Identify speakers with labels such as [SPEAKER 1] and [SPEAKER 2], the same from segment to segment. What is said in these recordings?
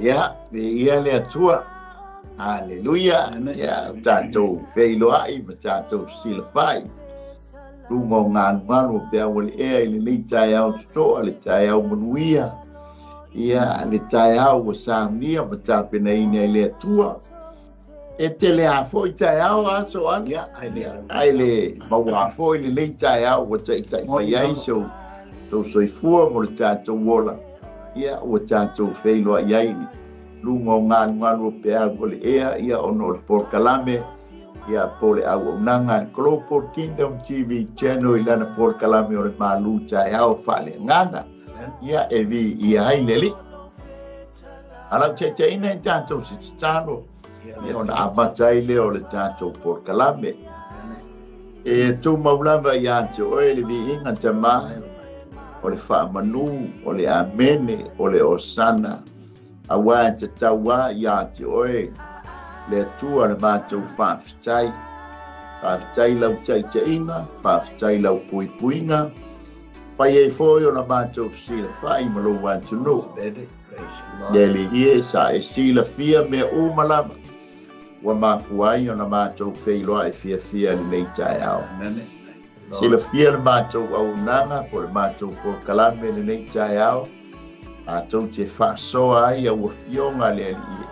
[SPEAKER 1] Ia, viia le Atua. Aleluia. Ia, ua tatou feiloai ma tatou fesilafai. Luga o galugalu o peau o le ea i lenei taeao totoa, le taeao manuia. Ia, le taeao ua saunia ma tapenaina e le Atua. E tele a foi taeao aso ana.
[SPEAKER 2] Ia, ai le
[SPEAKER 1] Ai le maua foi lenei taeao ua taitai mai ai se tou soifua mo le tatou ola. Ia, ua tatou feiloai ai i luga o galugalu o peau o le ea, ia, ona o le polokalame, ia, po o le auaunaga a le Global Kingdom TV Channel i lana polokalame o le Malu Taeao Faaleagaga, ia, e viia ai le Alii. A lau taitaiina i tatou se tatalo, ia, ona amata ai lea o le tatou polokalame. E tumau lava ia te oe le viiga Tama, o le faamanu, o le amene, o le osana, auā e tatau lava ia te oe le Atua le matou faafetai. Faafetai lau taitaiga, faafetai lau puipuiga, fai ai foi o la matou fesilafai ma lou atunuu. Le Alii e, sa e silafia mea uma lava, ua mafua ai ona matou feiloai fiafia i lenei taeao. Silafia le matou auaunaga po o le matou polokalame i lenei taeao, matou te faasoa ai au afioga le Alii e.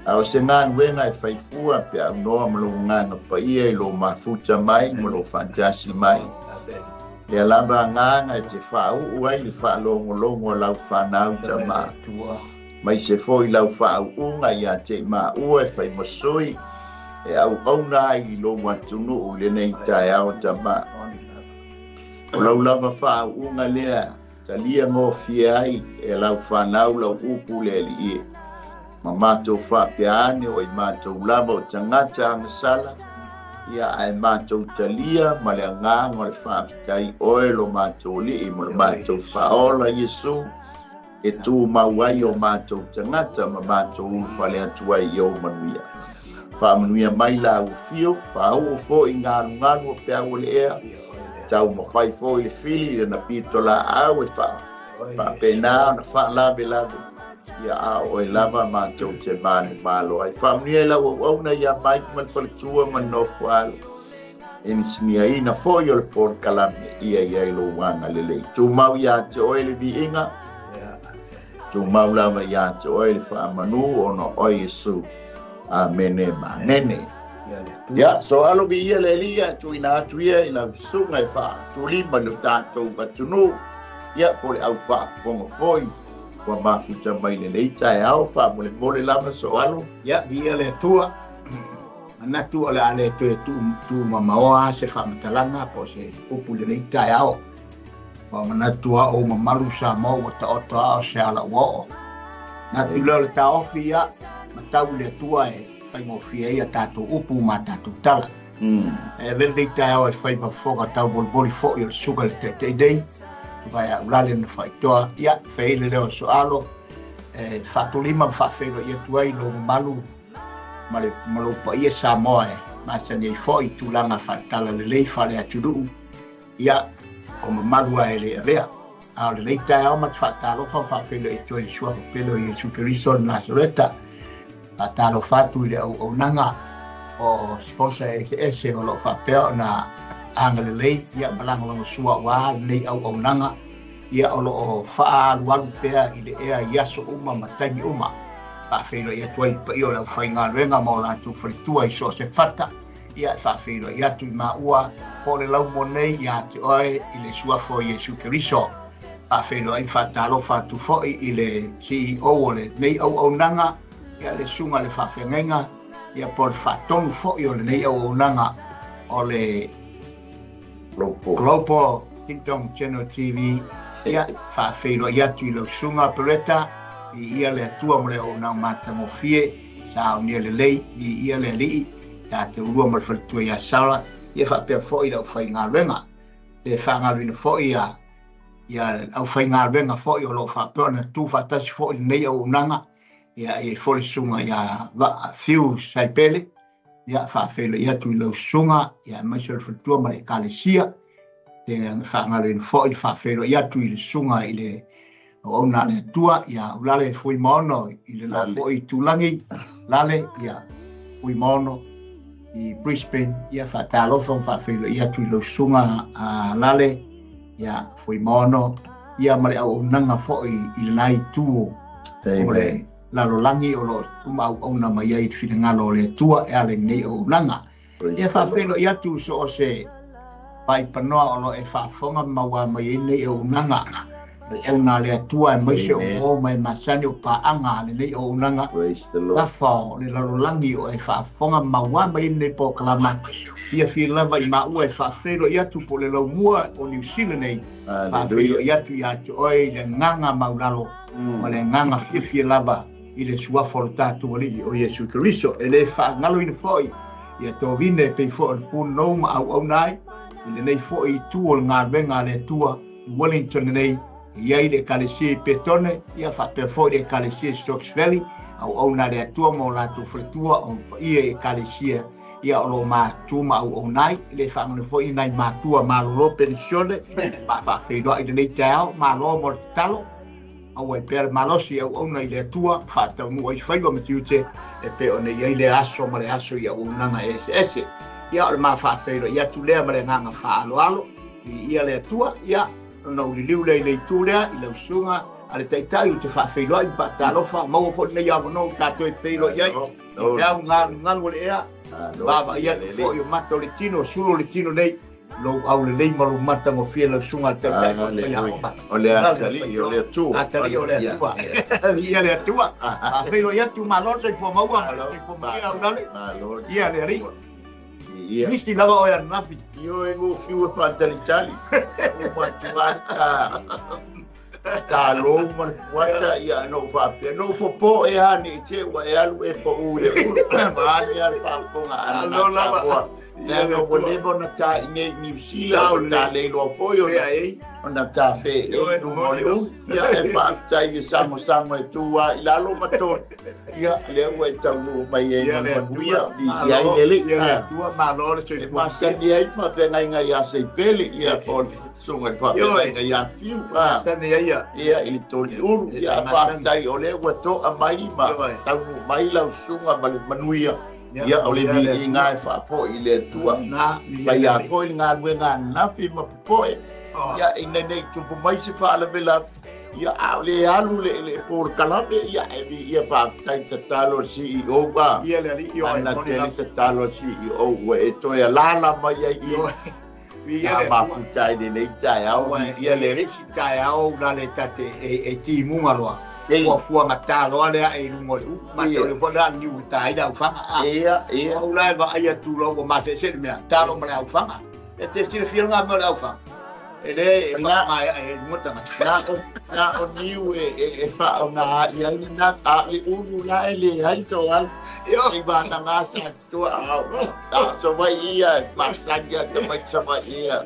[SPEAKER 1] A o se galuega e fai fua pe aunoa ma lou agaga paia i lou mafuta mai ma lou faatasi mai. Lea lava agaga e te faauu ai le faalogologo a lau fanau tama. Maise foi lau faauuga ia te i maua e fai ma sui e auauna ai i lou atunuu i lenei taeao tama. O lau lava faauuga lea talia gofie ai e lau fanau lau upu le Alii e. Ma matou faapea ane o i matou lava o tagata agasala, ia ae matou talia ma le agaga o le faafetai oe lo matou Alii ma lo matou Faaola Iesu, e tumau ai o matou tagata ma matou ulufale atu ai i ou manuia. Faamanuia mai la ua fio, faauu foi i galugalu o peau o le ea, taumafai foi le fili i lana pito laau e faa, faapena ona faalavelave, ia a o oe lava matou te manumalo ai. Faamanuia i lau auauna ia Mike ma le faletua ma le nofoalo, Inisiniaina foi o le polokalame ia i ai lou agalelei. Tumau ia te oe le viiga, tumau lava ia te oe le faamanu ona o oe Iesu. Amene ma amene. Ia, so alo viia le Alii ae tuuina atu ia i lau susuga e faatulima i lo tatou atunuu, ia, po o le au faafofoga foi ua mafuta mai lenei taeao, faamolemole lava so alo.
[SPEAKER 2] Ia, viia le Atua. Manatu o le a le toe tuumamaoa se faamatalaga po o se upu i lenei taeao. Ua manatu a ou mamalu Samoa ua taoto a o se ala ua oo. Manatu lea o le taofi ia, matau i le Atua e faigofie ai a tatou upu ma a tatou tala. E avea lenei taeao e fai ma fofoga tauvolivoli foi o le susuga i le Taitai nei, Tuvae Aulale na faitoa, ia, fai ai le leo o Soalo, e faatulima ma faafeiloai atu ai lou mamalu ma le ma lou paia Samoa e masani ai foi i tulaga faale-talalelei faale-atunuu, ia, o mamalu lava e le avea. A o lenei taeao ma te faatalofa ma faafeiloai atu ai i le Suafa pele o Iesu Keriso o le Nasareta. Faatalofa atu i le auaunaga o sponsor eseese o lo o faapea ona agalelei ia ma lagolagosua aua lenei auaunaga ia o lo o faaalualu pea i le ea i aso uma ma taimi uma. Faafeiloai atu ai i le paia o le aufaigaluega ma o latou faletua i so o se fata, ia e faafeiloai atu i maua po o le laumua nei ia te oe i le Suafa o Iesu Keriso. Faafeiloai ma faatalofa atu foi i le CEO o lenei auaunaga, ia le Susuga i le Faafeagaiga, ia po o le Faatonu foi o lenei auaunaga o le Global Kingdom Channel TV, ia, faafeiloai atu i lau susuga Pereta, viia le Atua mo le auaunaga matagofie, saunia lelei, viia le Alii, ia te ulua ma le faletua ia Sara, ia faapea foi le aufaigaluega. Le faagaloina foi ia ia le aufaigaluega foi o lo o faapea ona tu faatasi foi lenei auaunaga, ia i ai foi le susuga ia Vaa Fiu Saipele, Ia, faafeiloai atu i lau susuga, ia, aemaise o le faletua ma le Ekalesia. Le faagaloina foi le faafeiloai atu i le susuga i le Auauna a le Atua, ia Ulale Fuimaono i le la foi itulagi, Lale, ia Fuimaono i Brisbane, ia faatalofa ma faafeiloai atu i lau susuga a Lale, ia Fuimaono, ia ma le auaunaga foi i lena itu o le lalolagi o lo o uma auauna mai ai i le finagalo o le Atua e ala i lenei auaunaga. Ia faafeiloai atu so o se paipanoa o lo o e faafofoga ma mauā mai ai nei auaunaga. Auauna a le Atua aemaise o uo ma e masani o paaga a lenei auaunaga. Tafa o le lalolagi o e faafofoga ma mauā mai ai lenei polokalama. Fiafia lava i maua e faafeiloai atu po o le laumua o Niu Sila nei. Faafeiloai atu ia te oe i le agaga maulalo ma le agaga fiafia lava i le suafa o le tatou Alii o Iesu Keriso. E le faagaloina foi ia Tovine e pei foi o le punonou ma auauna ai i lenei foi itu o le galuega a le Atua i Wellington nei, e i ai le Ekalesia i Petone, ia faapea foi le Ekalesia i Stokes Valley, auauna a le Atua ma o latou faletua o paia i Ekalesia ia o lo o matu ma auauna ai. E le faagaloina foi nai matua malolo penisione ma faafeiloai i lenei taeao. Malo mo le tatalo. Auai pea le malosi auauna i le Atua, faataunuu ai faiva ma tiute e pei ona i ai lea aso ma le aso i auaunaga eseese. Ia, o le ma faafeiloai atu lea ma le agaga faaaloalo, viia le Atua, ia, ona ou liliu lea i le itu lea, i lau susuga a le Taitai, ou te faafeiloai ma faatalofa, maua foi lenei avanoa ua tatou e feiloai ai, i peau galugalu o le ea, vaavaai atu foi o mata o le tino, sulu o le tino nei, lou aulelei ma lou matagofie lau susuga a le Taitai ma le Faiaoga.
[SPEAKER 1] O le Atalii o le Atua.
[SPEAKER 2] Atalii o le Atua. Viia le Atua. Faafeiloai atu, malo le soifua maua, soifua manuia Aulale. Ia le Alii.
[SPEAKER 1] Ia.
[SPEAKER 2] Misi lava oe ananafi.
[SPEAKER 1] Ioe ua fiu e faatalitali. Ua matua ta talo ma le fuata ia na ou faapea na ou popo e a ne i te ua e alu e pau i le ulu ma ane a le faafofoga a
[SPEAKER 2] Malo lava.
[SPEAKER 1] Samoa leaga ua leva ona ta i nei Niu Sila ua ta le iloa foi ona ona ta fe e i luga o le ulu ia e faafetai i le sagosago e tu a i lalo ma tonu ia lea ua e taunuu mai ai ma le manuia i ai le Alii
[SPEAKER 2] Ia le Atua malo le
[SPEAKER 1] e
[SPEAKER 2] soifua
[SPEAKER 1] masani ai faafeagaiga ia Seipeli ia po o le Susuga i le faafeagaiga ia Fiu
[SPEAKER 2] masani ai ia
[SPEAKER 1] ia i le Toliulu ia faafetai o lea ua toa mai ma taunuu mai lau susuga ma le manuia ia o le viiga e faafoi i le Atua mai a foi le galuega ananafi ma popoe ia ina ne i tupu mai se faalavelave ia a o le alu le le polokalame ia e viia faafetai tatalo a le CEO a
[SPEAKER 2] Ia le Alii o
[SPEAKER 1] ana tele tatalo a le CEO ua e toe alala mai ai i
[SPEAKER 2] Viia
[SPEAKER 1] le mafuta i lenei taeao, viia le
[SPEAKER 2] Alii. Isi taeao ulale ta te e timuga loa. Ua fuagata loa le ae i luga o le ulu. Mata o le foi le a niu e ta ai le aufaga.
[SPEAKER 1] Ia, ia.
[SPEAKER 2] O ula e vaai atu loa ua maseese le mea. Talo ma le aufaga. E te silafia nga mea o le aufaga. E le e whaamaea e luga tagata.
[SPEAKER 1] Na o niu e, e, e whaonga i ai na a le ulu la e le ai so al. I vana ngā sa tua au. A so vai ia e masani a te mai sa vai ia.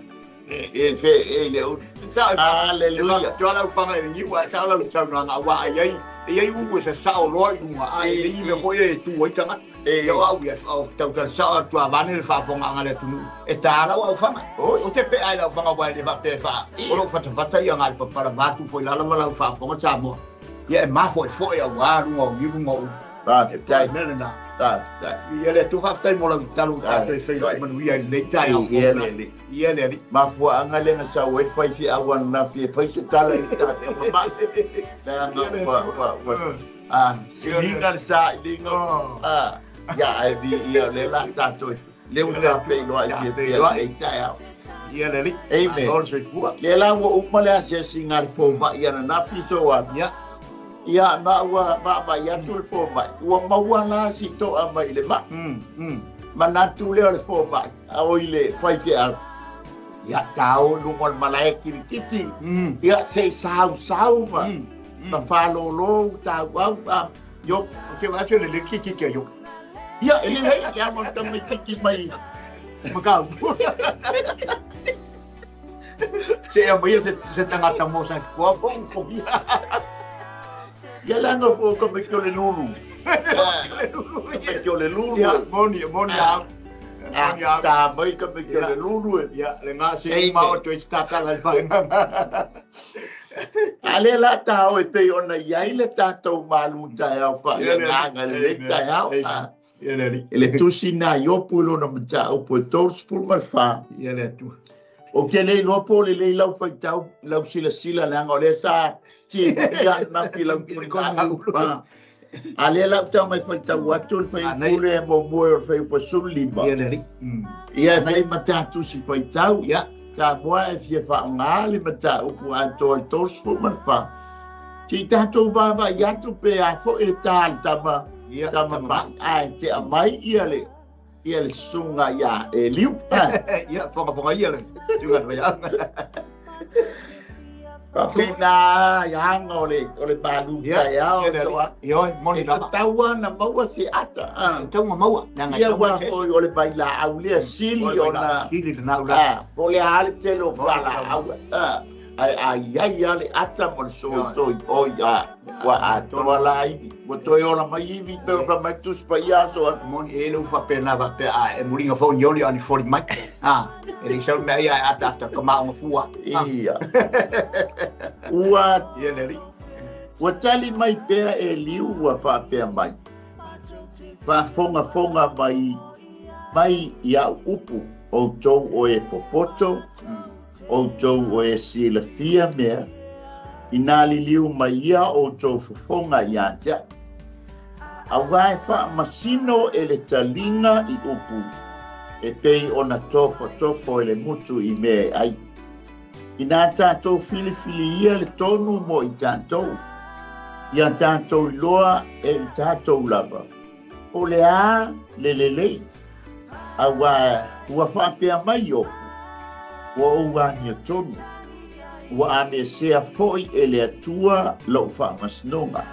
[SPEAKER 1] E fe e le ulu. Hallelujah.
[SPEAKER 2] Tua lau whanga e niu a sa lau saunoaga aua ai ai e ai ulu e sa sao loa i luga a e le i mea foi e tu ai tagata. E o au ia o tautala sao atu a vane le faafofogaaga a le atunuu e tā lau aufaga. Ou te pea i lau aufaga aua e le faapea e faa o lou fatafata ia ngai papala vaatu foi lala ma lau faafofoga Samoa. Ia e mafoefoe auā luga o niu luga o ulu.
[SPEAKER 1] Faafetai.
[SPEAKER 2] Mea lena.
[SPEAKER 1] Faafetai.
[SPEAKER 2] Ia le Atua faafetai mo lau tatalo ua tatou e feiloai manuia i lenei taeao.
[SPEAKER 1] Ia le Alii.
[SPEAKER 2] Ia le Alii.
[SPEAKER 1] Mafuaaga lea na sau ai le faifeau ananafi e fai se tala i le tatou mamai. Leaga ua, ua, ua, a, siliga le sailiga. A, ia ae viia o lea la tatou lea ua tafeiloai fiafia i lenei taeao.
[SPEAKER 2] Ia le Alii.
[SPEAKER 1] Amen.
[SPEAKER 2] Malo le soifua.
[SPEAKER 1] Lea la ua uma le asiasiga a le fomai ananafi so a.
[SPEAKER 2] Ia.
[SPEAKER 1] Ia, ma ua vaavaai atu le fomai, ua maua la si toa mai i le mai. Manatu lea o le fomai, a oi le faifeau, ia tao i luga o le malae kirikiti, ia se i sausau ma, ma fālōlō tauau a
[SPEAKER 2] Io, ou te vaai atu e lelei le kirikiti a Ioki.
[SPEAKER 1] Ia, e lelei, leaga o le tamaititi mai
[SPEAKER 2] Mataupu. Se e aumaia se, se tagata mo sa koa po u komia.
[SPEAKER 1] Ia leaga fo ka mai o le lulu. Ka mai o le lulu.
[SPEAKER 2] Ia, moni, moni a.
[SPEAKER 1] Moni a. Ta mai ka mai o le lulu.
[SPEAKER 2] Ia, le ngā se ma o toi tatala i whainga.
[SPEAKER 1] A lea la ta o e pei ona i ai le tatou malu taeao faaleagaga i lenei taeao. I le tusi na Iopu i lona mataupu e 34.
[SPEAKER 2] Ia le Atua.
[SPEAKER 1] Ou te le iloa po o lelei lau faitau, lau silasila, leaga o lea sa tiatia ananafi i lau tuliga. A lea la ou tau mai faitau atu le fuaiupu lea muamua o le fuaiupu 15.
[SPEAKER 2] Ia le Alii.
[SPEAKER 1] Ia e fai ma ta tusi faitau. Ia, Samoa e fia faaaoga le mataupu atoa i le 34. Se i tatou vaavaai atu pe a foi le ta a le tama,
[SPEAKER 2] Ia,
[SPEAKER 1] tama
[SPEAKER 2] tama
[SPEAKER 1] mai, ae tea mai ia le ia le susuga ia Eliu.
[SPEAKER 2] Ia, fogafoga ia le susuga le faiaoga.
[SPEAKER 1] Faapena i aga o le o le malu taeao
[SPEAKER 2] Ia,
[SPEAKER 1] so a.
[SPEAKER 2] Ioe, moni
[SPEAKER 1] E
[SPEAKER 2] lava.
[SPEAKER 1] tatau lava ona maua se ata.
[SPEAKER 2] E tatau ona maua. Leaga e
[SPEAKER 1] Ia
[SPEAKER 2] tatau ona
[SPEAKER 1] ua
[SPEAKER 2] se.
[SPEAKER 1] foi o le vailaau lea sili ona
[SPEAKER 2] Sili lena ula.
[SPEAKER 1] Ah, po o le a le tele o fualaau. Ah, ae a i ai lava le ata ma le soitoi oi a ua atoa la ivi. Ua toe ola mai ivi pe o fai mai Tusi Paia aso a.
[SPEAKER 2] Moni e le u faapena faapea a e muliga foi ni oli a ni foli mai. Ah, e le i sau le mea ia e ataata ka maonga fua.
[SPEAKER 1] Ia. Ua
[SPEAKER 2] Ia le Alii.
[SPEAKER 1] Ua tali mai pea Eliu ua faapea mai, Faafogafoga mai mai i au upu, outou o e popoto, outou o e silafia mea, inā liliu mai ia outou fofoga ia te au. Auā e faamasino e le taliga i upu, e pei ona tofatofo e le mutu i mea e ai. Inā tatou filifiliia le tonu mo i tatou, ia tatou iloa e i tatou lava, po o le a le lelei, auā ua faapea mai Iopu, Ua ou amiotonu, ua amesea foi e le Atua lou faamasinoga.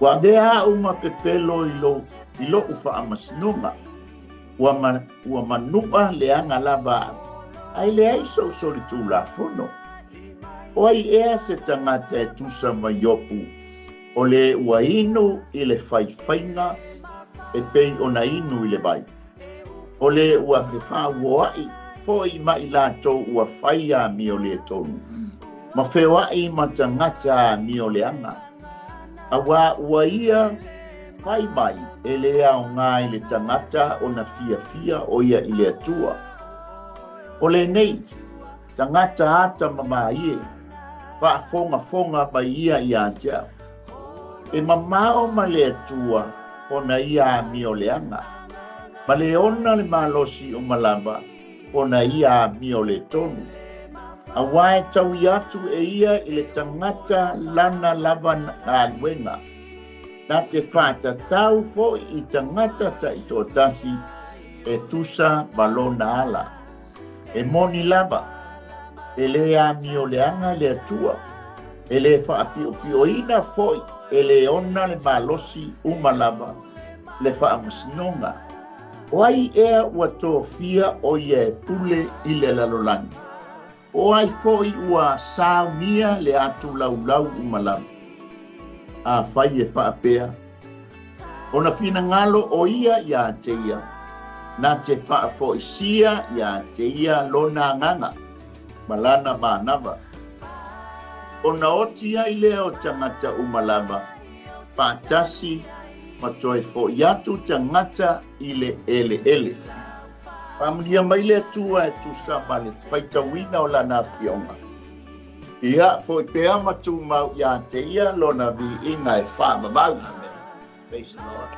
[SPEAKER 1] Ua avea au ma pepelo i lou, i loʻu faamasinoga. Ua, ma, ua manuʻa leaga lava au, ae leai sou solitulafono. O ai ea se tagata e tusa ma Iopu, o le ua inu i le faifaiga e pei ona inu i le vai? O le ua fefauoaʻi foi ma i latou ua fai amio le tonu, ma feoaʻi ma tagata amio leaga, auā ua ia fai mai e le aoga i le tagata ona fiafia o ia i le Atua. O lenei tagata atamamai e, faafogafoga mai ia ia te au. E mamao ma le Atua ona ia amio leaga, ma le ona le malosi uma lava ona ia amio le tonu. Auā e taui atu e ia i le tagata lana lava galuega, na te faatatau foi i tagata taitoatasi e tusa ma lona ala. E moni lava, e le amio leaga le Atua, e le faapiopioina foi e le ona le malosi uma lava le faamasinoga. O ai ea ua tofia o ia e pule i le lalolagi? O ai foi ua saunia le atu laulau uma lava? Afai e faapea, Ona finagalo o ia ia te ia, na te faafoisia ia te ia lona agaga ma lana manava. Ona oti ai lea o tagata uma lava faatasi ma toe foi atu tagata i le eleele. Faamanuia mai le Atua e tusa ma le faitauina o Lana Afioga. Ia, foi pea ma tumau ia te Ia Lona viiga e faavavau.
[SPEAKER 2] Amen. Praise the Lord.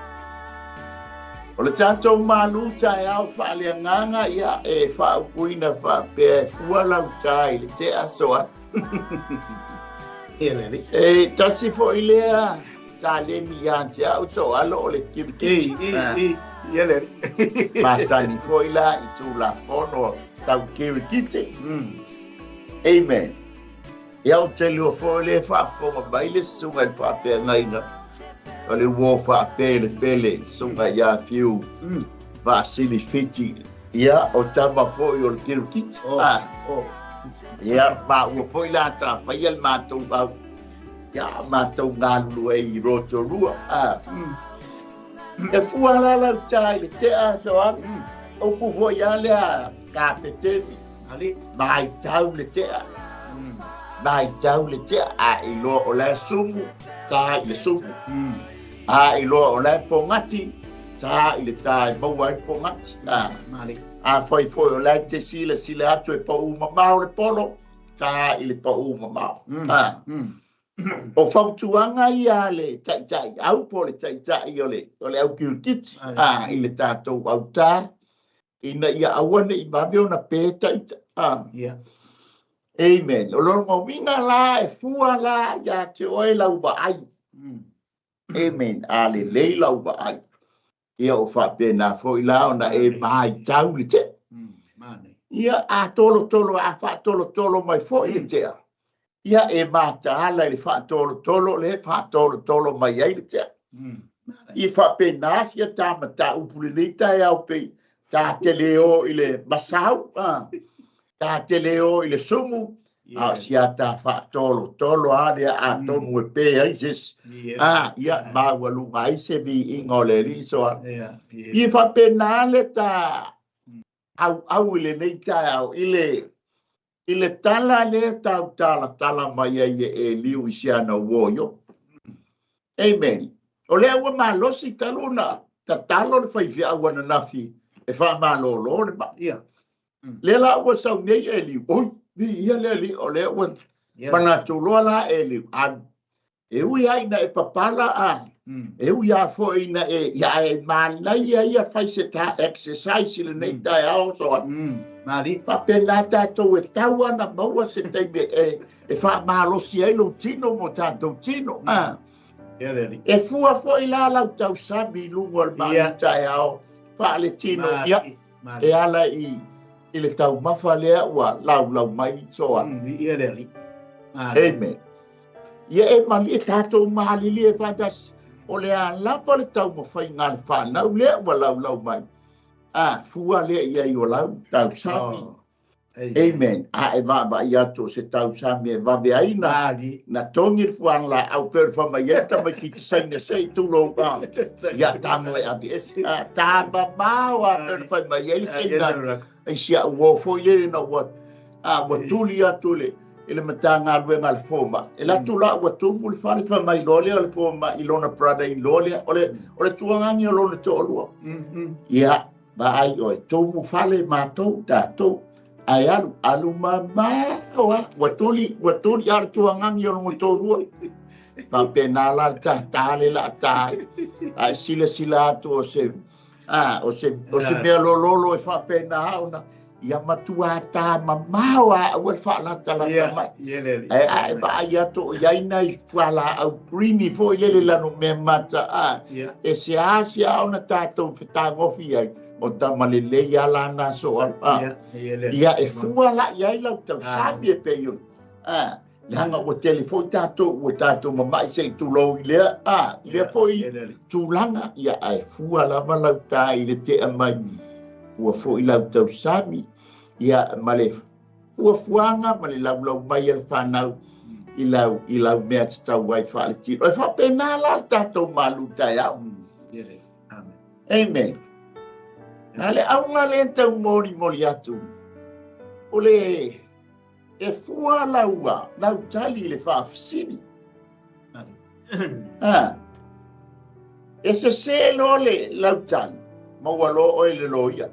[SPEAKER 1] O le tatou malu taeao faaleagaga, ia, e faaupuina faapea e fua lau ta i le tea aso atu.
[SPEAKER 2] Ia le Alii.
[SPEAKER 1] E tasi foi lea taleni ia te au soalo o le kirikiti.
[SPEAKER 2] Ei, ei, ei, ia le Alii.
[SPEAKER 1] Masani foi la i Tulafono tau kirikiti. Amen. Ia ou te lua foi le faafofoga mai le susuga i le faafeagaiga o le uo faapelepele susuga ia Fiu Vaasili Fiti. Ia o tama foi o le kirikiti.
[SPEAKER 2] Oh,
[SPEAKER 1] Ah.
[SPEAKER 2] oh.
[SPEAKER 1] Ia maua foi la sa faia le matou au. Ia matou galulue i Rotorua. Ah. E fua la lau ta i le tea so alu. Upu foi a lea kapeteni.
[SPEAKER 2] Ali.
[SPEAKER 1] Maitau le tea. Vaitau le tea, a e iloa o la e sumu, ta i le sumu. A e iloa o la e pogati, ta i le ta e maua ai pogati. A, afai foi o la e te silasila atu e paū mamao le polo, ta i le paū mamao. A, o fautuaga ia a le taitai au po o le taitai o le, o le au kirikiti, a, i le tatou autā, ina ia aua ne i vave ona pe ta ita. A.
[SPEAKER 2] Yeah.
[SPEAKER 1] Amen. O lona uiga la e fua la iā te oe lau vaai. Amen. A lelei lau vaai, ia o faapena foi la ona e matau le tea. Ia a tolotolo, a faatolotolo mai foi le tea, ia e mataala i le faatolotolo le faatolotolo mai ai le tea. I faapena sia ta mataupu lenei taeao pei ta te le o i le masau, a, ta te le o i le sumu, a o sia ta faatolotolo a lea atonu e pe ai se isi. A, ia maualuga ai se viiga o le Alii soa. I faapena le ta auau i lenei taeao i le I le tala lea tau talatala mai ai e Eliu i si ana uo Iopo. Amen. O lea ua malosi talu ona tatalo le faifeau ananafi e faamalolo le mai.
[SPEAKER 2] Ia.
[SPEAKER 1] Lea la ua sau nei Eliu, oi, viia le Alii, o lea ua manatu loa la Eliu, alu. E ui lava ina e papala a, e ui lava foi ina e, ia e manaia ia fai se ta exercise i lenei taeao soa.
[SPEAKER 2] Mali.
[SPEAKER 1] Faapena tatou e tau ana maua se taimi e, e faamalosi ai lou tino mo tatou tino. A.
[SPEAKER 2] Ia le alii.
[SPEAKER 1] E fua foi la lau tausami i luga o le malu taeao faaletino, ia,
[SPEAKER 2] Mali.
[SPEAKER 1] e ala i, i le taumafa lea ua laulau mai soa.
[SPEAKER 2] Ia le alii. Mali.
[SPEAKER 1] Amen. Ia e malie tatou malilie faatasi, o le a lava le taumafaiga a le fanau lea ua laulau mai, a fua lea i ai o lau tausami.
[SPEAKER 2] Oh.
[SPEAKER 1] Amen. A e vaavaai atu o se tausami e vave ai na, na togi le fuaga laau pei o le fai mai ai tamaititi Saina se i tulou a ia tago e aveese. A ta mamao a pei ona fai mai ai le Saina i si au uo foi lele na ua a ua tuli atu le i le Matagaluega a le Fomai. E alu atu la ua tumu le fale, fai mai loa lea o le fomai i lona brother in law lea, o le, o le tuagagi o lona toalua. Ia, vaai oe, tumu fale matou, tatou, ae alu, alu mamao a, ua tuli, ua tuli a le tuagagi o lona toalua. Faapena la le tātā le la tā ai. Ae silasila atu o se, a, o se, o se mea lololo e faapena ona, ia matua tā mamao a aua le faalatalata mai. Ae a e vaai atu o i ai nai fualaau greeny foi lele lano mea mata a, e seasea ona tatou fetagofi ai, o tama lelei a la na so a. Ia e fua la i ai lau tausami e pei ona, a, leaga ua tele foi tatou, ua tatou mama'i se i tulou i lea, a, i lea foi tulaga, ia ae fua lava lau tā i le tea mai, fua foi lau tausami, ia ma le fuafuaga ma le laulau mai a le fanau i lau, i lau mea tatau ai faaletino. E faapena la le tatou malu taeao. Amen. A le auga lea tau molimoli atu, o le E fua lau, lau tali i le faafesili. Ha. E sesē loa le lau tali, maua loa oe le loia.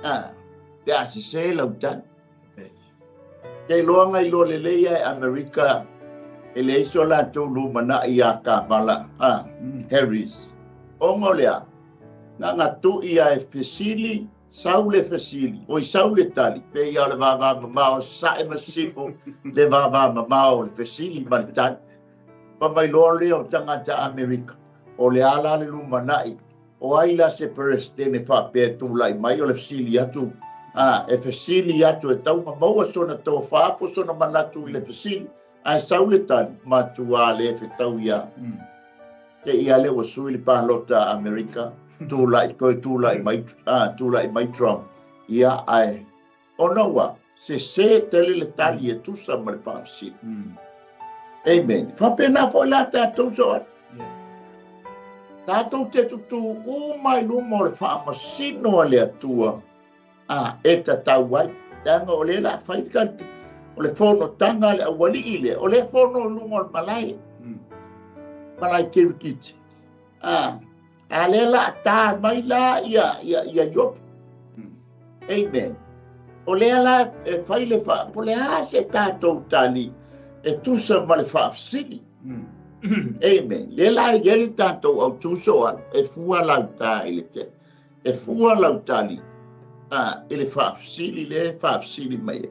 [SPEAKER 1] Ha. Pe a sesē lau tali. Ke iloa na iloa lelei e Amerika e leai so latou lumanai iā Kamala ha, Harris. Ona o le a? Na na tui a e fesili Sau le fesili, oi sau le tali, pei lava o le vavamamao o Sasae ma Sisifo, le vavamamao o le fesili ma le tali. Fai mai loa lea o tagata Amerika, o le a la le lumanai, o ai la se Peresetene faapea e tulai mai o le fesili atu, a, e fesili atu e tatau ona maua sona tofa po o sona manatu i le fesili, ae sau le tali, matua le fetau ia. Te i a lea ua sui le palota a Amerika, tulai, toe tulai mai, a, tulai mai Trump. Ia, ae, ona ua sesē tele le tali e tusa ma le faafesili. Amen. Faapena foi la tatou soa. Tatou te tutū uma i luma o le faamasino a le Atua, a, e tatau ai. Leaga o lea o le a fai le O le fonotaga a le aualii lea, o lea e fono i luga o le malae, malae kirikiti. A, a lea la a ta mai la ia, ia, ia Iopu. Amen. O lea la e fai le fa, po le a se tatou tali e tusa ma le faafesili. Amen. Lea la e i ai le tatou autu soalo, e fua lau ta i le tele. E fua lau tali a, i le faafesili lea e faafesili mai ai.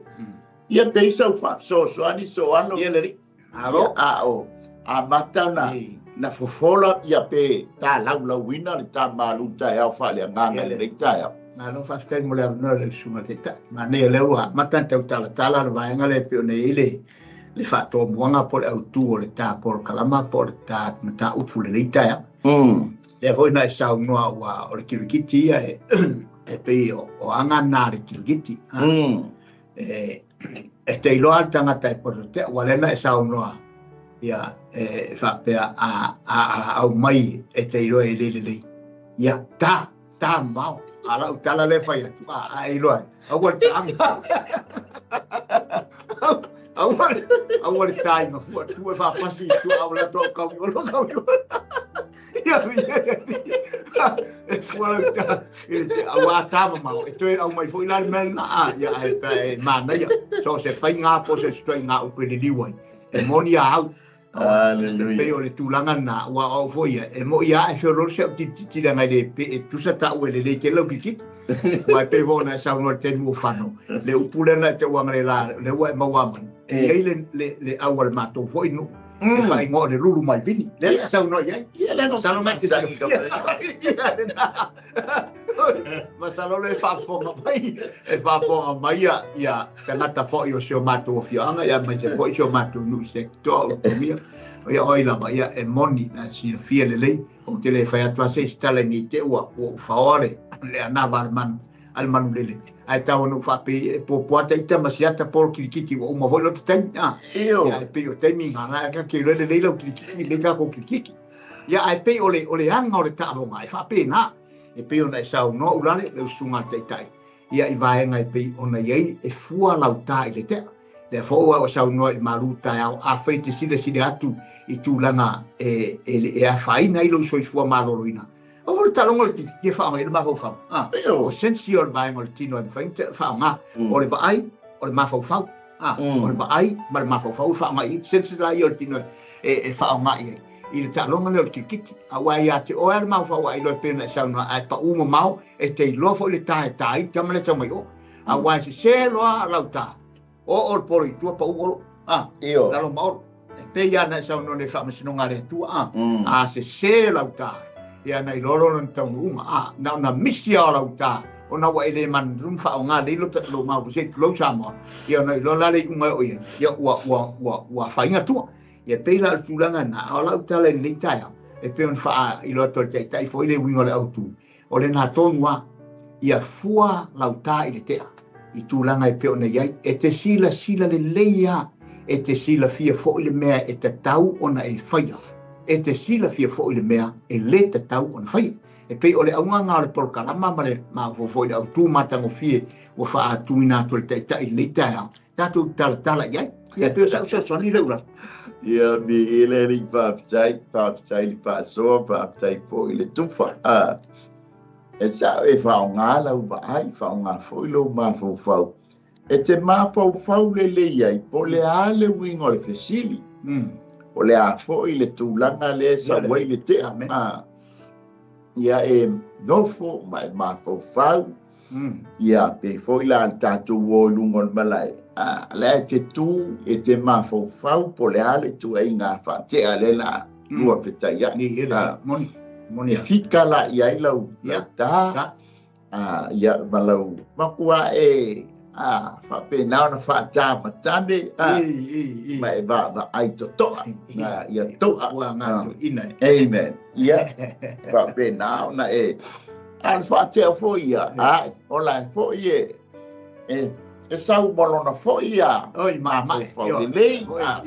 [SPEAKER 1] Ia pei sau faafesoasoani soalo.
[SPEAKER 2] Ia lelei. Malo.
[SPEAKER 1] Ia, a o amata na, na fofola ia pe talaulauina le ta malu taeao faaleagaga i lenei taeao.
[SPEAKER 2] Malo faafetai mo le avanoa i le Susuga i le Taitai. Manaia lea ua amata ona tau talatala le vaega lea e pei ona i ai le le faatomuaga po o le autu o le ta polokalama po o le ta mataupu i lenei taeao. Lea foi na e saunoa ua o le kirikiti ia e, e pei o, o aga na le kirikiti. E, e te iloa le tagata e poto tea, ua lea na e saunoa ia e faapea a, a, a aumai e te iloa e le lelei. Ia ta, ta mao. A lau tala le fai atu, a, a e iloa e, aua le taaga. Aua le, aua le tā i mafua, tu e whapasi i tua au la tō kau i olo kau i olo. Ia, ia, ia, e fua lau tā, e te aua tā mamao, e toe au mai foi la le mea lena, a, ia, e, e manaia, so se whai ngā po se sutoi ngā upe liliu ai, e moni a au.
[SPEAKER 1] Hallelujah.
[SPEAKER 2] Pei o le tulaga lena, ua au foi ia, e moi a e feololo si au titila ngai le pe e tusa ta ue le le tele lau kikiki. Ua e pei foi ona e saunoa i le taimi ua fano, le upu lea na e tauaga le la, le ua e maua mai. E i ai le, le, le au a le matou foi nuu, e faaigoa o le lulu mai vini. Lea na e saunoa i ai.
[SPEAKER 1] Ia, lea na
[SPEAKER 2] Masalo na te silafia. Ia, lena. Masalo le faafofoga mai, e faafofoga mai ia, ia tagata foi o si o matou afioaga, ia aemaise foi si o matou nuu i Satitoa, Ulutomia, ia o ai lava, ia e moni na silafia lelei. Ou te le fai atu lava se isi tala nei te ua ua ou faoa le, le anava a le manu, a le manu lele. Ae tau ona ou faapei e puapua ata ita ma siata polo kilikiki ua uma foi lota taimi. Ah,
[SPEAKER 1] Io.
[SPEAKER 2] ia, e pei o taimi ngā nā, ka ke lele lei lau kilikiki, lei tākou kilikiki. Ia, ae pei o le, o le aga o le taaloga, e faapena. E pei ona e saunoa ulale, le usuga a le taitai. Ia, i vaega e pei ona i ai, e fua lau tā i le tea. Lea foi ua saunoa i le malu taeao, afai e te silasila atu i tulaga e, e, e afaina ai lou soifua maloloina. Aua foi le taaloga o le titi e faaaoga i le mafaufau. Ah, o sense ia o le vaega o le tino e mafai ona faaaoga. O le vaai, o le mafaufau. Ah, o le vaai ma le mafaufau e faaaoga i ai. Sense la ia o le tino e, e faaaoga i ai i le taaloga lea o le kirikiti. Aua ia te oe lava le mafaufau a iloa e pei ona e saunoa, ae pau mamao, e te iloa foi le ta e ta ai le tama lea e tau mai o. Aua e sese loa lau ta, oo le polo i tua pau olo, a,
[SPEAKER 1] Io.
[SPEAKER 2] lalo ma olo. E pei lava ona e saunoa nei i le faamasinoga a le Atua, a, a sese lau ta, ia na iloa loa lona taunuuga, a, na ona misi lava o lau ta, ona ua e le manatu ma faaaoga lelei lota, lou mafaufau, se i tulou Samoa, ia ona iloa la le iuga e oo i ai, ia ua, ua, ua, ua afaina tua. Ia pei la o le tulaga lena, a o lau tala i lenei taeao, e pei ona faailoa atu e le Taitai foi le uiga o le autu, O lena tonu a, ia fua lau tā i le tea, i tulaga e pei ona i ai, e te silasila lelei a, e te silafia foi le mea e tatau ona e faia, e te silafia foi le mea e le tatau ona faia. E pei o le auga o le polokalama ma le mafaufau foi i le autu matagofie ua faaatuina atu e le Taitai i lenei taeao, tatou talatala i ai. Ia pei o sau fesoasoani lea ula.
[SPEAKER 1] Ia, mi i le alii faafetai, faafetai i le faasoa, faafetai foi i le tufa. A, e sao e faaaoga lau vaai, faaaoga foi lou mafaufau. E te mafaufau lelei ai, po o le a le uiga o le fesili, po o le a foi le tulaga lea e sau ai le tea. A, ia e nofo ma e mafaufau, Ia, pei foi la le tatou o i luga o le malae, a, lea e te tu, e te mafaufau po o le a le tuaiga faatea lea la lua fetaiai.
[SPEAKER 2] Moni, moni.
[SPEAKER 1] E fika la i ai lau, lau tā, a, ia, ma lau makuā e, a, faapena ona faatamatane, a, ma e vaavaai totoa, a, ia toa.
[SPEAKER 2] Ua ngā ina.
[SPEAKER 1] Amen. Ia, faapena ona e, A o le faatea foi ia, ae, ola ai foi e, e, e sau ma lona foi ia
[SPEAKER 2] Oi, mafaufau
[SPEAKER 1] lelei, a,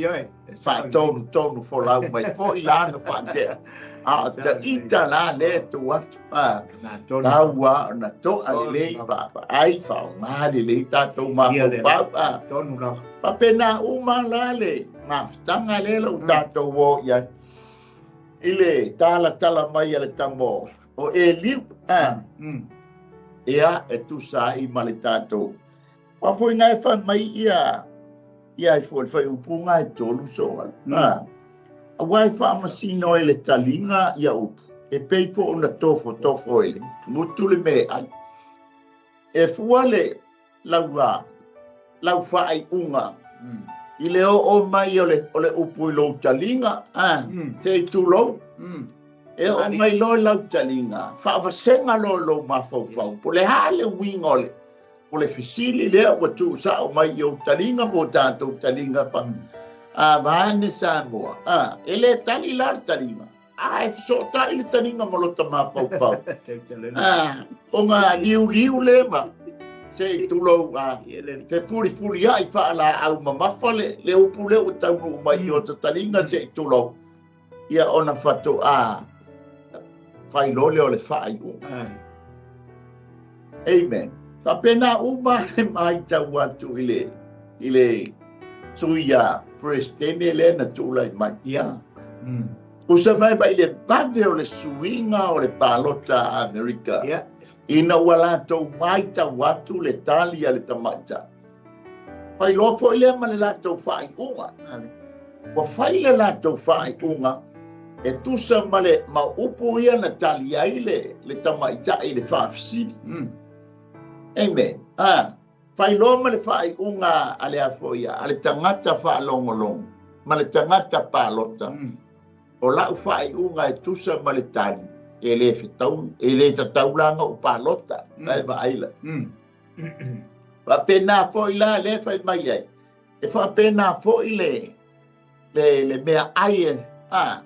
[SPEAKER 1] faatonutonu folau mai foi lana faatea. A o taita la lea e tu atu, a tau lava ona to'a lelei vaavaai faaaogā lelei tatou mafaufau, a faapena uma la le mafutaga lea la ua tatou o i ai i le talatala mai a le tamo o Eliu, a ia e tusa ai ma le tatou faafoiga e fai mai ia ia ai foi le faaiupuga e tolu soalu, a auā e faamasino e le taliga ia upu e pei po ona tofotofo e le gutu le meaai e fua le laua lau faaiuga i le oo mai o le upu i lou taliga, a se i tulou e oo mai loa lau taliga faavasega loa lou mafaufau po le a le uiga o le fesili lea ua tuusao mai i ou taliga mo tatou taliga pa a vaene Samoa, a e le tali la le taliga a e fesootai le taliga ma lota mafaufau, a ona liuliu le ma se i tulou a fefulifuliai faalaau mamafa le upu lea ua taunuu mai i ota taliga se i tulou ia ona fatoa fai loa lea o le faaiuga. Amen. Faapena uma le matau atu i le sui a Presidente lea na tulai mai.
[SPEAKER 2] Ia.
[SPEAKER 1] Usa mai mai le vave o le suiga o le palota a Amerika.
[SPEAKER 2] Ia.
[SPEAKER 1] Ina ua latou matau atu le tali a le tamaitai. Fai loa foi lea ma le latou faaiuga. Ua fai le latou faaiuga e tusa ma le ma upu ia na tali ai le tamaitai i le faafesili. Amen. Ah, fai loa ma le faaiuga a le afoia, a le tagata faalogologo ma le tagata palota. O lau faaiuga e tusa ma le tali e le fetau, e le tatau la ona ou palota. E vaai la. Faapena foi la lea fai mai ai. E faapena foi le mea ai e, a,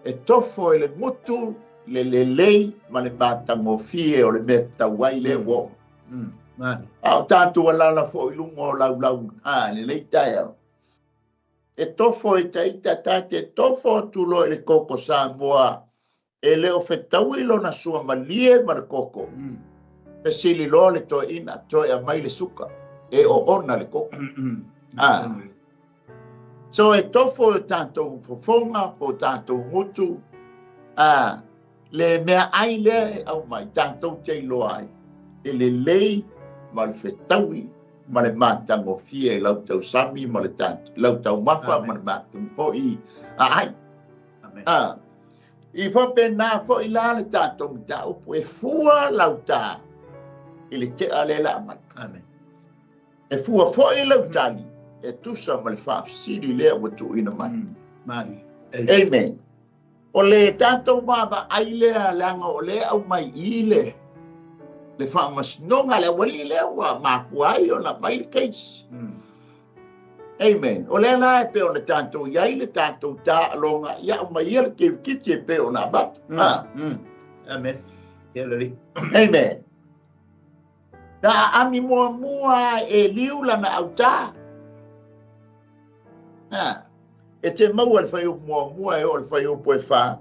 [SPEAKER 1] e tofo e le gutu, le lelei ma le matagofie o le mea tatau ai lea ua oo. A o tatou alala foi i luga o laulau a lelei taeao. E tofo e taita ta te tofo atu loa i le koko Samoa e le o fetaui lona suamalie ma le koko. Fesili loa le toeaina toe aumai le suka e oona le koko. Ah. So e tofo e tatou fofoga po o tatou gutu a le mea ai lea e aumai tatou te iloa ai le lelei ma le fetaui ma le matagofie i lau tausami ma le lau taumafa ma le matau foi aai. Ah. I faapena foi la le tatou mataupu e fua lau tā i le tea lea la aumai.
[SPEAKER 2] Amen.
[SPEAKER 1] E fua foi lau tali e tusa ma le faafesili lea ua tuuina mai.
[SPEAKER 2] Mani.
[SPEAKER 1] Amen. O le tatou vaavaai lea leaga o lea aumai i le faamasinoga le aualii lea ua mafua ai ona aumai le case. Amen. O lea la e pei ona tatou i ai le tatou taaloga ia aumai ia le kirikiti e pei ona avatu. Ah.
[SPEAKER 2] Amen. Ia lelei.
[SPEAKER 1] Amen. Na aami muamua e liu lana autā. Ah. E te maua le faaiupu muamua e oo i le faaiupu e 4.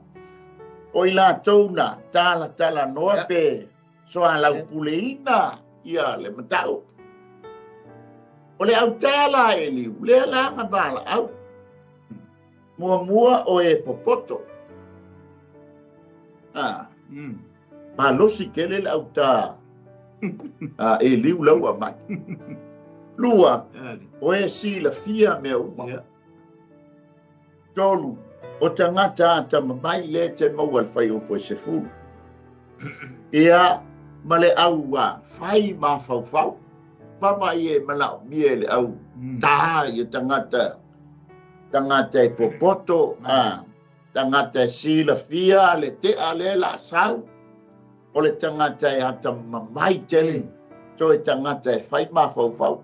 [SPEAKER 1] O i latou na talatala noa pe soalaupuleina ia le mataupu. O le autā la e liu, lea la na valaau. Muamua o e popoto. Ah. Malosi tele le autā a e liu lau aumai. Lua, o e silafia mea uma. Tolu, o tagata atamamai lea te maua le faaiupu e 10. Ia, ma le au a fai mafaufau. Mama ia e manaomia e le au tā ia tagata, tagata e popoto, a, tagata e silafia le tea lea la sau. O le tagata e atamamai tele, toe tagata e fai mafaufau.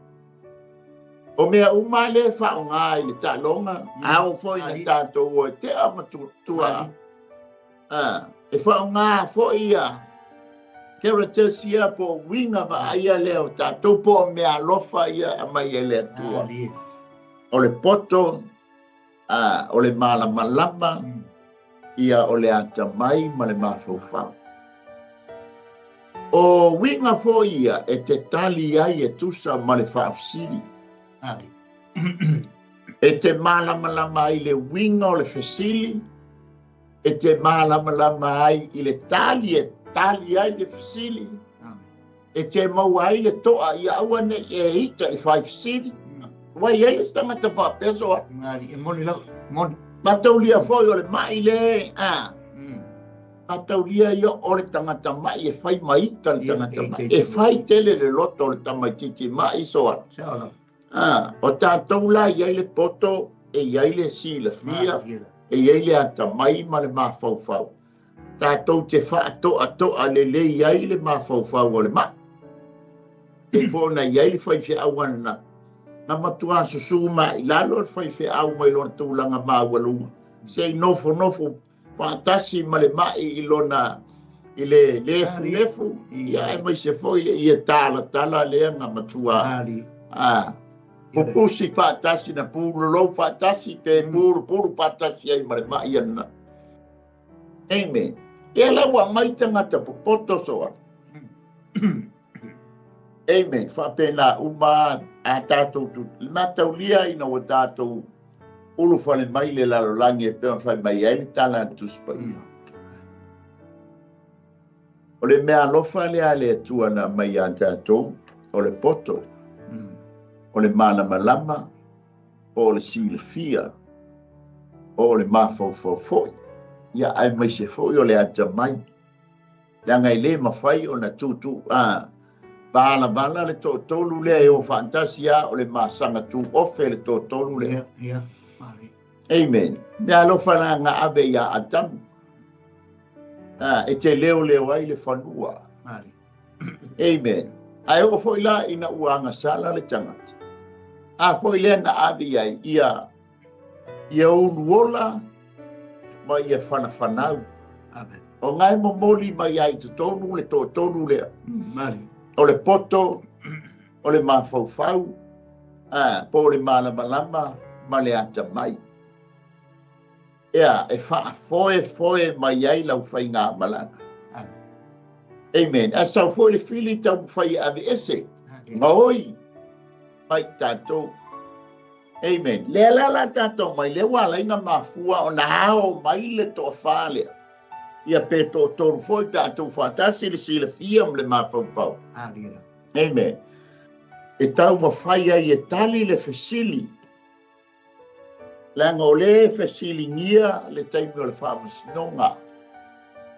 [SPEAKER 1] O mea uma lea e faaaoga i le taaloga, a oo foi na tatou o e tea ma tua. Ah, e faaaoga foi ia characters ia po o uiga vaaia lea o tatou po o mea alofa ia e aumai e le Atua. O le poto, a, o le malamalama, Ia o le atamai ma le mafaufau. O uiga foi ia e te tali ai e tusa ma le faafesili. E te malamalama ai le uiga o le fesili, e te malamalama ai i le tali e tali ai le fesili, e te maua ai le toa ia aua ne i e ita i le fai fesili. Ua i ai le tagata faapea soa.
[SPEAKER 2] E moni lava, moni.
[SPEAKER 1] Mataulia foi o le mai le, a. Mataulia ia o le tagata mai e fai ma ita le tagata mai. E fai tele le loto o le tamaitiiti mai soa. A, o tatou la i ai le poto, e i ai le silafia, e i ai le atamai ma le mafaufau. Tatou te faatoatoa lelei ai le mafaufau o le mai. E foi ona i ai le faifeau ananafi. Na matua susu mai i lalo le faifeau mai lona tulaga maualuga. Se i nofonofo faatasi ma le mai i lona i le lefulefu, ia aemaise foi le ia talatala lea na matua a pupusi faatasi na pulolou faatasi pe pulupulu faatasi ai ma le mai ananafi. Amen. Ia la ua mai tagata popoto soa. Amen. Faapena uma a tatou tu. Le mataulia ina ua tatou ulufale mai le lalolagi e pei ona fai mai ai le tala a le Tusi Paia. O le mea alofa lea a le Atua na aumai ia tatou, o le poto, o le malamalama, o le silafia, o le mafaufau foi, ia aemaise foi o le atamai. Leaga e le mafai ona tuutuu a valavala le toatolu lea e o faatasi a o le masaga tuofe le toatolu lea. Amen. Mea alofa la na ave ia Atamu. E te leoleo ai le fanua. Amen. Ae oo foi la ina ua agasala le tagata. A foi lea na ave i ai ia ia uluola ma ia fanafanau.
[SPEAKER 2] Amen.
[SPEAKER 1] O ngai momoli mai ai i totonu le toatolu lea.
[SPEAKER 2] Mali.
[SPEAKER 1] O le poto, o le mafaufau, po o le malamalama ma le atamai. Ea, e faafoefoe mai ai lau faigamalaga. Amen. A sau foi le fili taumafai e aveese, gaoi mai tatou. Amen. Lea la la tatou mai, lea ua ala ai ona mafua ona ao mai le toafa lea. Ia pe toatolu foi pe a tuufaatasi le silafia ma le mafaufau. Amen. E taumafai ai e tali le fesili. Leaga o lea e fesiligia le taimi o le faamasinoga.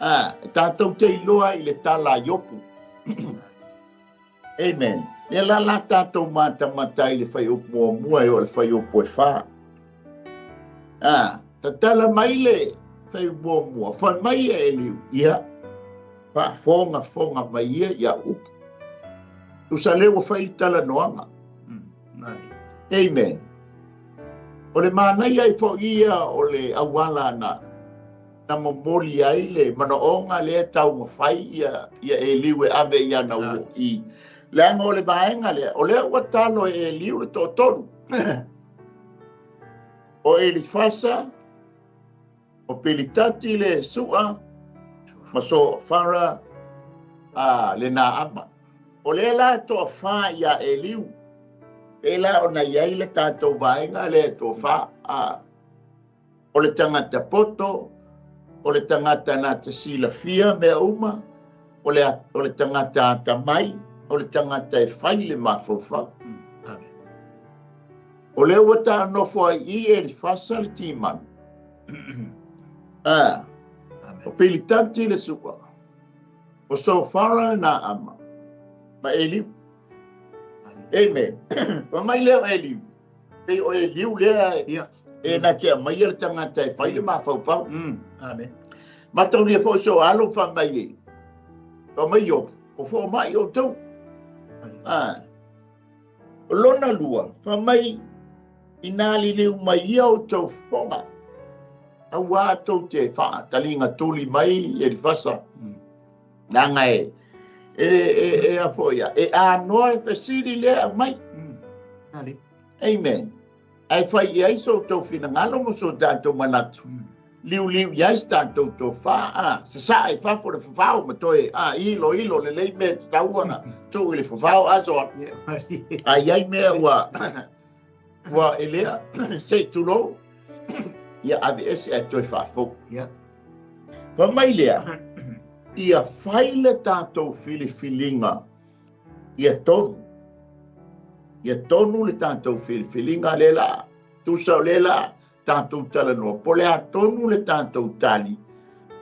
[SPEAKER 1] A, e tatou te iloa i le tala a Iopu. Amen. Lea la la tatou matamata ai i le fuaiupu muamua e oo i le fuaiupu e 4. A, tatala mai le fuaiupu muamua, fai mai e Eliu, ia, faafogafoga mai ia i au upu. Tusa lea ua fai le talanoaga. Amen. O le manaia ai foi ia o le auala na na momoli ai le manaoga lea e taumafai ia ia Eliu e ave i ana uo i. Leaga o le vaega lea, o lea ua talo e Eliu le toatolu. O Elifasa, o Pilitati le Sua, ma Sofara a le Naama. O lea la e toafa ia Eliu, pei la ona i ai le tatou vaega lea e toafa, a o le tagata poto, o le tagata na te silafia mea uma, o le, o le tagata atamai, o le tagata e fai le mafaufau. O lea ua taanofo ai i Elifasa le Timani, a o Pilitati le Sua, o Sofara le Naama, ma Eliu. Amen. Fai mai lea o Eliu, pei o Eliu lea e na te aumaia le tagata e fai le mafaufau.
[SPEAKER 2] Amen.
[SPEAKER 1] Mataulia foi so alo fai mai e, fai mai Iopu, o foamai outou. Ah. O lona lua, fai mai inā liliu mai ia outou fofoga, aua tou te faataliga tuli mai Elifasa. Leaga e, e, e, e a foi ia, e anoa e fesili lea aumai. Amen. Ae fai i ai so outou finagalo ma so tatou manatu. Liuliu i ai se tatou tofa, a, sasaa i fafo le fafao ma toe, a, iloilo lelei mea e tatau ona tuu i le fafao, a, so, a i ai mea ua, ua elea, se i tulou, ia aveese ae toe faafou. Fai mai lea, ia fai le tatou filifiliga ia tonu. Ia tonu le tatou filifiliga lea la, tusa o lea la tatou talanoa, po o le a tonu le tatou tali,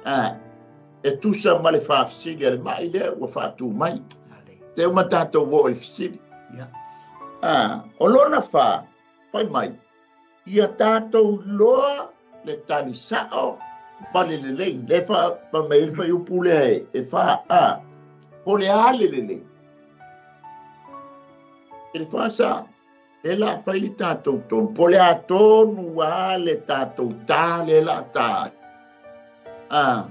[SPEAKER 1] a, e tusa ma le faafesili a le mai lea ua faatu mai. Te uma tatou oo i le fesili. A, o lona fa, fai mai, ia tatou iloa le tali sao ma le lelei. Le fa, fa mai le fuaiupu lea e fa, a, po o le a le lelei. E le fa sa, e la fai le tatou tonu, po o le a tonu a le tatou ta le la ta ai. A,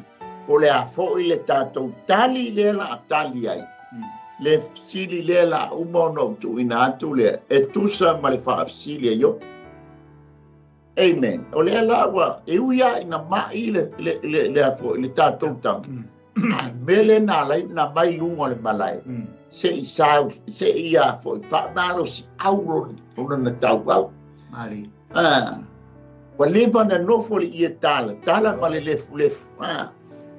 [SPEAKER 1] po o le a foi le tatou tali lea la tali ai. Le fesili lea la uma ona ou tuuina atu lea, e tusa ma le faafesili a Iopo. Amen. O lea la ua, e ui lava ina mai le, le, le, le, a foi, le tatou tama, a mea lea na ala ai ona mai i luga o le malae, se i sau, se i a foi, faamalosiau lona, lona tauvau.
[SPEAKER 2] Mali.
[SPEAKER 1] Ah, ua leva ona nofo le ie tala, tala ma le lefulefu. Ah,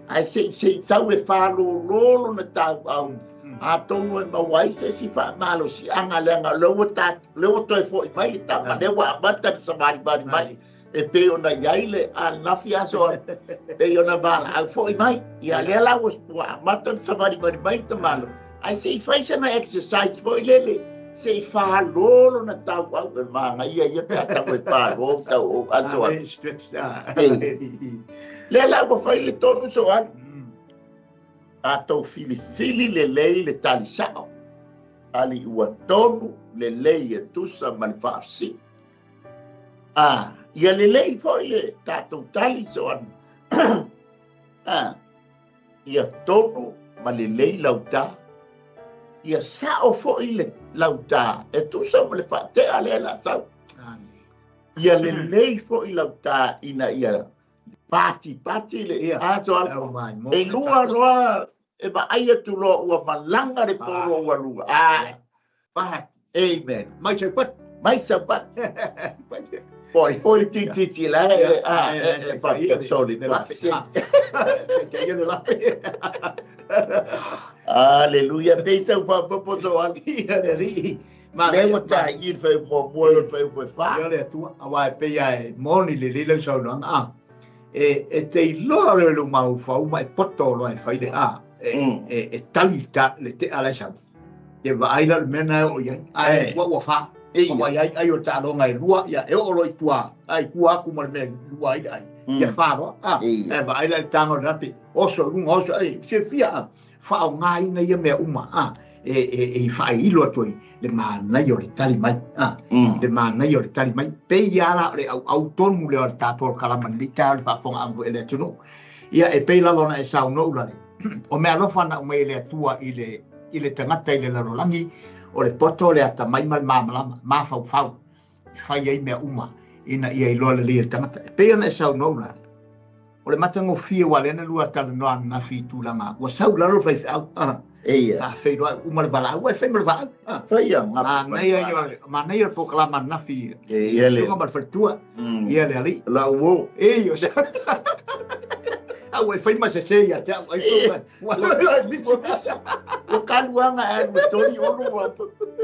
[SPEAKER 1] ae se i, se i sau e fālōlō lona tauvau, atonu e maua ai se isi faamalosiaga, leaga o lea ua ta, lea ua toe foi mai le tama, lea ua amata le savalivali mai, e pei ona i ai le ananafi aso, pei ona valaau foi mai. Ia lea la ua, ua amata le savalivali mai le tamalo, ae se i fai sana exercise foi lele, se i fālō lona tauvau, e manaia ia pe a tau e fālō tau o aso
[SPEAKER 2] atu. Stretch.
[SPEAKER 1] Lea la ua fai le tonu so alu. Tatou filifili lelei le tali sao, tali ua tonu lelei e tusa ma le faafesili. A, ia lelei foi le tatou tali so alu. A, ia tonu ma lelei lau ta. Ia sao foi le lau ta e tusa ma le faatea lea la sau. Ia lelei foi lau ta ina ia pati pati le
[SPEAKER 2] Ia,
[SPEAKER 1] aso alu.
[SPEAKER 2] au mai, mo
[SPEAKER 1] E
[SPEAKER 2] le
[SPEAKER 1] lua
[SPEAKER 2] tatou.
[SPEAKER 1] loa e vaai atu loa ua malaga le polo ua lua.
[SPEAKER 2] Ah. Pati.
[SPEAKER 1] Amen.
[SPEAKER 2] Mai Saupatu.
[SPEAKER 1] Mai Saupatu. Po ai foi le tititi la e a e e fa soli
[SPEAKER 2] Le lape. Ia le lape.
[SPEAKER 1] Aleluia. Pei sau faapopo so alu.
[SPEAKER 2] Ia le alii.
[SPEAKER 1] Lea ua taai i le fuaiupu muamua i le fuaiupu e fa.
[SPEAKER 2] Ia le Atua, aua e pei lava e moni lelei lau saunoaga, a. E, e te iloa loa i lou mafaufau ma e poto loa e fai le a, e, e, e tali le ta, le tea la e sau. Te vaai la o le mea lena e oo i ai. Ae ua ua fa. Ua i ai ai o le taaloga e lua, ia e oo loa i tua, a i tua atu ma le mea e lua ai le ai. Ia fa loa, a. Ae vaai la i le taga o le lape, oso i luga, oso, e, silafia, a. Faaaogaina ia mea uma, a, e, e, e faailo atu ai le manaia o le tali mai, a, le manaia o le tali mai. Pei lava la o le auau tonu lea o le tatou polokalama i lenei taeao i le faafofogaaga foi a le atunuu. Ia, e pei lava ona e saunoa Ulalei, o meaalofa na aumai e le Atua i le, i le tagata i le lalolagi, o le poto, le atamai ma le malamalama, mafaufau e fai ai mea uma ina ia iloa lelei e le tagata. E pei ona e saunoa Ulalei, O le matagofie ua lea na lua talanoa ananafi i tulaga ua sau i lalo le faifeau.
[SPEAKER 1] Eia.
[SPEAKER 2] Sa feiloai uma le valaau, e fai ma le vaau.
[SPEAKER 1] Fai ia gapu
[SPEAKER 2] Manaia ia o le, manaia le polokalama ananafi i le susuga ma le faletua. Ia le alii.
[SPEAKER 1] Lau uo.
[SPEAKER 2] Ei, o sa. A ua e fai ma sese ia te au. Ai foi ua
[SPEAKER 1] misi. Ua kaluaga e alu e toli ulu ua.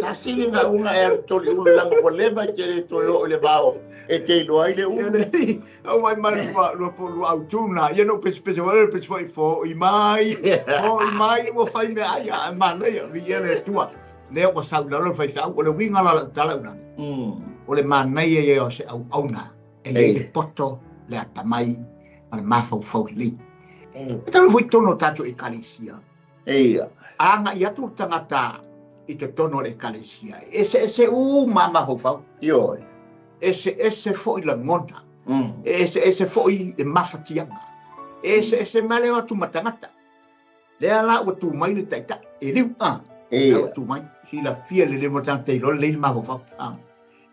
[SPEAKER 1] Sa sili ga uga e alu toli ulu leaga ua leva e te le toe oo i le vao e te iloa ai le
[SPEAKER 2] ulu. Ia le alii. Au mai mai lua lua po lua au tuna ia no pese pese wale pese foi fo i mai fo i mai ua fai me ai a manaia mi ia le tua lea ua sau lalo fai sau o le uiga la lau tala una o le manaia ia o se auauna e i ai le poto le atamai ma le mafaufau lelei. E talu foi totonu o tatou ekalesia.
[SPEAKER 1] Eia.
[SPEAKER 2] Agai atu le tagata i totonu o le ekalesia, e eseese uma mafaufau.
[SPEAKER 1] Ioe.
[SPEAKER 2] Eseese foi lagona. E eseese foi le mafatiaga. E eseese mea lea o atu ma tagata. Lea la ua tu mai le taitai, e liu, a.
[SPEAKER 1] Eia.
[SPEAKER 2] Lea ua tu mai, silafia lelei mo le tagata iloa lelei le mafaufau, a.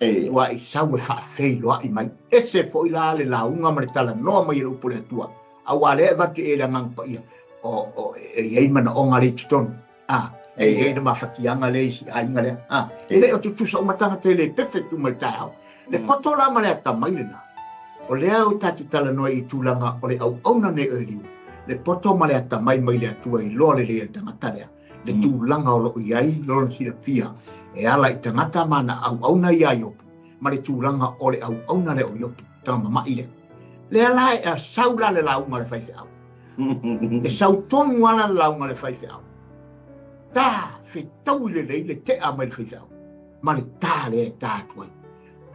[SPEAKER 2] Ua i sau e faafeiloai mai. Ese foi la le lauga ma le talanoa mai e le upu a le Atua, aua lea e avatu i ai le Agaga Paia, o, e i ai manaoga lea i totonu. A, e i ai le mafatiaga lea i si aiga lea. A, e le o tutusa uma tagata e le perfect uma i le taeao. Le poto la ma le atamai lena, o lea o ta te talanoa i tulaga o le auauna nei o Eliu, le poto ma le atamai mai le Atua iloa lelei e le tagata lea, le tulaga o lo o i ai lona silafia e ala i tagata ma ana auauna iā Iopu, ma le tulaga o le auauna lea o Iopu, tama mama'i lea. Lea la e sau la le lauga a le faifeau. E sau tonu lava la le lauga a le faifeau. Ta fetaui lelei le tea mai le faifeau ma le ta lea e ta atu ai.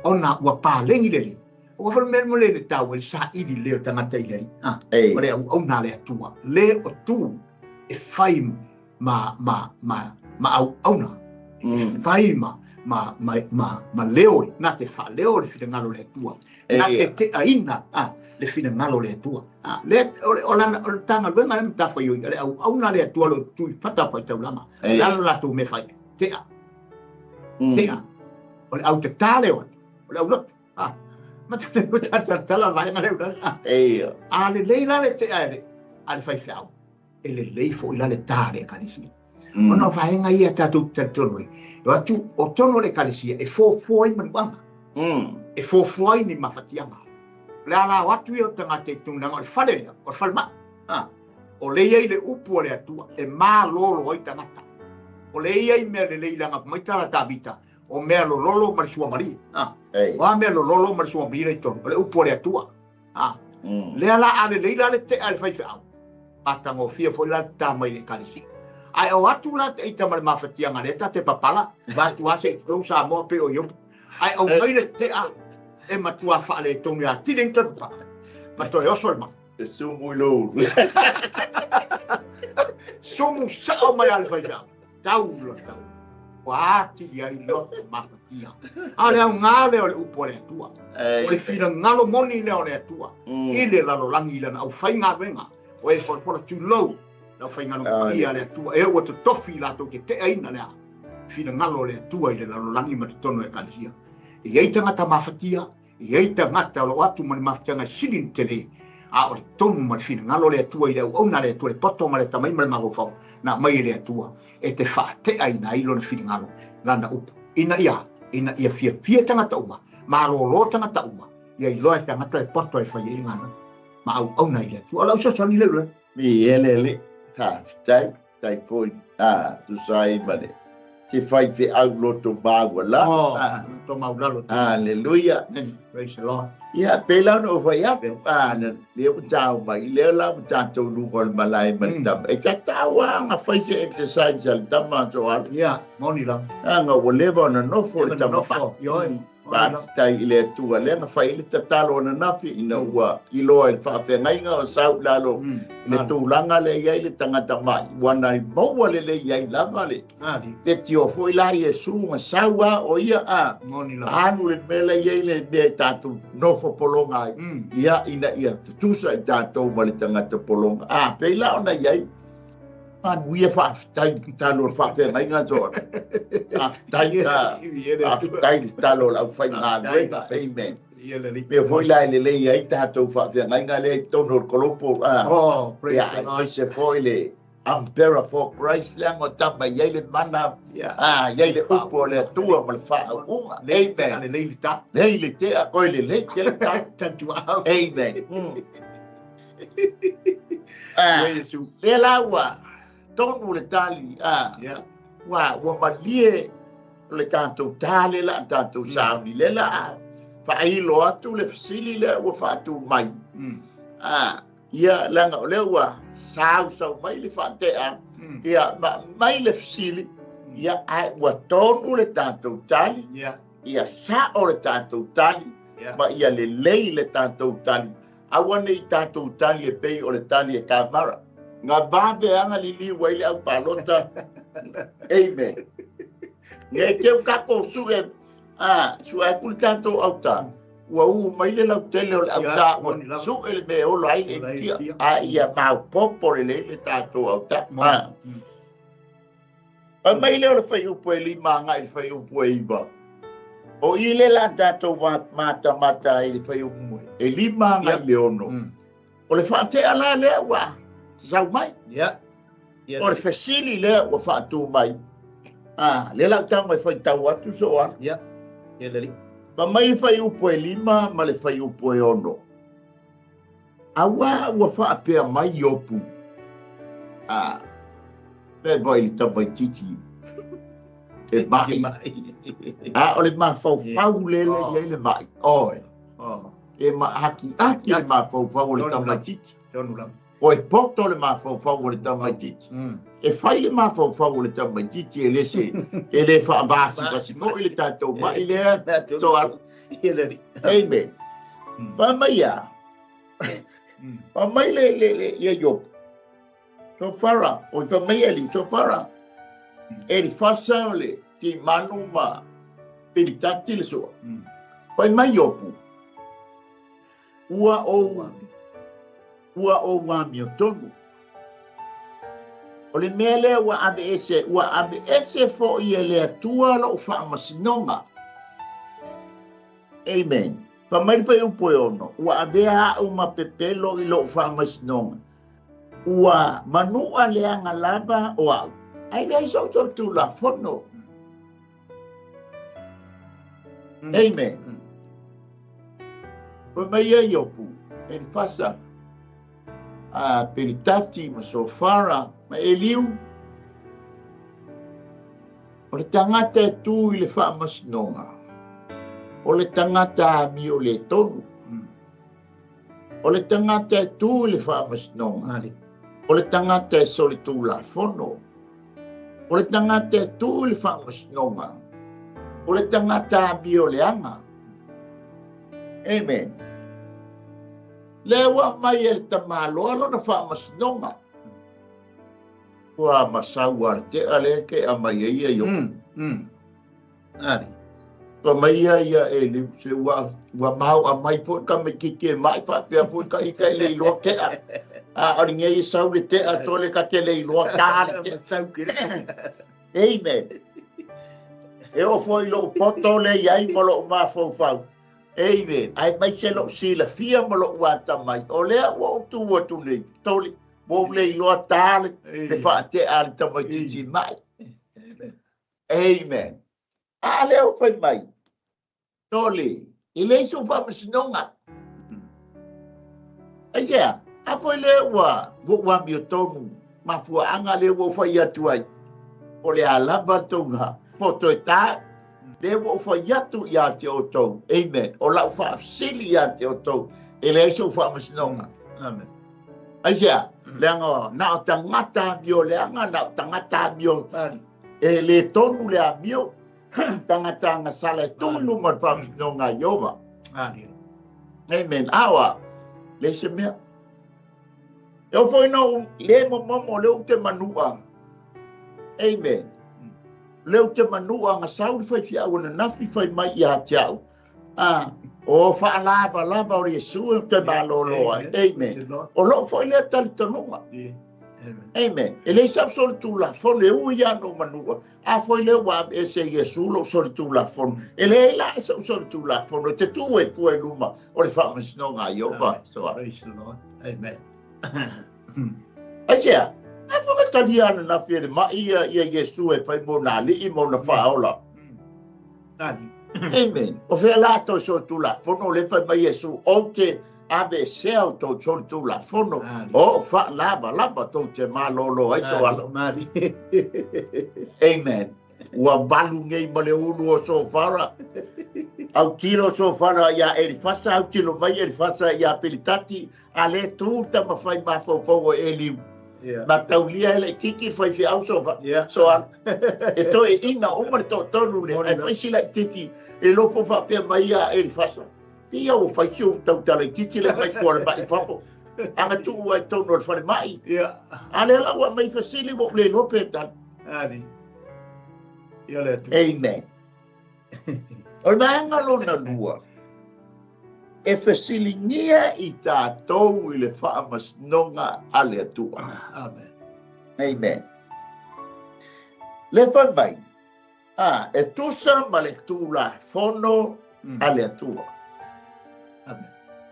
[SPEAKER 2] Ona ua paleni lelei. Ua fai mea mo le le tau le saili leo tagata i le alii. Ha. O le auauna a le Atua. Le o tu e fai ma ma ma ma auauna. E fai ma ma ma ma ma leo e na te faaleo le finagalo o le Atua. Na te teaina a le finagalo o le Atua. A le o le o lana o le tagaluega le matafaioi o le auauna a le Atua lo tu i fata faitaulaga. Le a le latou mea fai. Tea. Tea. O le au tatā leo atu. O le au lotu. A ma te le tala vaega leo la. A lelei la le tea e le a le faifeau. E lelei foi la le tā le ekalesia. Ona o vaega ia tatou te talitonu ai. E o atu o tonu o le ekalesia e fofoa ai manuaga. E fofoa ai ni mafatiaga. O le ala o atu ia o tagata i tulaga o le fale lea, o le falemai. O lea i ai le upu a le Atua e malolo ai tagata. O lea i ai mea lelei leaga mai tala Tavita o mea lololo ma le suamalie. O a mea lololo ma le suamalie la i totonu? O le upu a le Atua. Lea la a lelei la le tea e le faifeau, matagofie foi la le ta mai le ekalesia. Ae o atu la te ita ma le mafatiaga lea ta te papala, vaeatu lava se i tulou Samoa pei o Iopu. Ae aumai le tea e matua faaletonu ia atili ai ona toe papala, ma toe oso le mai.
[SPEAKER 1] E sumu i lou ulu.
[SPEAKER 2] Sumu sao mai a le faifeau. Tau la tau. Ua atili ai loto mafatia. A o le aoga lea o le upu a le Atua. O le finagalo moni lea o le Atua i le lalolagi i lana aufaigaluega. O e folafola tulou le aufaigaluega paia a le Atua, e ua totofi i latou te teaina le finagalo o le Atua i le lalolagi ma totonu o Ekalesia. E i ai tagata mafatia, E i ai tagata o lo o atu ma le mafutaga e sili ona tele, a o le tonu ma le finagalo o le Atua i le auauna a le Atua, le poto ma le atamai ma le mafaufau, na aumai e le Atua e te faateaina ai lona finagalo, lana upu, ina ia, ina ia fiafia tagata uma, malolo tagata uma, ia iloa e tagata le poto e fai ai le galuega ma auauna i le Atua. O lau fesoasoani lea, Lula.
[SPEAKER 1] Mi ele le, faafetai. Tai foi a tusa ai ma le te faifeau loto mauala.
[SPEAKER 2] Oh, loto maulalo.
[SPEAKER 1] Hallelujah.
[SPEAKER 2] Praise the Lord.
[SPEAKER 1] Ia, pei la ona ou fai atu, a, lea ua tau mai, lea la ua tatou luga o le malae ma le tama. E tatau lava ona fai se exercise a le tama a Soala.
[SPEAKER 2] Ia, moni lava.
[SPEAKER 1] Leaga ua leva ona nofo le tama
[SPEAKER 2] fai. Ioe.
[SPEAKER 1] Faafetai i le Atua lea na fai ai le tatalo ananafi ina ua iloa i le faafeagaiga o sau i lalo i le tulaga lea i ai le tagata ma'i, ua na maua lelei ai lava le leitio foi la Iesu na sau a o ia a alu le mea la i ai le mea e tatou nofo pologa ai, ia ina ia tutusa i tatou ma le tagata pologa. A pei la ona i ai Manuia faafetai i le tatalo o le faafeagaiga John. Faafetai faafetai i le tatalo o le aufaigaluega. Amen. Mea foi la e lelei ai tatou faafeagaiga lea i totonu o le kolopo.
[SPEAKER 2] Oh, praise the Lord.
[SPEAKER 1] Aemaise foi le Umbrella for Christ leaga o tama i ai le mana, a i ai le upu o le Atua ma le faauuga. Amen.
[SPEAKER 2] Lelei le ta.
[SPEAKER 1] Lelei le tea, koe lelei tele ta. Amen. Lea la ua tonu le tali, a, ua, ua malie le tatou ta le la tatou sauni le la faailo atu le fesili lea ua faatu mai. A, ia leaga o lea ua sausau mai le faatea, ia ma mai le fesili, ia ae ua tonu le tatou tali, ia sao le tatou tali, ma ia lelei le tatou tali. Aua ne i tatou tali e pei o le tali e Kamara. Nga vave aga liliu ai le au palota. Amen. Nge teu kakou sue, a, sue atu le tatou auta. Ua u mai le lautele o le auta, ua sue le mea e ola ai le initia. A ia maopopo lelei le tatou auta. A. Fai mai lea o le fuaiupu e 5 agai i le fuaiupu e 9. O i le la tatou matamata ai i le fuaiupu e 5 agai i le 6. O le faatea la lea ua sau mai. O le fesili lea ua faatu mai. A, lea la ou tago e faitau atu soo alu. Fai mai le fuaiupu e 5 ma le fuaiupu e 6. Auā ua faapea mai Iopu, a, pe vai le tamaitiiti e ma'i, a o le mafaufau lele i ai le ma'i. Oe, e maakiaki le mafaufau o le tamaitiiti. Oi poto le mafaufau o le tamaitiiti. E fai le mafaufau o le tamaitiiti e le se, e le faavasivasi foi le tatou ma'i lea. So, amen. Fai mai ia, fai mai le, le, le, ia Iopu, Sofara, oi fai mai Eli, Sofara, Elifasa o le Timanu ma Pilitati le Sua. Fai mai Iopu, ua ou, ua ou amiotonu. O le mea lea ua aveese, ua aveese foi e le Atua lou faamasinoga. Amen. Fai mai le fuaiupu e 6, ua avea au ma pepelo i lou faamasinoga. Ua manu'a leaga lava o au, ae leai sou solitulafono. Amen. Fai mai ia Iopu, Elifasa, a Pelitati ma Sofara ma Eliu, o le tagata e tu i le faamasinoga, o le tagata amio le tonu. O le tagata e tu i le faamasinoga, o le tagata e solitulafono. O le tagata e tu i le faamasinoga, o le tagata amio leaga. Amen. Lea ua aumai e le tamaloa lona faamasinoga. Ua masau a le tea lea ke aumai ai ia Iopu. Ua mai ia ia Eliu, se ua, ua mau a mai foi ka tamaitiiti e ma'i faapea foi ka ika e le iloa tea. A o le nei e sau le tea sole ka te le iloa tā le tea. Amen. E oo foi i lou poto le i ai ma lou mafaufau. Amen. Aemaise lou silafia ma lou atamai. O lea ua ou tu atu nei, toli, ua ou le iloa tā le faatea a le tamaitiiti ma'i. Amen. A lea ua fai mai, toli, e leai sou faamasinoga. Aisea? A foi lea ua ou amiotonu, mafuaaga lea ua ou fai atu ai, o le a lava le tou poto e ta, lea ua ou fai atu ia te outou. Amen. O lau faafesili ia te outou, e leai sou faamasinoga.
[SPEAKER 2] Amen.
[SPEAKER 1] Aisea? Leaga na o tagata amio leaga, na o tagata amio e le tonu le amio, tagata agasala e tu i luma o le faamasinoga a Ieova. Amen. A oa, leai se mea. E oo foi ina ou le momomo, o lea ou te manu'a. Amen. O lea ou te manu'a gasau le faifeau ananafi fai mai ia te au. A, o faalavalava o le Iesu e te malolo ai. Amen. O lou foi lea talitonuga. Amen. E leai sau solitulafono e ui lava na ou manua. A foi lea ua aveese e Iesu lou solitulafono. E leai la sou solitulafono e te tu ai fua i luma o le faamasinoga a Ieova.
[SPEAKER 2] Praise the Lord. Amen.
[SPEAKER 1] Aisea? A foi ka talia ananafi e le ma'i ia Iesu e fai mo na alii ma ona faaola. Amen. O fea la tou solitulafono lea fai mai Iesu, ou te aveesea outou solitulafono, o faalavalava tou te malolo ai so alo. Amen. Ua valu nei ma le ulu o Sofara. Autilo Sofara iā Elifasa, autilo mai Elifasa iā Pilitati, A le tu tama fai mafaufau o Eliu.
[SPEAKER 2] Yeah.
[SPEAKER 1] Mataulia e laitiiti le faifeau so
[SPEAKER 2] Yeah.
[SPEAKER 1] so a e toeaina uma le toatolu lea, ae fai si laitiiti e iloa po o faapea mai ia Elifasa. Pei ia ua fai si ou tautala itiiti le aumai fua o le ma'i i fafo. A na tuu ai i totonu o le falemai.
[SPEAKER 2] Yeah.
[SPEAKER 1] A lea la ua aumai fesili ua ou le iloa pe tali.
[SPEAKER 2] Ali. Ia le atu.
[SPEAKER 1] Amen. O le vaega lona lua, e fesiligia i tatou i le faamasinoga a le Atua.
[SPEAKER 2] Amen.
[SPEAKER 1] Amen. Le fai mai, A, e tusa ma le Tulafono a le Atua.
[SPEAKER 2] Amen.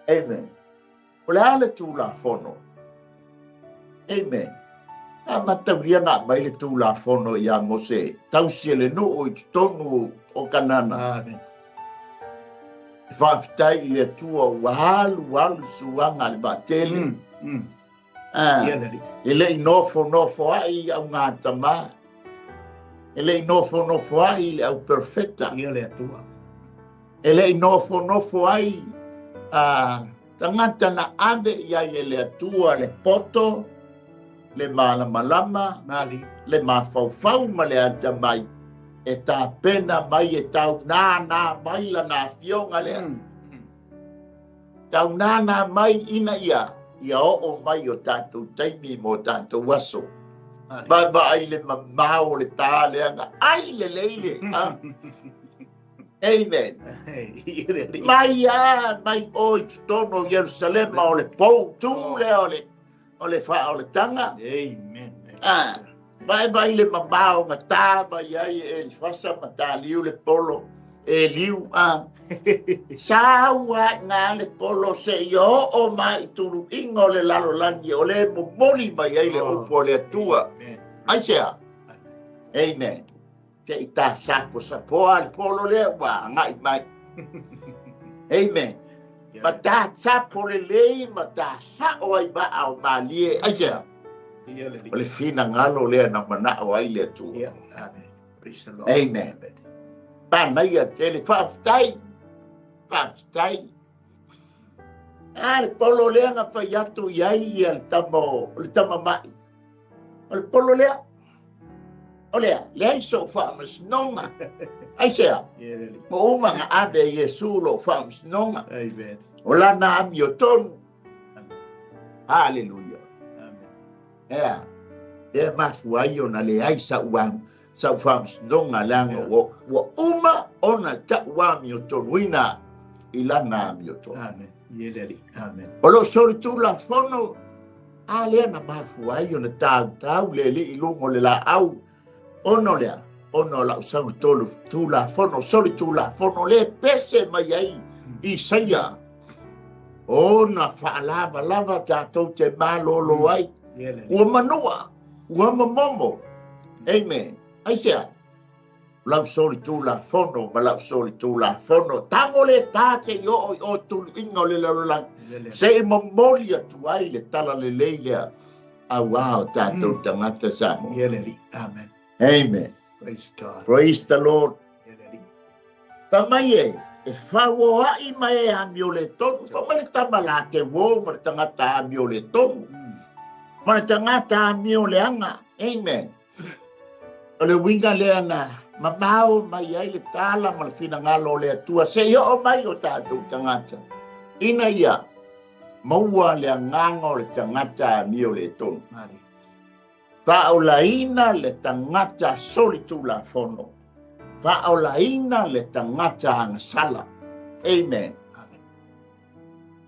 [SPEAKER 1] Amen. O le a le Tulafono? Amen. A mataulia na aumai le Tulafono ia Mose, tausi e le nuu i totonu o Kanana.
[SPEAKER 2] Amen.
[SPEAKER 1] E faafetai i le Atua ua alu alu suaga a le vaatele. E le i nofonofoai i augatama, e le i nofonofoai i le au perfeta.
[SPEAKER 2] Ia le Atua.
[SPEAKER 1] E le i nofonofoai a tagata na ave i ai e le Atua le poto, le malamalama,
[SPEAKER 2] Mali.
[SPEAKER 1] le mafaufau ma le atamai e tapena mai e taunānā mai lana afioga lea. Taunānā mai ina ia ia oo mai o tatou taimi mo tatou aso. Vaavaai le mamao o le tā lea na ai lelei le. Amen. Mai a mai o i totonu o Ierusalema o le pou tū lea o le o le faaolataga.
[SPEAKER 2] Amen.
[SPEAKER 1] A, vaevae le mamao na tā mai ai e Elifasa ma tāliu le polo, e liu a. Sau a ngā le polo se i oo mai i tuluiga o le lalolagi o le momoli mai ai le upu o le Atua. Aisea? Amen. Te i tā sapo sapoa le polo lea ua agai mai. Amen. Ma tā tapo lelei ma tā sao ai vaa o malie. Aisea? O le finagalo lea na manao ai le Atua.
[SPEAKER 2] Amen.
[SPEAKER 1] Amen. Manaia tele. Faafetai. Faafetai. A le polo lea na fai atu i ai ia le tama o le tama mai. O le polo lea. O lea, leai sou faamasinoga. Aisea? Ua uma na ave e Iesu lou faamasinoga.
[SPEAKER 2] Amen.
[SPEAKER 1] O lana amiotonu. Haleluia.
[SPEAKER 2] Amen.
[SPEAKER 1] Ea, lea mafua ai ona leai sa'u sa'u faamasinoga leaga ua ua uma ona ta'u amiotonuina i lana amiotonu.
[SPEAKER 2] Amen. Ia le Alii. Amen.
[SPEAKER 1] O loo solitulafono a lea na mafua ai ona tautau le alii i luga o le laau ona o lea ona o la'u sagatolu tulafono solitulafono lea e pese mai ai Isaia ona faalavalava tatou te malolo ai
[SPEAKER 2] Ia le Alii.
[SPEAKER 1] ua manua ua momomo. Amen. Aisea? Lau solitulafono ma lau solitulafono tago le tā te i oo i o tuluiga o le lalolagi
[SPEAKER 2] Ia le Alii.
[SPEAKER 1] se i momoli atu ai le tala lelei lea auā o tatou tagata Samoa.
[SPEAKER 2] Ia le Alii. Amen.
[SPEAKER 1] Amen.
[SPEAKER 2] Praise God.
[SPEAKER 1] Praise the Lord.
[SPEAKER 2] Ia le Alii.
[SPEAKER 1] Fa mai e, e fauoa'i ma e amioletonu, fa mai le tama la te uō ma le tagata amioletonu, ma le tagata amioleaga. Amen. O le uiga lea na mamao mai ai le tala ma le finagalo o le Atua se i oo mai o tatou tagata ina ia maua le agaga o le tagata amioletonu.
[SPEAKER 2] Mali.
[SPEAKER 1] Faaolaina le tagata solitulafono. Faaolaina le tagata agasala. Amen.
[SPEAKER 2] Amen.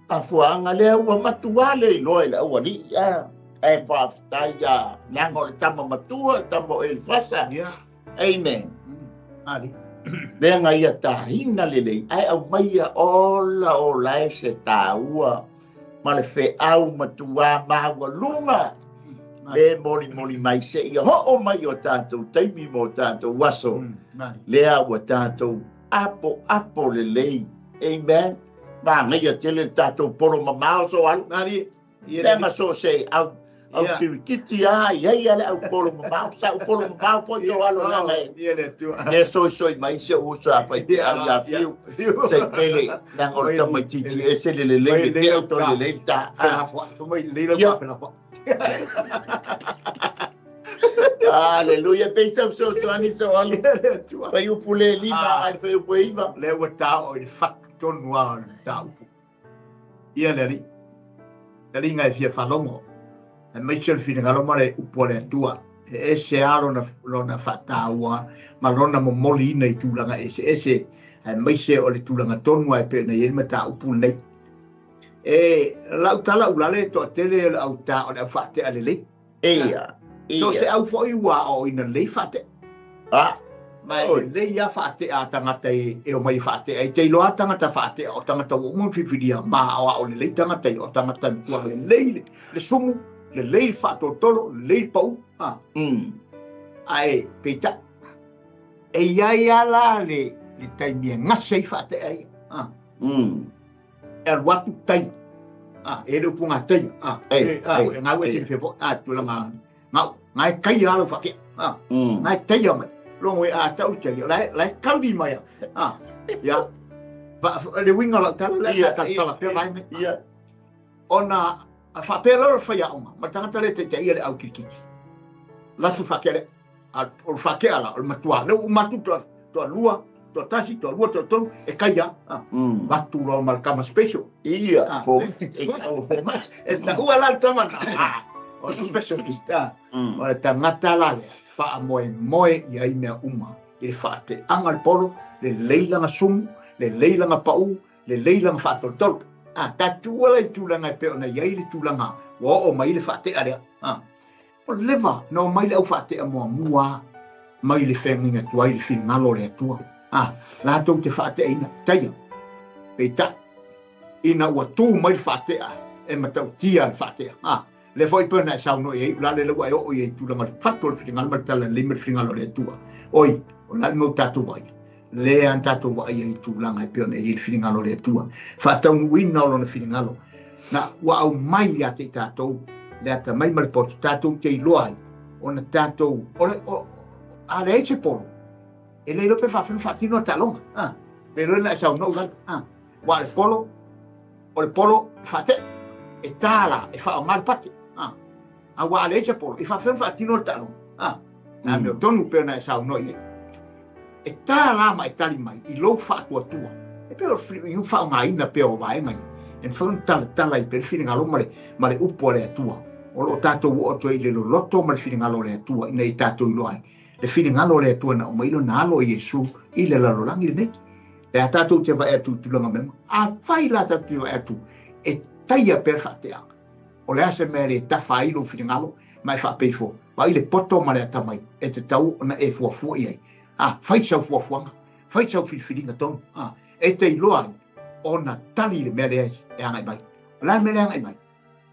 [SPEAKER 1] Afuaga lea ua matuā le iloa i le aualii a. Ae faafetai ia leaga o le tama matua, le tama o Elifasa.
[SPEAKER 2] Ia.
[SPEAKER 1] Amen.
[SPEAKER 2] Mali.
[SPEAKER 1] Leaga ia tāina lelei, ae aumaia ola ola e se tāua ma le feau matuā maualuga le molimoli mai se ia hoo mai o tatou taimi mo tatou aso.
[SPEAKER 2] Mali.
[SPEAKER 1] Lea ua tatou apo apo lelei. Amen. Magaia tele le tatou polo mamao so alu.
[SPEAKER 2] Mali. Ia le
[SPEAKER 1] Lea
[SPEAKER 2] Alii.
[SPEAKER 1] ma so se au au
[SPEAKER 2] Ia.
[SPEAKER 1] kirikiti a i ai a le au polo mamao sa au polo mamao foi so alu leaga e
[SPEAKER 2] Ia le Atua.
[SPEAKER 1] le soisoi mai se uso a fai te au ia fiu se pele leaga o le tamaitiiti ese le lelei le te au toe lelei le ta.
[SPEAKER 2] Felafoai. Fai mai lelei lau
[SPEAKER 1] Ia.
[SPEAKER 2] faafelafoai.
[SPEAKER 1] Haleluia. Pei sau fesoasoani so alu.
[SPEAKER 2] Ia le Atua.
[SPEAKER 1] Fai upu le lima
[SPEAKER 2] Ah.
[SPEAKER 1] ai fai upu e iva.
[SPEAKER 2] Lea ua tāo i le fatu tonu lava o le mataupu. Ia le Alii. Le alii e fia faalogo. Aemaise o le finagalo ma le upu a le Atua. E ese lava lona, lona faataua ma lona momoliina i tulaga eseese. Aemaise o le tulaga tonu ai pei ona i ai le mataupu lenei. E lau tala ulale toatele o le autā o le au faatea lelei.
[SPEAKER 1] Ia.
[SPEAKER 2] So se
[SPEAKER 1] Ia.
[SPEAKER 2] au foi ua aoaoina lelei faatea.
[SPEAKER 1] Ah.
[SPEAKER 2] Ma e lelei lava faatea a tagata e omai e faatea ai. E te iloa lava tagata faatea, o tagata ua uma ona filifilia ma aoao lelei tagata ia, o tagata e matua lelei le sumu, lelei le faatolotolo, lelei le pau. Ae peitai, e i ai lava la le taimi e gase ai faatea ia. E alu atu taia, e le upu gataia, e gau ese le fea foi, tulaga gau, na e taia lava lau faatea, na e taia mai, logo e a tau taia, la e kali mai a, ia, le uiga o lau tala, lea sa talatala pea vaega ia. Ona faapea loa le faiaoga ma le tagata lea e taitaia le au kirikiti, latou faatea lea. A o le faatea la, o le matua, lea ua uma atu toalua, toatasi, toalua, toatolu, e taia. Avatu loa ma le tama special.
[SPEAKER 1] Ia,
[SPEAKER 2] e taua la le tama na. O le specialist. O le tagata la lea, faamoemoe i ai mea uma. I le faateaga le polo, lelei lana sumu, lelei lana pau, lelei lana faatolotolo. Tatou la i tulaga e pei ona i ai le tulaga ua oo mai le faatea lea. Ua leva na omai le au faatea muamua mai le feagaiga tuai i le finagalo o le Atua, a latou te faateaina taia. Peitai, ina ua tu mai le faatea e matautia le faatea, a lea foi pei ona e saunoa i ai, o le a le la ua e oo i ai i tulaga o le fatu o le finagalo ma le talalelei ma le finagalo o le Atua. Oi, o le a le mea ua tatou vaaia? Lea na tatou vaaia i tulaga e pei ona i ai le finagalo o le Atua, faataunuuina o lona finagalo, na ua aumai ia te i tatou le atamai ma le poto, tatou te iloa ai, ona tatou, o le, o, a leai se polo, e le iloa pe faafefea ona faatino le taaloga, a, le iloa na e saunoa ulalo, a, aua o le polo, o le polo e faatea, e ta la, e faaaoga le pate, a. Aua a leai se polo, e faafefea ona faatino le taaloga? A, na mea tonu pei ona e saunoa i ai. E ta la ma e tali mai i lou faatuatua. E pei o le faaaogaina pea o vaega ia. E mafai ona talatala ai pea le finagalo ma le, ma le upu a le Atua. O lo o tatou oo atu ai i le loloto ma le finagalo o le Atua ina ia tatou iloa ai le finagalo o le Atua na aumai lona alo o Iesu i le lalolagi lenei. Le a tatou te vaai atu i tulaga mema. Afai la tatou te vaai atu e taia pea le faateaga. O le a se mea e le tafa ai lou finagalo ma e faapeifo, vaai le poto ma le atamai e tatau ona e fuafua i ai. A, fai sau fuafuaga, fai sau filifiliga tonu, a, e te iloa ai ona tali le mea lea e agai mai. O le a le mea lea e agai mai?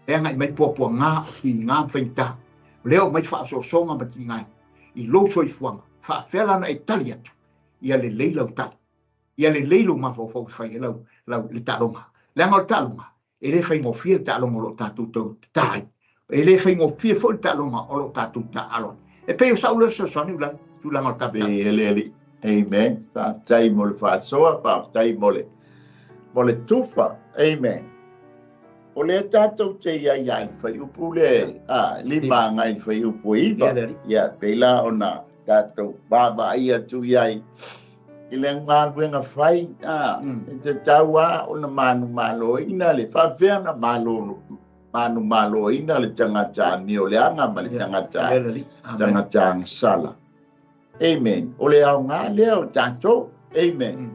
[SPEAKER 2] E agai mai puapuaga o tiga ma faigata, o lea o aumai faaosoosoga ma tiga i lou soifuaga, faapefea la ona e tali atu? Ia lelei lau tali, ia lelei lou mafaufau e fai ai lau, lau, le taaloga. Leaga o le taaloga, E le faigofie le taaloga o lo o tatou tau tatā ai. E le faigofie foi le taaloga o lo o tatou taaalo ai. E pei o sa'u lea fesoasoani Ulani, tulaga o le talatala.
[SPEAKER 1] E le alii. Amen. Faafetai mo le faasoa, faafetai mo le mo le tufa. Amen. O lea tatou te i ai i le fuaiupu le a 5 agai i le fuaiupu 9. Ia, pei la ona tatou vaavaai atu i ai i le galuega fai, a, e tatau lava ona manumaloina le faafefea ona malo, manumaloina le tagata amio leaga ma le tagata, tagata agasala. Amen. O le aoga lea o tatou. Amen.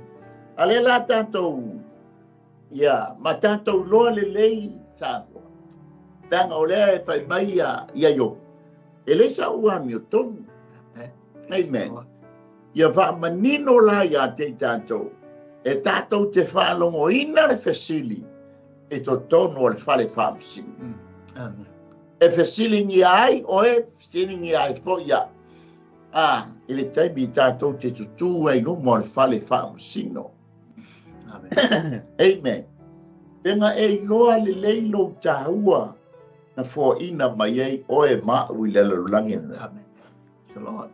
[SPEAKER 1] A lea la tatou, ia, ma tatou iloa lelei Samoa. Leaga o lea e fai mai ia, ia Iopo, e leai sa'u amiotonu. Amen. Ia faamanino la ia te i tatou, e tatou te faalogoina le fesili i totonu o le fale faamasino.
[SPEAKER 2] Amen.
[SPEAKER 1] E fesiligia ai oe, fesiligia ai foi au. A, i le taimi tatou te tutū ai luma o le fale faamasino.
[SPEAKER 2] Amen.
[SPEAKER 1] Amen. Pena e iloa lelei lou tāua na foaina mai ai oe ma au i le lalolagi.
[SPEAKER 2] Amen. Lord.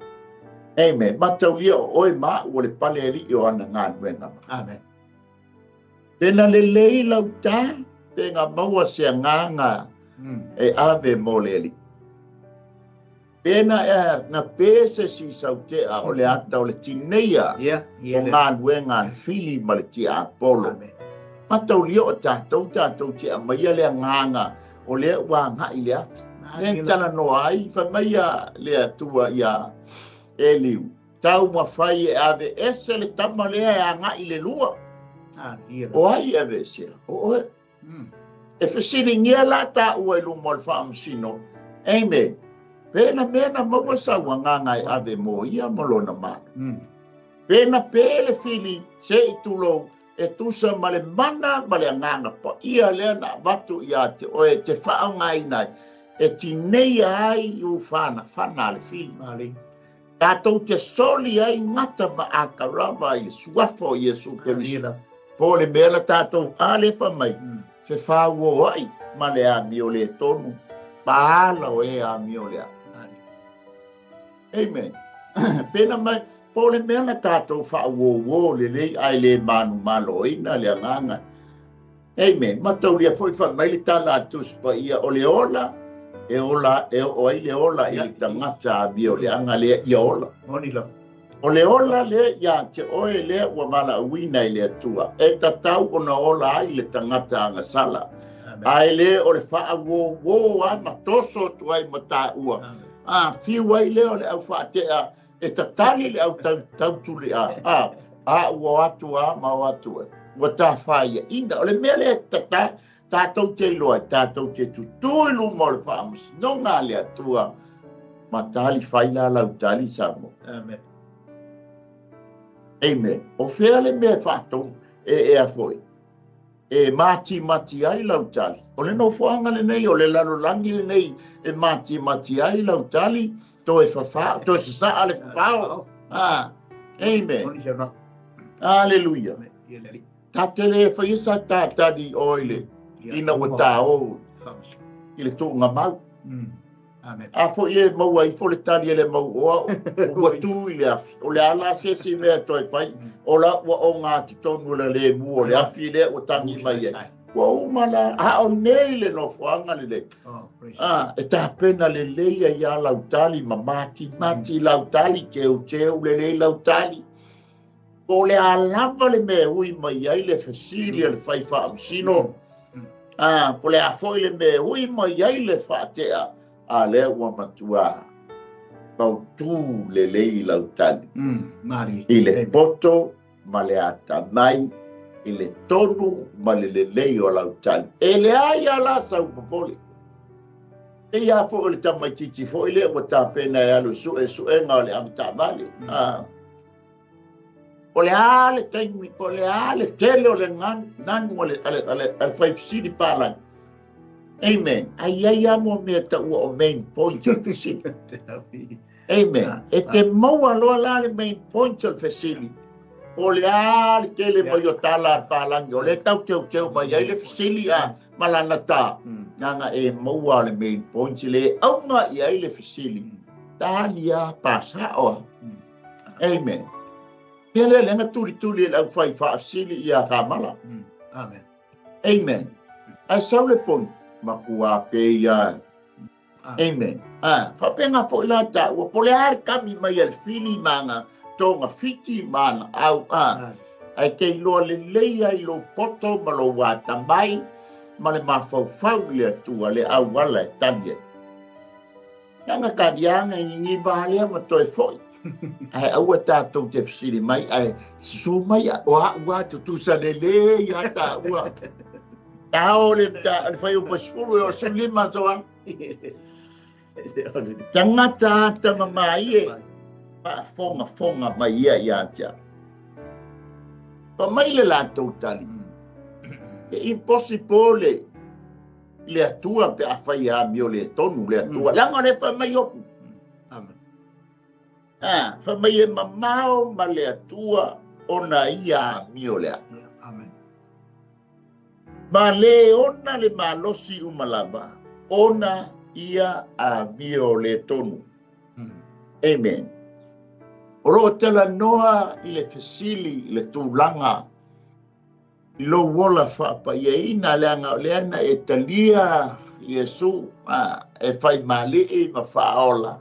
[SPEAKER 1] Amen. Mataulia o oe ma au o le pale alii o ana galuega.
[SPEAKER 2] Amen.
[SPEAKER 1] Pena lelei lau tā, pena maua se agaga e ave mo le alii. Pena e na pe se si sautea o le ata o le tineia o galuega a le fili ma le tiapolo. Mataulia o tatou, tatou te aumaia le agaga o lea ua agai i le afi. Lea na talanoa ai, fai mai le Atua ia Eliu, taumafai e ave ese le tama lea e agai i le lua. O ai e ave esea? O oe. E fesiligia la taua i luma o le faamasino. Amen. Pena mea na maua sau agaga e ave mo ia ma lona malo. Pena pe le fili se i tulou e tusa ma le mana ma le agaga paia lea na avatu ia te oe e te faaaogaina ai e tineia ai i ufanafana a le fili. Tatou te soli ai gata ma akarava i le suafa o Iesu Keriso. Po o le mea la tatou a lea fai mai, fefauoai ma le amio le tonu, paala o e amio lea. Amen. Pena mai, po o le mea na tatou faauouo lelei ae le manumaloina le agaga. Amen. Mataulia foi fai mai le tala a Tusi Paia, o le ola, e ola, e oo ai le ola i le tagata amio leaga lea ia ola. O le ola lea ia te oe lea ua valaauina i le Atua, e tatau ona ola ai le tagata agasala. Ae le o le faauouo a ma toso atu ai ma taua. A fiu ai lea o le au faatea e tatali le au tautuli a a ua o atu a ma o atu e. Ua tafaiaina. O le mea lea tata tatou te iloa ai, tatou te tutū i luma o le faamasinoga a le Atua ma tali fai la lau tali Samoa.
[SPEAKER 2] Amen.
[SPEAKER 1] Amen. O fea le mea e faatonu e ea foi e matimati ai lau tali. O le nofoaga lenei, o le lalolagi lenei e matimati ai lau tali, toe fafa, toe sasaa le fafao. Ah, amen. Hallelujah. Ta te le whai sa tā tali o i le ina ua tā o i le tuunga mau.
[SPEAKER 2] Amen.
[SPEAKER 1] A foi e maua ifo le tali e le mau oa, ua tū i le afi. O le ala se si mea toe pai, o la ua o ngā tutonu le le mu o le afi lea ua tangi mai ai. Ua uma la, a o nei le nofoaga lelei.
[SPEAKER 2] Oh,
[SPEAKER 1] e tapena lelei ai ia lau tali ma mati mati lau tali, teu teu lelei lau tali. Po o le a lava le mea e ui mai ai le fesili a le fai faamasino, po o le a foi le mea e ui mai ai le faatea, a lea ua matua mautū lelei lau tali. I le poto ma le atamai, i le tonu ma le lelei o lau tali. E leai a la sau popole. E ia foi o le tamaitiiti foi lea ua tapena e alu e sue suega o le avetaavale. O le a le taimi, o le a le tele o le nanu a le faifesili palagi. Amen. Ai ai a mo mea taua o main point o le fesili. Amen. E te maua loa la le main point o le fesili. O le a le tele mai o tala a palagi, o le tau teu teu mai ai le fesili a malana tā. Nanga e maua le main point le auga i ai le fesili. Talia pasaoa. Amen. Pea lea lenga tuli tuli e le au whai whaasili i a kamala.
[SPEAKER 2] Amen.
[SPEAKER 1] Amen. Ai sau le poni, makua pe ia. Amen. Whapenga fo ila ta, ua pole a kami mai al fili manga, tonga fiti mana au a. Ai te iloa le lei ai lo poto ma lo wata mai, ma le mafaufau le atua le au ala e tali ai. Nanga ka dianga i ngi valea ma toe foi. Ai aua tātou te fesili mai, ai susu mai, o a ua tutusa lele ia tā ua. Tao le ta le whai o pasifuru e o sulima toa. Tangata ata mai e fonga fonga mai ia ia tia. Pa mai le lātou tali. E impossible le atua pe a whai a mio le tonu le atua. Langa le whai mai opu.
[SPEAKER 2] Amen.
[SPEAKER 1] Whai mai e mamao ma le atua ona ia mio lea.
[SPEAKER 2] Amen.
[SPEAKER 1] Ma le ona le malosi umalava, ona ia a mio le tonu. Amen. O loo tala noa i le fesili, i le tūlanga, i lo wola whaapaia ina leanga o leana e talia Iesu e whai malii ma whaola.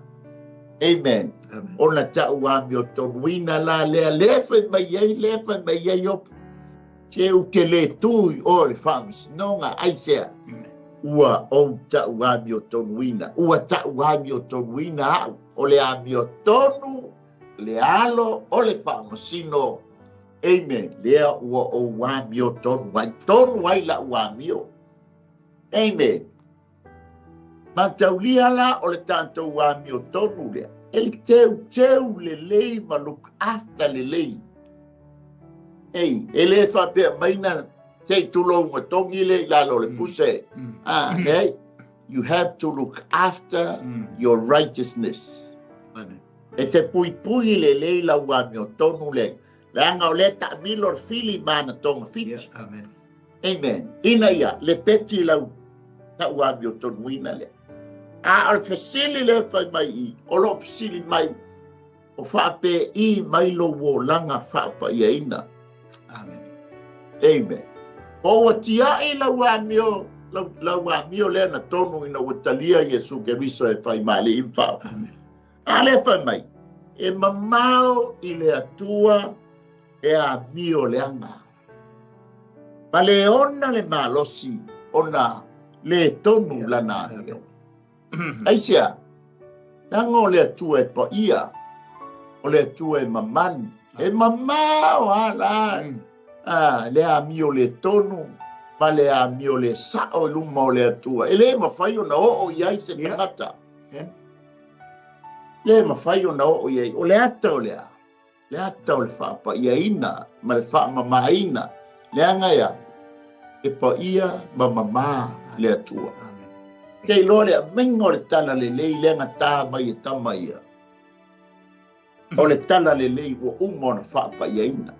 [SPEAKER 1] Amen.
[SPEAKER 2] Amen.
[SPEAKER 1] Ona tau amio tonuina la lea le whai mai ai, le whai mai ai opu. Te u te le tui o le whaamisnonga aisea. Ua o tau amio tonuina. Ua tau amio tonuina au. O le amio tonu, le alo o le whaamisino. Amen. Lea ua o amio tonu ai. Tonu ai la ua amio. Amen. Mataulia la o le tātou amio tonu lea. E le teuteu lelei ma look after lelei. Ei, e le faapea mai na se i tulou matogi le i lalo o le puse. Ah, leai. You have to look after your righteousness.
[SPEAKER 2] Amen.
[SPEAKER 1] E te puipui lelei lau amiotonu le, leaga o lea taamilo le fili ma ana togafiti.
[SPEAKER 2] Yeah, amen.
[SPEAKER 1] Amen. Ina ia lepeti lau tau amiotonuina lea. A o le fesili lea fai mai i, o lo o fesili mai, o faapei mai lou olaga faapaiaina.
[SPEAKER 2] Amen.
[SPEAKER 1] Amen. Po ua tiai lau amio, lau, lau amio lea na tonu ina ua talia Iesu Keriso e fai ma Alii ma Faaola.
[SPEAKER 2] Amen.
[SPEAKER 1] A lea fai mai, e mamao i le Atua e amio leaga. Ma le ona le malosi ona le tonu lana amio. Aisea? Leaga o le Atua e paia, o le Atua e mamalu, e mamao lava la le amio le tonu ma le amio le sao i luma o le Atua. E le mafai ona oo i ai se tagata. Le mafai ona oo i ai. O le ata o le a? Le ata o le faapaiaina ma le faamamaina, leaga e a? E paia ma mamā le Atua. Te iloa le aumaiga o le talalelei lea na tā mai e tama ia. O le talalelei ua uma ona faapaiaina.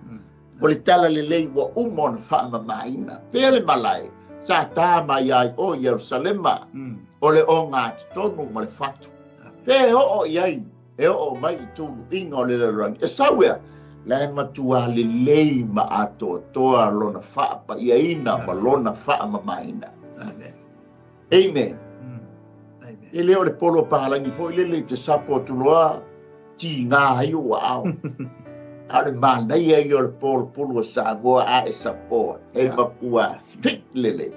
[SPEAKER 1] O le talalelei ua uma ona faamamaina. Fea le malae sa tā mai ai o Ierusalema, o le ogatotonu ma le fatu. Fea e oo i ai? E oo mai i tuluiga o le lalolagi. E sau ea? La e matua lelei ma atoatoa lona faapaiaina ma lona faamamaina.
[SPEAKER 2] Amen.
[SPEAKER 1] Amen.
[SPEAKER 2] Amen.
[SPEAKER 1] E le o le polo palagi foi lele i te sapo atu loa tigā ai ou aao. A o le manaia ia o le polopolu a Samoa a e sapoa, e matua fit lelei.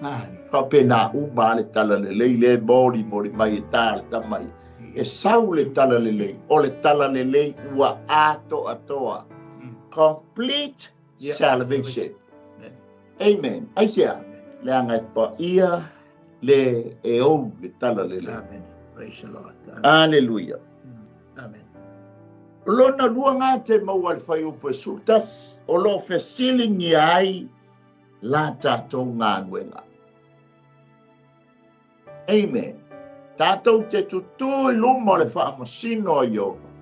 [SPEAKER 1] Faapena uma lava le talalelei lea e molimoli mai e tā le tama ia. E sau le talalelei, o le talalelei ua atoatoa. Complete salvation. Amen. Aisea? Leaga e paia le e ou le talalelei.
[SPEAKER 2] Amen. Praise the Lord.
[SPEAKER 1] Aleluia.
[SPEAKER 2] Amen.
[SPEAKER 1] O lona lua ngā te maua le fuaiupu e 11, o lo o fesiligia ai la tātou galuega. Amen. Tātou te tutū i luma o le faamasino a Ieova,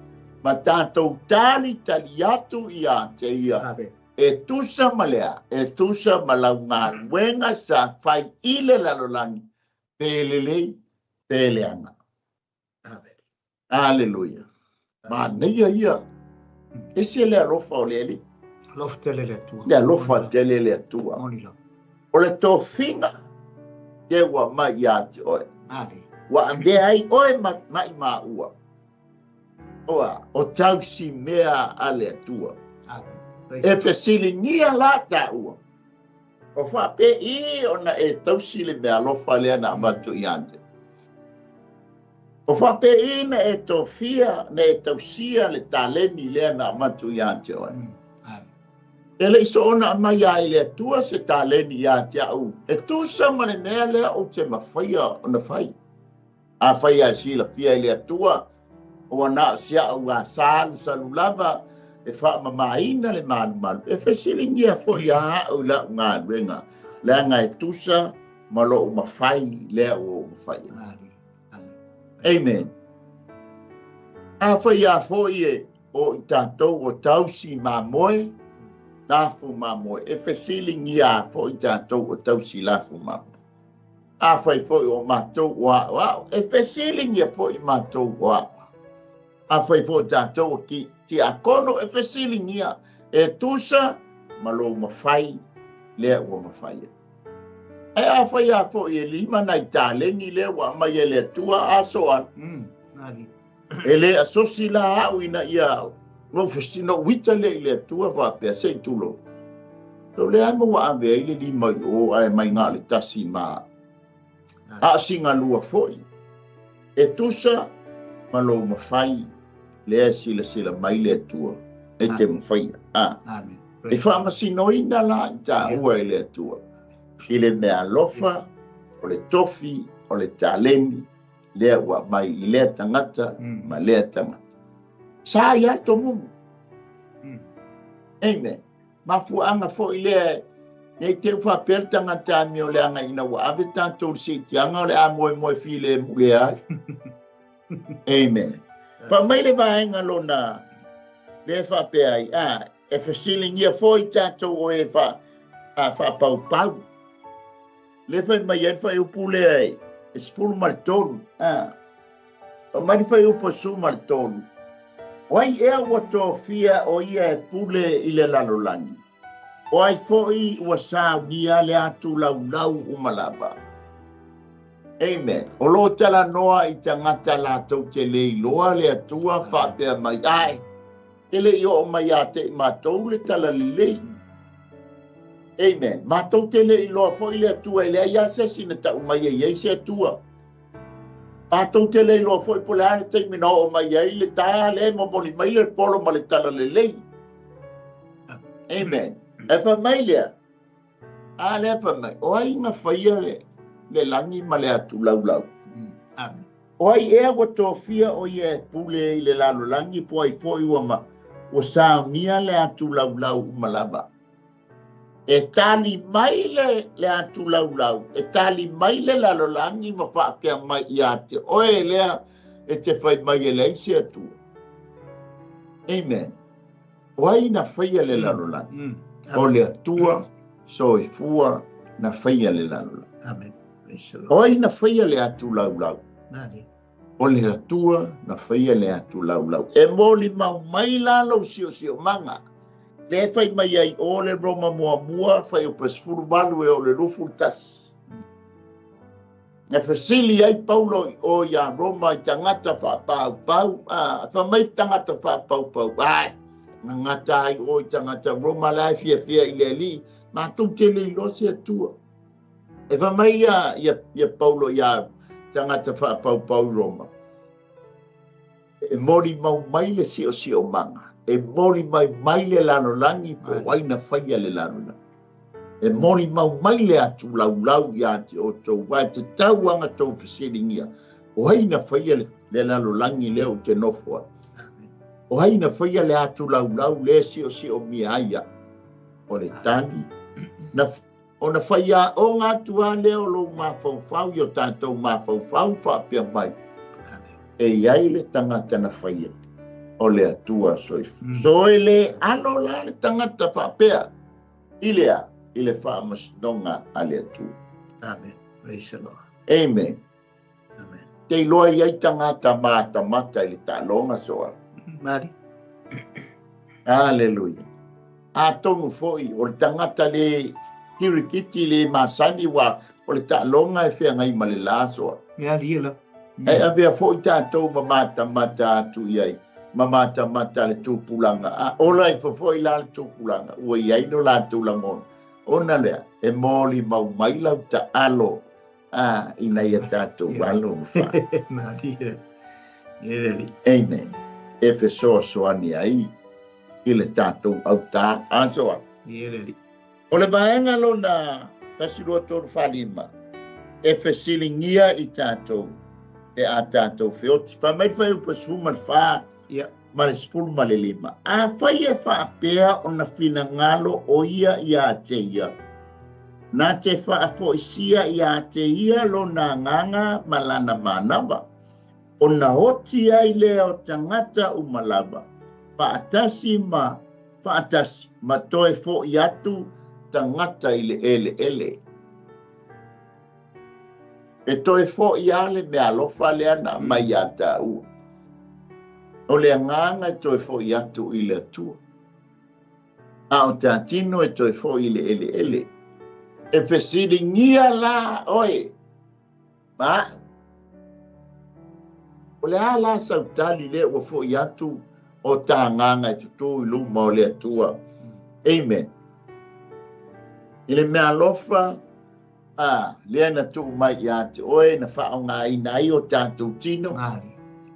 [SPEAKER 1] ma tātou talitali atu ia te ia.
[SPEAKER 2] Amen.
[SPEAKER 1] E tusa ma le a? E tusa ma lau galuega sa fai i le lalolagi, pe lelei, pe leaga.
[SPEAKER 2] Amen.
[SPEAKER 1] Aleluia. Manaia ia. Ese le alofa o le Alii.
[SPEAKER 2] Alofa tele le Atua.
[SPEAKER 1] Le alofa tele le Atua.
[SPEAKER 2] Moni lava.
[SPEAKER 1] O le tofiga te ua mai ia te oe.
[SPEAKER 2] Ale.
[SPEAKER 1] Ua avea ai oe ma mai maua. Oa, o tausi mea a le Atua.
[SPEAKER 2] Amen.
[SPEAKER 1] E fesiligia la taua. O faapei ona e tausi le meaalofa lea na avatu ia te. O faapei na e tofia, na e tausia le taleni lea na avatu ia te oe. E le i soona aumai lava e le Atua se taleni ia te au, e tusa ma le mea lea ou te mafaia ona fai. Afai lava e silafia e le Atua, ua na o si au salusalu lava e faamamaina le malumalu, e fesiligia foi a au i lau galuega, leaga e tusa ma lou mafai lea ua ou mafaia. Amen. Afai lava foi e o i tatou o tausi mamoe, lafu mamoe, e fesiligia lava foi tatou o tausi lafu mamoe. Afai foi o matou o aoao, e fesiligia foi matou o aoao. Afai foi o tatou o tiakono, e fesiligia, e tusa ma lou mafai lea ua mafaia. Ae afai lava foi e lima nai taleni lea ua aumai e le Atua aso alu, e le asosi la au ina ia nou ita lea i le Atua faapea, se i tulou. O le a ma ua ave ai le lima i o ae mai na o le tasi ma a o sina lua foi. E tusa ma lou mafai lea e silasila mai le Atua e te mafaia.
[SPEAKER 2] Amen.
[SPEAKER 1] E faamasinoina la i taua e le Atua i le meaalofa o le tofi o le taleni lea ua aumai i lea tagata ma lea tagata. Sa ai lava le tomumu. Amen. Mafuaaga foi lea ne i te i ua faapea le tagata amio leaga ina ua ave tatou i le siitiaga o le a moemoe filemu leai. Amen. Fai mai le vaega lona lea e faapea ai, a, e fesiligia foi tatou o e fa, a, faapaupau. Lea fai mai ai le fuaiupu lea e 13, a, fai mai le fuaiupu 13, O ai ea ua tofia o ia e pule i le lalolagi? O ai foi ua saunia le atu laulau uma lava? Amen. O lo o talanoa i tagata latou te le iloa le Atua faapea mai, Ae, e le i oo mai ia te i matou le talalelei. Amen. Matou te le iloa foi le Atua, e leai lava se isi na tau mai e i ai se Atua. Matou te le iloa foi po o le a le taimi na oo mai ai le ta lea e momoli mai le polo ma le talalelei. Amen. E fai mai lea, a lea fai mai, o ai na faia le, le lagi ma le atu laulau?
[SPEAKER 2] Amen.
[SPEAKER 1] O ai ea ua tofia o ia e pule i le lalolagi po ai foi ua, ma, ua saunia le atu laulau uma lava? E tali mai le, le atu laulau, e tali mai le lalolagi ma faapea mai ia te oe lea e te fai mai e leai se Atua. Amen. O ai na faia le lalolagi? O le Atua soifua na faia le lalolagi.
[SPEAKER 2] Amen. Praise the Lord.
[SPEAKER 1] O ai na faia le atu laulau?
[SPEAKER 2] Nani.
[SPEAKER 1] O le Atua na faia le atu laulau. E molimau mai la lou siosiomaga. Lea e fai mai ai o le Roma muamua, fuaiupu 18 e oo i le 21. Na fesili ai Paulo i o iā Roma i tagata faapaupau, a, fai mai tagata faapaupau, ae, na gata ai o i tagata Roma la e fiafia i le Alii, matou te le iloa se Atua. E fai mai ia, ia, ia Paulo iā tagata faapaupau i Roma, E molimau mai le siosiomaga, e molimau mai le lalolagi po o ai na faia le lalolagi. E molimau mai le atu laulau iā te outou, aua e tatau lava ona tou fesiligia, o ai na faia le, le lalolagi lea ou te nofo ai? O ai na faia le atu laulau lea e siosiomia ai au? O le tali, na Ona faiaoga atu lava lea o lou mafaufau i o tatou mafaufau faapea mai, E i ai le tagata na faia, o le Atua soifua. So e le alo la le tagata faapea i le a? I le faamasinoga a le Atua.
[SPEAKER 2] Amen. Praise the Lord.
[SPEAKER 1] Amen.
[SPEAKER 2] Amen.
[SPEAKER 1] Te iloa i ai tagata matamata i le taaloga soa.
[SPEAKER 2] Mari.
[SPEAKER 1] Aleluia. Atonu foi o le tagata le kirikiti le masani ua o le taaloga e feagai ma le la soa.
[SPEAKER 2] Mea lia la.
[SPEAKER 1] E avea foi tatou ma matamata atu i ai, ma matamata le tupulaga. A ola ifo foi la le tupulaga, ua i ai lo latou lagona. Ona lea, e molimau mai lau taalo a, ina ia tatou alo ma fa.
[SPEAKER 2] Maria. Ye
[SPEAKER 1] Amen. E fesoasoani ai i le tatou autā. Asoa.
[SPEAKER 2] Ye
[SPEAKER 1] O le vaega lona 1, 2, 3, 4, 5, e fesiligia i tatou e a tatou feoti. Fai mai le fuaiupu 14
[SPEAKER 2] Ia.
[SPEAKER 1] ma le 15. Afai e faapea ona finagalo o ia iā te ia, na te faafoisia iā te ia lona agaga ma lana manawa, ona oti ai lea o tagata uma lava, faatasi ma faatasi ma toe foʻi atu tagata i le eleele. E toe foʻi lava le meaalofa lea na aumai iā tāua. O le agaga e toe foʻi atu i le Atua. A o tatino e toe foʻi i le eleele. E fesiligia la oe ma aʻu. O le a la sau tali lea ua foʻi atu o ta agaga e tutū i luma o le Atua? Amen. I le meaalofa A, lea na tuu mai ia te oe na faaaogaina ai o tatou tino,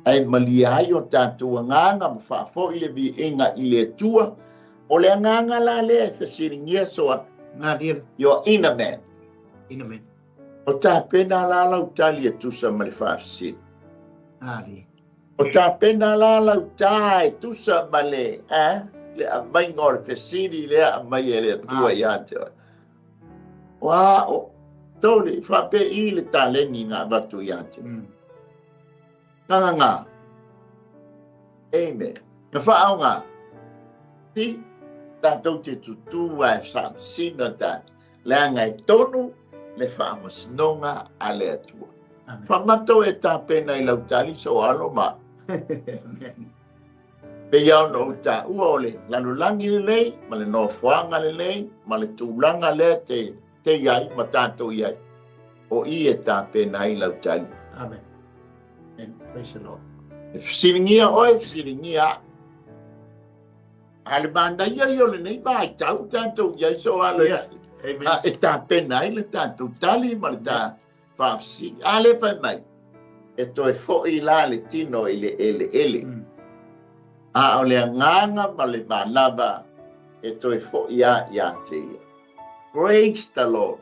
[SPEAKER 1] ae malia ai o tatou agaga ma faafoʻi le viiga i le Atua. O le agaga la lea e fesiligia soa, your inner man.
[SPEAKER 2] Inner man.
[SPEAKER 1] O tapena la lau tali e tusa ma le faafesili. O tapena la lau tā e tusa ma le, le aumaiga o le fesili lea aumai e le Atua ia te oe. O a o tole faapei le taleni na avatu ia te oe. Nganganga. Amen. Na whaaonga. Ti, tātou te tutū a e whaamasina tā. Leaga e tonu le faamasinoga a le Atua. Whaamatou e tapena i lau tali so alo ma. Pei ona ou taua o le lalolagi lelei ma le nofoaga lelei ma le tulaga lea te te i ai ma tātou i ai. O i e tapena ai lau tali.
[SPEAKER 2] Amen. Amen. Praise the Lord.
[SPEAKER 1] E fesiligia oe, fesiligia au. A le manaia ia o lenei vaitau tatou i ai so alo e tapena ai le tatou tali ma le ta faafesili. A le fai mai, e toe foi la le tino i le eleele. A o le agaga ma le manava e toe foi a ia te ia. Praise the Lord.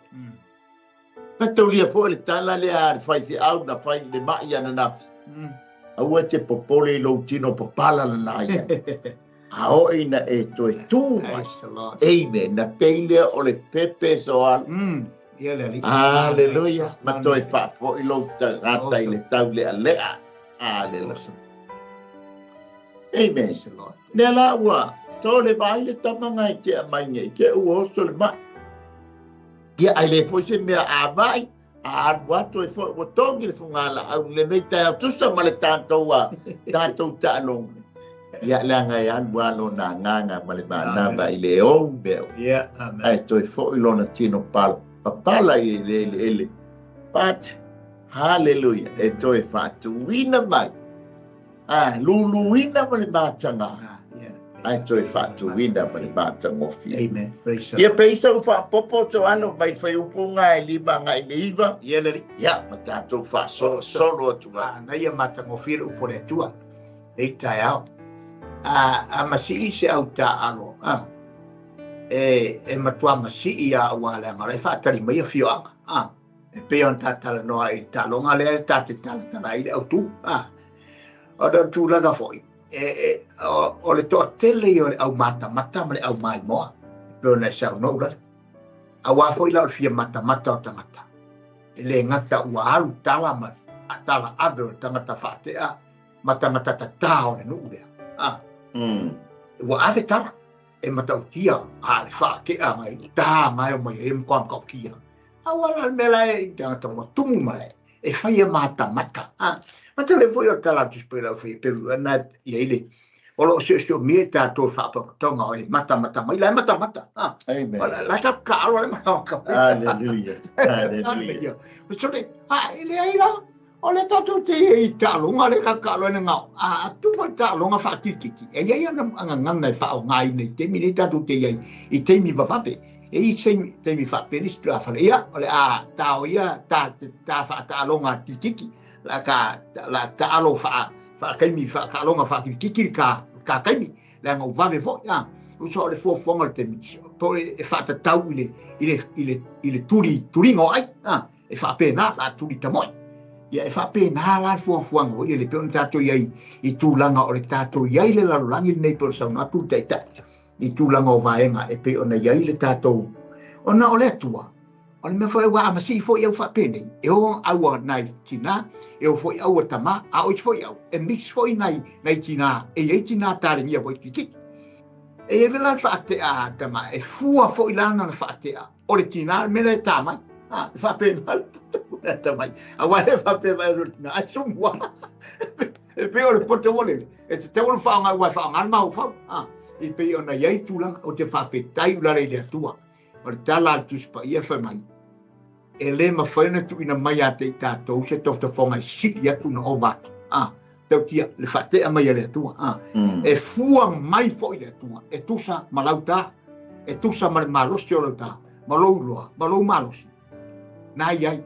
[SPEAKER 1] Faitaulia foi le tala lea a le faifeau na fai i le mai ananafi. Aua e te popole i lou tino papala lena ia. A oo ina e toe tu mai. Amen. Na pei lea o le pepe so alu. Hallelujah. Ma toe faafoi lou tagata i le taulealea. Hallelujah. Amen. Lea la ua to le vaai le tama ngai tea mai nei te ua oso le mai. Ia ai le foi se mea a vai, a alu atu e foi ua togi le fugalaau i lenei taeao tusa ma le tatou a tatou taaloga. Ia leaga e alu lava lona agaga ma le manava i le ou mea.
[SPEAKER 2] Yeah, amen.
[SPEAKER 1] Ae toe foi lona tino pala, papala i le eleele. But, hallelujah, e toe faatuina mai. A luluina ma le mataga. Ae toe faatuina ma le matagofie.
[SPEAKER 2] Amen. Praise
[SPEAKER 1] Ia pei sau faapopo to alo mai fuaiupu e 5 agai i le 9.
[SPEAKER 2] Ia le
[SPEAKER 1] Ia, ma tatou faasolosolo atu ai.
[SPEAKER 2] A na ia matagofie le upu o le Atua. Nei taeao. A masii se au taalo. A. E matua masii a ua leaga o la e faatali mai afioaga. A. E pei ona tatalanoa i le taaloga lea ta te talatala ai le autū. A. O le tulaga foi, o le toatele ia o le au matamata ma le au maimoa. E pei ona e saunoa ulale. Auā foi la o le fia matamata o tagata. E le gata ua alu tala ma tala ave o le tagata faatea ma tagata tatā o le nuu lea. A. Ua ave tala e matautia a le faatea ngai tā ngai o mai ai matua matautia. Aua la le mea la e tagata ua tumu mai e fai e matamata. A. Ma tele foi o tala atu pe lau fai pe na ia ile o lo siosiomi e tatou faapotopotoga o e matamata mai la e matamata. A.
[SPEAKER 1] Amen.
[SPEAKER 2] La ta ka alo le matamata.
[SPEAKER 1] Hallelujah. Hallelujah.
[SPEAKER 2] So le a ile ai la o le tatou te i taaloga le ka kaalo ina ngao. A tu mo taaloga faakikiki. E ia na agagana e faaaogaina i taimi nei tatou te iai i taimi vavave. E i taimi faapenisi tulafale. Ia o le a tao ia ta ta faataaloga kikiki. La ka la taalo faa faakaimi faakaaloga faakikiki le ka ka kaimi. Leaga o vave foi a. Uso o le fuafuaga o le taimi po e faatatau i le i le i le i le tuli tuliga o ai. A e faapena la tuli tamoe. Ia e faapena la le fuafuaga foi le pei ona tatou iai i tulaga o le tatou iai le lalolagi lenei pei o le saunoa atu le taitai i tulaga o vaega e pei ona iai le tatou ona o le Atua. O le mea foi ua amasii foi au faapenei, e o aua nai tinā, e o foi aua tamā, a o isi foi au, e mix foi nai, nai tinā, e iai tinā talegia foi kikiki. E iai la le faatea a tama, e fua foi la na faatea, o le tinā le mea la e tā mai. A, e faapena le poto le ata mai. Aua le faapea mai o le tinā, ai sumua. E pei o le poto mo lele, e te tau le whaonga ua e whaonga le mahaufau. A, i pei ona iai tulaga o te faafetai ulale i le Atua. O le tala a le Tusi Paia fai mai, e le mafai ona tuuina mai ia te i tatou se tofotofoga e sili atu na ova atu. A, tautia le faatea mai a le Atua. A, e fua mai foi le Atua, e tusa ma lau tā, e tusa ma le malosi o lau tā, ma lou iloa, ma lou malosi. Na i ai,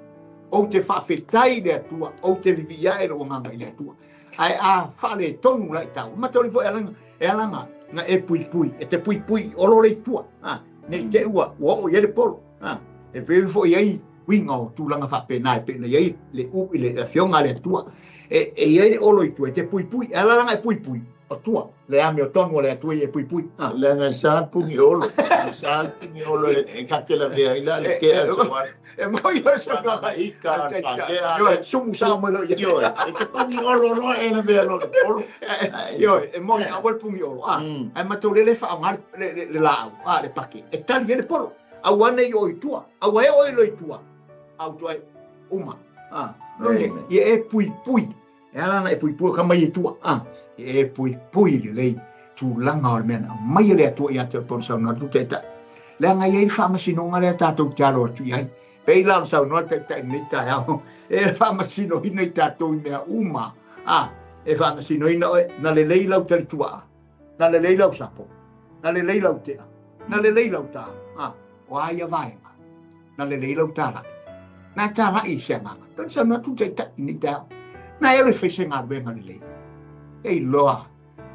[SPEAKER 2] ou te faafetai i le Atua, ou te vivii ae lou agaga i le Atua. Ae a faaletonu la i tāua, matauli foi alaga, e alaga na e puipui, e te puipui o lo le itua, a, nei te ua, ua oo i ai le polo, a, e pei foi ai Uiga o tulaga faapena e pei ona i ai le u i le Afioga a le Atua. E i ai le olo i tua e te puipui. E ala la ona e puipui, o tua, le amiotonu a le Atua ia e puipui.
[SPEAKER 1] Leaga e sa le puni olo. E sa le puni olo e ka te lavea ai la le tea e sau ai.
[SPEAKER 2] E moi o se
[SPEAKER 1] Mana ika a le pākea.
[SPEAKER 2] Ioe, sumu sao mai loa ia.
[SPEAKER 1] Ioe, e te puni olo loa e lavea loa le polo.
[SPEAKER 2] Ioe, e moni aua le puni olo. Ae matou lele e faaaoga le laau, le pake, e tali ai le polo. Aua ne i oo i tua, aua e oo i loa i tua, a ua toe uma. Ia e puipui, e ala ona e puipui o ka mai i tua. Ia e puipui lelei tulaga o le mea na aumai e le Atua ia te oe pei ona saunoa atu le Taitai. Leaga e i ai le faamasinoga lea tatou te alo atu i ai. Pei la ona saunoa le Taitai i lenei taeao, e faamasinoina i tatou i mea uma. E faamasinoina oe, na lelei lau talituaa, Na lelei lau sapo, na lelei lau tea, na lelei lau tā, ā, o a ia vaega? Na lelei lau tāla'i, na e tāla'i i se agaga. Tau saunoa atu le Taitai i lenei taeao. Na e alu e fai se galuega lelei. E iloa,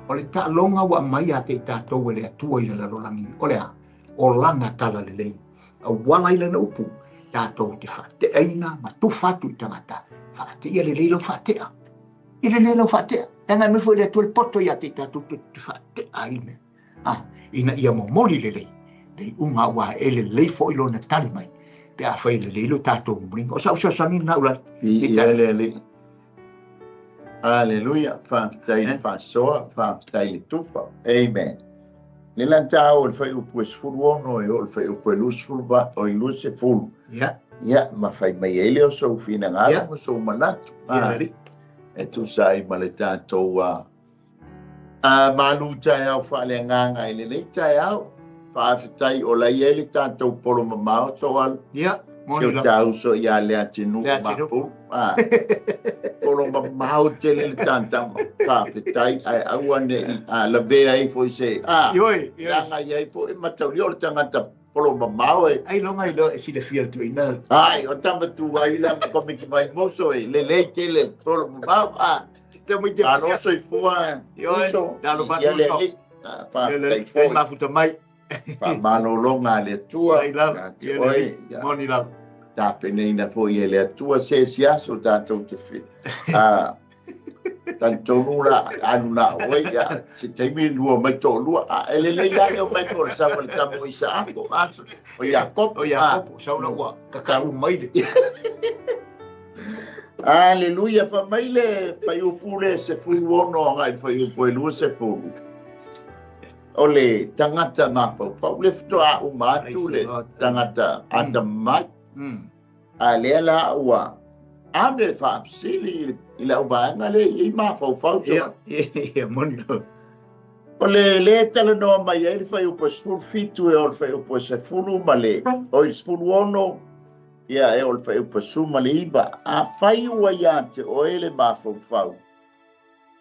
[SPEAKER 2] o le taaloga ua aumai ia te i tatou e le Atua i le lalolagi, o le a? O Lana talalelei. Auala ai Lana upu, tatou te faateaina ma tufa atu i tagata, faateia lelei lau faatea. I lelei lau faatea, leaga e aumai foi e le Atua le poto ia te i tatou te faatea ai le mea, a, ina ia momoli lelei le iuga aua e lelei foi lona tali mai pe afai e lelei lo tatou momoliga. O sau fesoasoani lena Ulali.
[SPEAKER 1] Viia le Alii. Aleluia. Faafetai i le faasoa, faafetai i le tufa. Amen. Le la ta o le fuaiupu e 16 e oo i le fuaiupu e 28, oi 20.
[SPEAKER 2] Ia.
[SPEAKER 1] Ia, ma fai mai ai lea o sou finagalo ma sou manatu. E tusa ai ma le tatou a malu taeao faaleagaga i lenei taeao. Faafetai o la i ai le tatou polo mamao Soalu.
[SPEAKER 2] Ia,
[SPEAKER 1] Si o ta uso ia Leatinuu Mapu. Polo mamao tele le tatama. Faafetai ae aua ne i lavea ai foi se
[SPEAKER 2] Ioe,
[SPEAKER 1] leaga i ai foi mataulia o le tagata polo mamao e.
[SPEAKER 2] Ailoga iloa e silafia le tuuina.
[SPEAKER 1] Ai, o tama tuai la ma komiti mai moso e lelei tele polo mamao. Malo soifua uso.
[SPEAKER 2] Ia
[SPEAKER 1] le alii. Faafetai foi.
[SPEAKER 2] Mafuta mai.
[SPEAKER 1] Faamalologa a le Atua ia te oe.
[SPEAKER 2] Moni lava.
[SPEAKER 1] Tapenaina foi e le Atua se isi aso tatou te talitonu la alu na oe ia se taimi lua mai toalua. E lelei lava le omai foi o le sau a le tama o Isaako, o Iakopo.
[SPEAKER 2] O Iakopo, sau la ua kakau mai le.
[SPEAKER 1] Aleluia, fai mai le fuaiupu le 16 agai i le fuaiupu e 20. O le tagata mafaufau le faatoa uma atu le tagata atamamai. A lea la ua ave le faafesili i lau vaega lea e i ai mafaufau.
[SPEAKER 2] Ia, moni lava.
[SPEAKER 1] O le lea e talanoa mai ai le fuaiupu e 17 e oo i le fuaiupu e 10 ma le, oi le 16, ia e oo i le fuaiupu e 19. Afai ua ia te oe le mafaufau,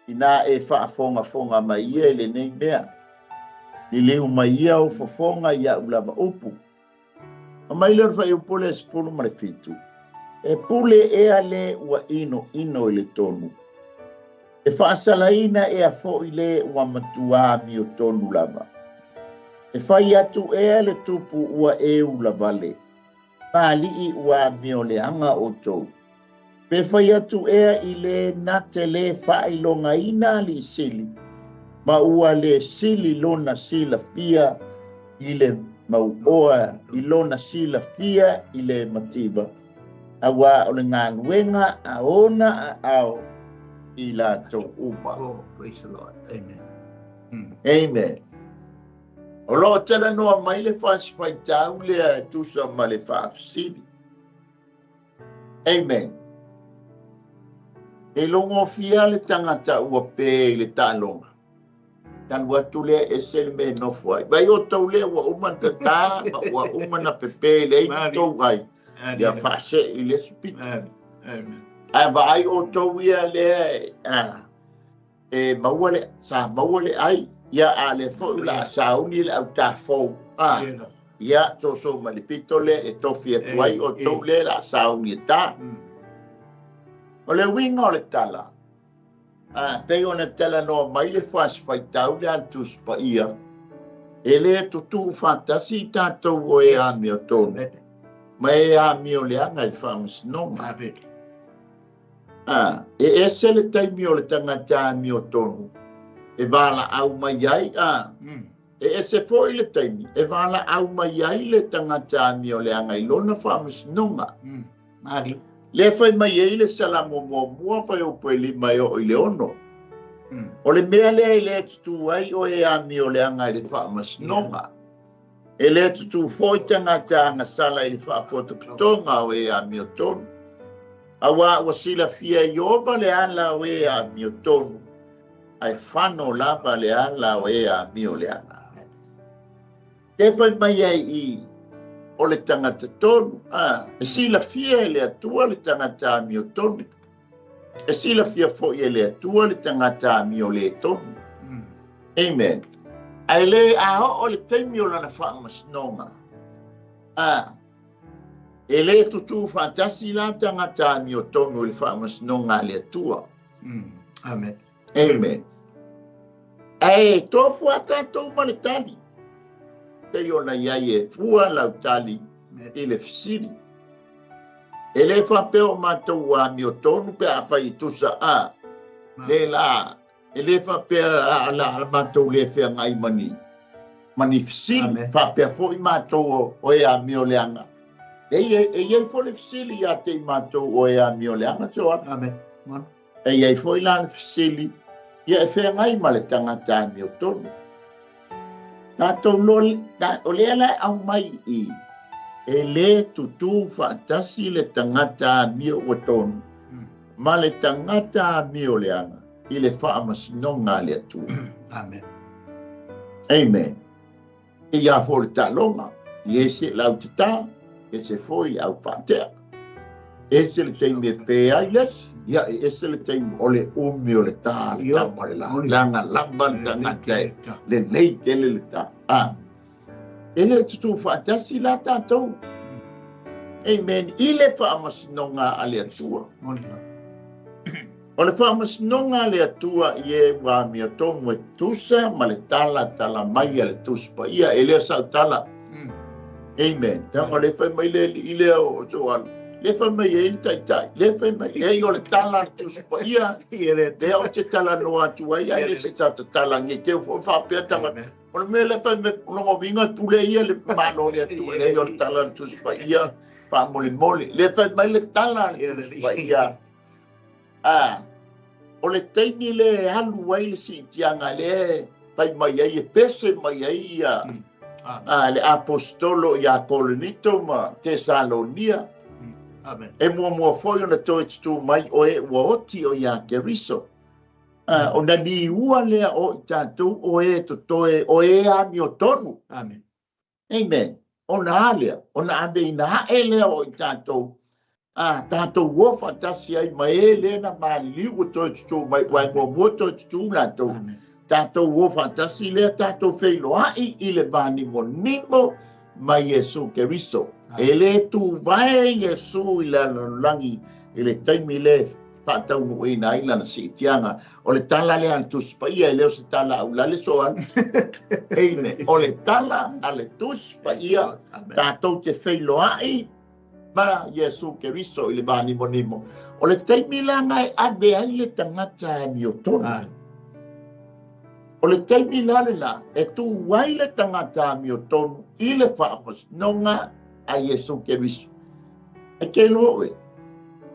[SPEAKER 1] Inā e faafogafoga mai ia i lenei mea, liliu mai ia ou fofoga i a'u lava upu. Aumai lea o le fuaiupu lea 17, E pule ea le ua inoino i le tonu? E faasalaina ea foi le ua matuā amiotonu lava? E fai atu ea le tupu ua e ulavale, Ma alii ua amioleaga outou. Pe fai atu ea i le na te le faailogaina alii sili, ma ua le sili lona silafia i le mauoa i lona silafia i le mativa, auā o le galuega a ona aao i latou uma.
[SPEAKER 2] Oh, praise the Lord. Amen.
[SPEAKER 1] Amen. O lo o talanoa mai le fasi faitau lea e tusa ma le faafesili. Amen. E logofia le tagata ua pē i le taaloga. Talu atu lea ese le mea e nofo ai. Vai outou lea ua uma na tatā ma ua uma na pepē i le ai tou ai. Ia faasee i le isi pito. Ae vaai outou ia lea e maua le, sa maua le ai, ia a lea foi o le a sauni le autā fou, a, ia soso mai le pito lea e tofi atu ai outou lea o le a sauni e tā. O le uiga o le tala, a, pei ona talanoa mai le fasi faitau lea a le Tusi Paia, e le tutuu faatasi i tatou o e amiotonu. Ma e amioleaga i le faamasinoga. A, e ese le taimi o le tagata amiotonu e valaau mai ai, a, e ese foi le taimi e valaau mai ai le tagata amioleaga i lona faamasinoga. Lea fai mai ai le Salamo muamua fuaiupu e 5 e oo i le 6. O le mea lea e le tutū ai o e amioleaga i le faamasinoga. E le tutū foi tagata agasala i le faapotopotoga o e amiotonu. Auā ua silafia e Ieova le ala o e amiotonu, ae fano lava le ala o e amioleaga. Te fai mai ai i o le tagata tonu, a, e silafia e le Atua le tagata amiotonu, e silafia foi e le Atua le tagata amio le tonu. Amen. Ae le a oo le taimi o lana faamasinoga, a, e le tutū faatasi la tagata amiotonu i le faamasinoga a le Atua.
[SPEAKER 2] Amen.
[SPEAKER 1] Amen. Ae tofu a tatou ma le tali. Pei ona i ai e fua lau tali i le fesili. E le faapea o matou ua amiotonu pe afai e tusa a le la, e le faapea la matou le feagai ma ni ma ni fesili. Faapea foi matou o e amioleaga. E i ai foi le fesili ia te i matou o e amioleaga, Joana.
[SPEAKER 2] Amen.
[SPEAKER 1] E i ai foi la le fesili, ia e feagai ma le tagata amiotonu. Tatou loa, o lea la e aumai i i, e le tutū faatasi le tagata amio ua tonu ma le tagata amio leaga i le faamasinoga a le Atua.
[SPEAKER 2] Amen.
[SPEAKER 1] Amen. E ia foi le taaloga, i ese le au tatā, ese foi le au faatea. Ese le taimi e pē ai le isi, ia e ese le taimi o le umi o le tā le tama le la, leaga lava le tagata e lelei tele le tā. A, e le tutū faatasi la tatou. Amen. I le faamasinoga a le Atua. O le faamasinoga a le Atua i e ua amiotonu e tusa ma le tala tala mai a le Tusi Paia, e le o sau tala. Amen. Leaga o lea fai mai le alii lea o Joana, lea fai mai ai le taitai, lea fai mai, leai o le tala a le Tusi Paia, lea ou te talanoa atu ai, ai le se tatala nei te foi faapea tagata. O le mea lea fai mai, o lona uiga e pule ia le Malo o le Atua, leai o le tala a le Tusi Paia, faamolemole. Lea fai mai le tala a le Tusi Paia. A, o le taimi lea e alu ai le siitiaga lea e fai mai ai, e pese mai ai ia a, le aposetolo ia Korinito ma Tesalonia.
[SPEAKER 2] Amen.
[SPEAKER 1] E muamua foi ona toe tutū mai o e ua oti o ia Keriso. A, ona liua lea o i tatou o e totoe, o e amiotonu.
[SPEAKER 2] Amen.
[SPEAKER 1] Amen. Ona a lea, ona aveina ae lea o i tatou, a tatou o faatasi ai ma e lea na maliliu ua toe tutū mai, ua e muamua toe tutū latou. Tatou o faatasi lea, tatou feiloai i le vanimonimo ma Iesu Keriso. E le tuvae Iesu i le lalolagi i le taimi lea faataunuuina ai lana siitiaga. O le tala lea a le Tusi Paia, e le o se tala aulale soana. Amen. O le tala a le Tusi Paia, tatou te feiloai ma Iesu Keriso i le vanimonimo. O le taimi la na e ave ai le tagata amiotonu. O le taimi la lena e tu ai le tagata amiotonu i le faamasinoga a Iesu Keriso. E te iloa oe,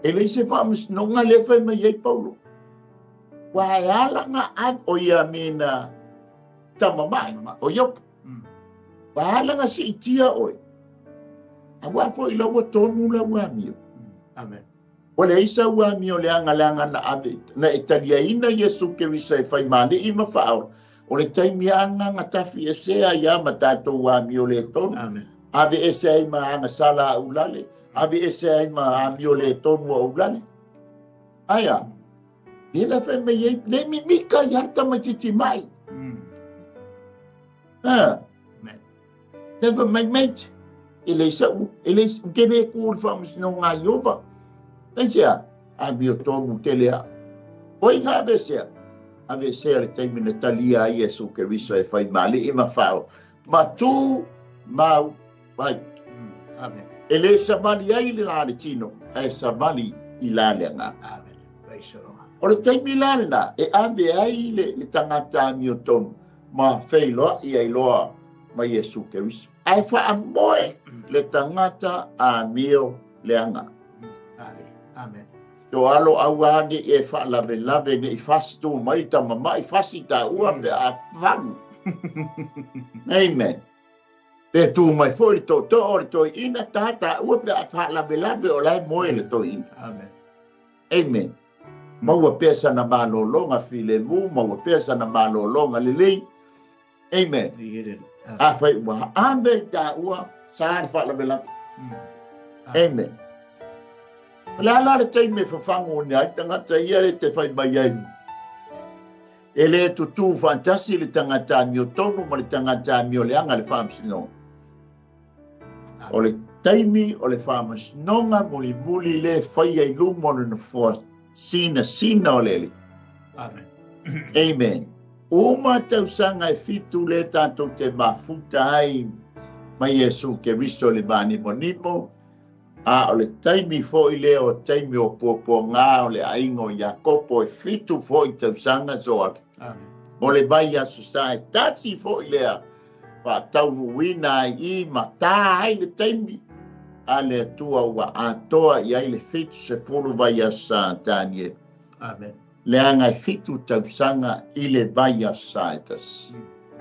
[SPEAKER 1] e leai se faamasinoga lea e fai mai ai Paulo. Ua e ala na ave, o ia me na tama mai, o Iopo. Ua ala na siitia oe. Aua foi la ua tonu lau amio.
[SPEAKER 2] Amen.
[SPEAKER 1] Ua leai sau amio leaga leaga na ave, na e taliaina Iesu Keriso e fai maali'i ma faaola. O le taimi lava na tafi ese ai lava ma tatou amio le tonu.
[SPEAKER 2] Amen.
[SPEAKER 1] Ave ese ai ma agasala a ulale, ave ese ai ma amio le tonu a ulale. Aia, le la fai mai ai, le mimika i ata mai titi mai. Ha. Le fai mai mate, e le sa e le ke le ku le faamasinoga a Ieova. Aisea, amio tonu tele a. Oi nga aveesea. Aveesea le taimi na talia ai Iesu Keriso e fai maali'i ma faaola. Ma tu mau ai.
[SPEAKER 2] Amen.
[SPEAKER 1] E le savali ai le la le tino, ae savali i la le agaga. O le taimi la lena e ave ai le tagata amiotonu ma feiloai ai loa ma Iesu Keriso. Ae faamoe le tagata amio leaga.
[SPEAKER 2] Amen.
[SPEAKER 1] To alo aua ne i e faalavelave ne i fasi tu mai tamama'i fasi taua pe a fagu. Amen. Pe tu mai foi le tootoo o le toeaina ta taua pe a faalavelave o la e moe le toeaina.
[SPEAKER 2] Amen.
[SPEAKER 1] Amen. Maua pea sana malōlōga filemu, maua pea sana malōlōga lelei. Amen. Afai ua ave i taua sa le faalavelave. Amen. O le a la le taimi e fafagu ane ai tagata ia le te fai mai ai. E le tutū faatasi le tagata amiotonu ma le tagata amioleaga i le faamasinoga. O le taimi o le faamasinoga mulimuli lea e faia i luma o le nofoa sinasina o le Alii.
[SPEAKER 2] Amen.
[SPEAKER 1] Amen. Uma tausaga e 7 lea tatou te mafuta ai mai Iesu Keriso i le mānimonimo, a o le taimi foi lea o taimi o puapuaga o le aiga o Iakopo e 7 foi tausaga soala.
[SPEAKER 2] Amen.
[SPEAKER 1] O le vaiaso sa e tasi foi lea faataunuuina ai i ma tā ai le taimi a le Atua ua atoa i ai le 70 vaiaso sa Daniel.
[SPEAKER 2] Amen.
[SPEAKER 1] Leaga e 7 tausaga i le vaiaso sa e tasi.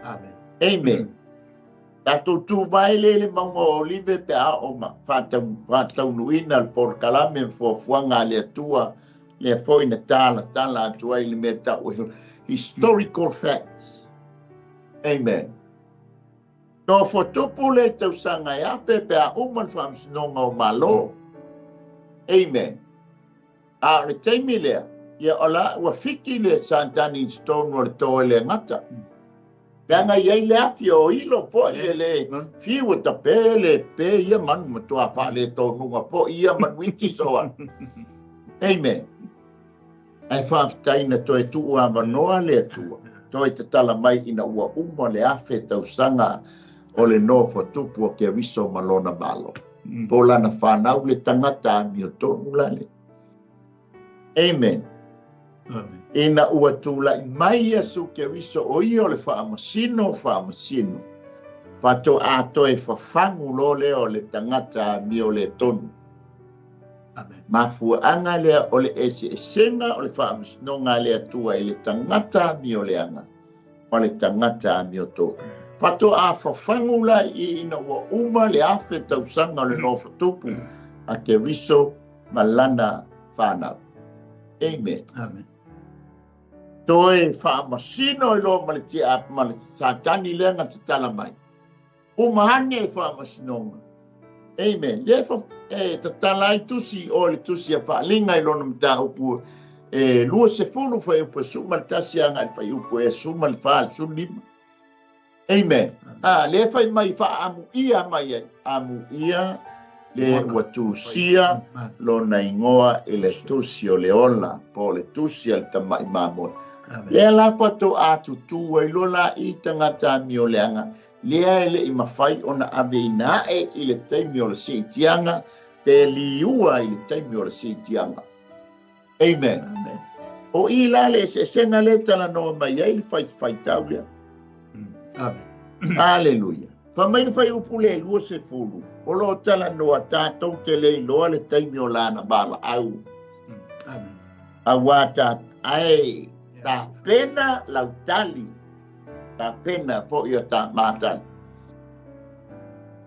[SPEAKER 2] Amen.
[SPEAKER 1] Amen. Tatou tu mai le le mauga o Olive pe a o ma faataunuuina le polokalame ma fuafuaga a le Atua lea foi na talatala atu ai le mea tau historical facts. Amen. Nofo tupu le tausaga e afe pe a uma le faamasinoga o Malo. Amen. A o le taimi lea, ia o la ua fiki le Satani i totonu o le toe le gata. Leaga i ai le afi o ilo foi e le fiu e tape le pe ia manu matua faaletonuga foi ia manuiti soa. Amen. Ae faafetai na toe tuu avanoa le Atua. Toe tatala mai ina ua uma le afe tausaga o le nofo tupu o Keriso ma lona Malo. Po lana whanau le tagata amiotonu la le. Amen.
[SPEAKER 2] Amen.
[SPEAKER 1] Ina ua tulai mai Iesu Keriso o ia o le faamasino faamasino. Faatoa toe fafagu loa lea o le tagata amio le tonu.
[SPEAKER 2] Amen.
[SPEAKER 1] Mafuaaga lea o le eseesega o le faamasinoga a le Atua i le tagata amioleaga ma le tagata amiotonu. Faatoa fafagu la i ina ua uma le afe tausaga o le nofo tupu a Keriso ma lana whanau. Amen.
[SPEAKER 2] Amen.
[SPEAKER 1] Toe faamasino i loa ma le tia ma le Satani lea na tatala mai. Uma ane le faamasinoga. Amen. Lea e tatala ai tusi o le tusi a faaaliga i lona mataupu e 20 fuaiupu e 11 agai le fuaiupu e 14 15. Amen. A lea fai mai faaamuia mai ai. Amuia le ua tusia lona igoa i le tusi o le ola po o le tusi a le tama'i mamoe. Lea la faatoa tutū ai loa la i tagata amioleaga lea e le'i mafai ona aveina a'e i le taimi o le si'itiaga pe liua i le taimi o le si'itiaga. Amen.
[SPEAKER 2] Amen.
[SPEAKER 1] O i la le eseesega lea talanoa mai ai le faitau lea.
[SPEAKER 2] Amen.
[SPEAKER 1] Aleluia. Fai mai le fuaiupu le 20, o lo o talanoa tatou te le iloa le taimi o lana valaau.
[SPEAKER 2] Amen.
[SPEAKER 1] Auā ta ae tapena lautali, tapena foi o ta matali.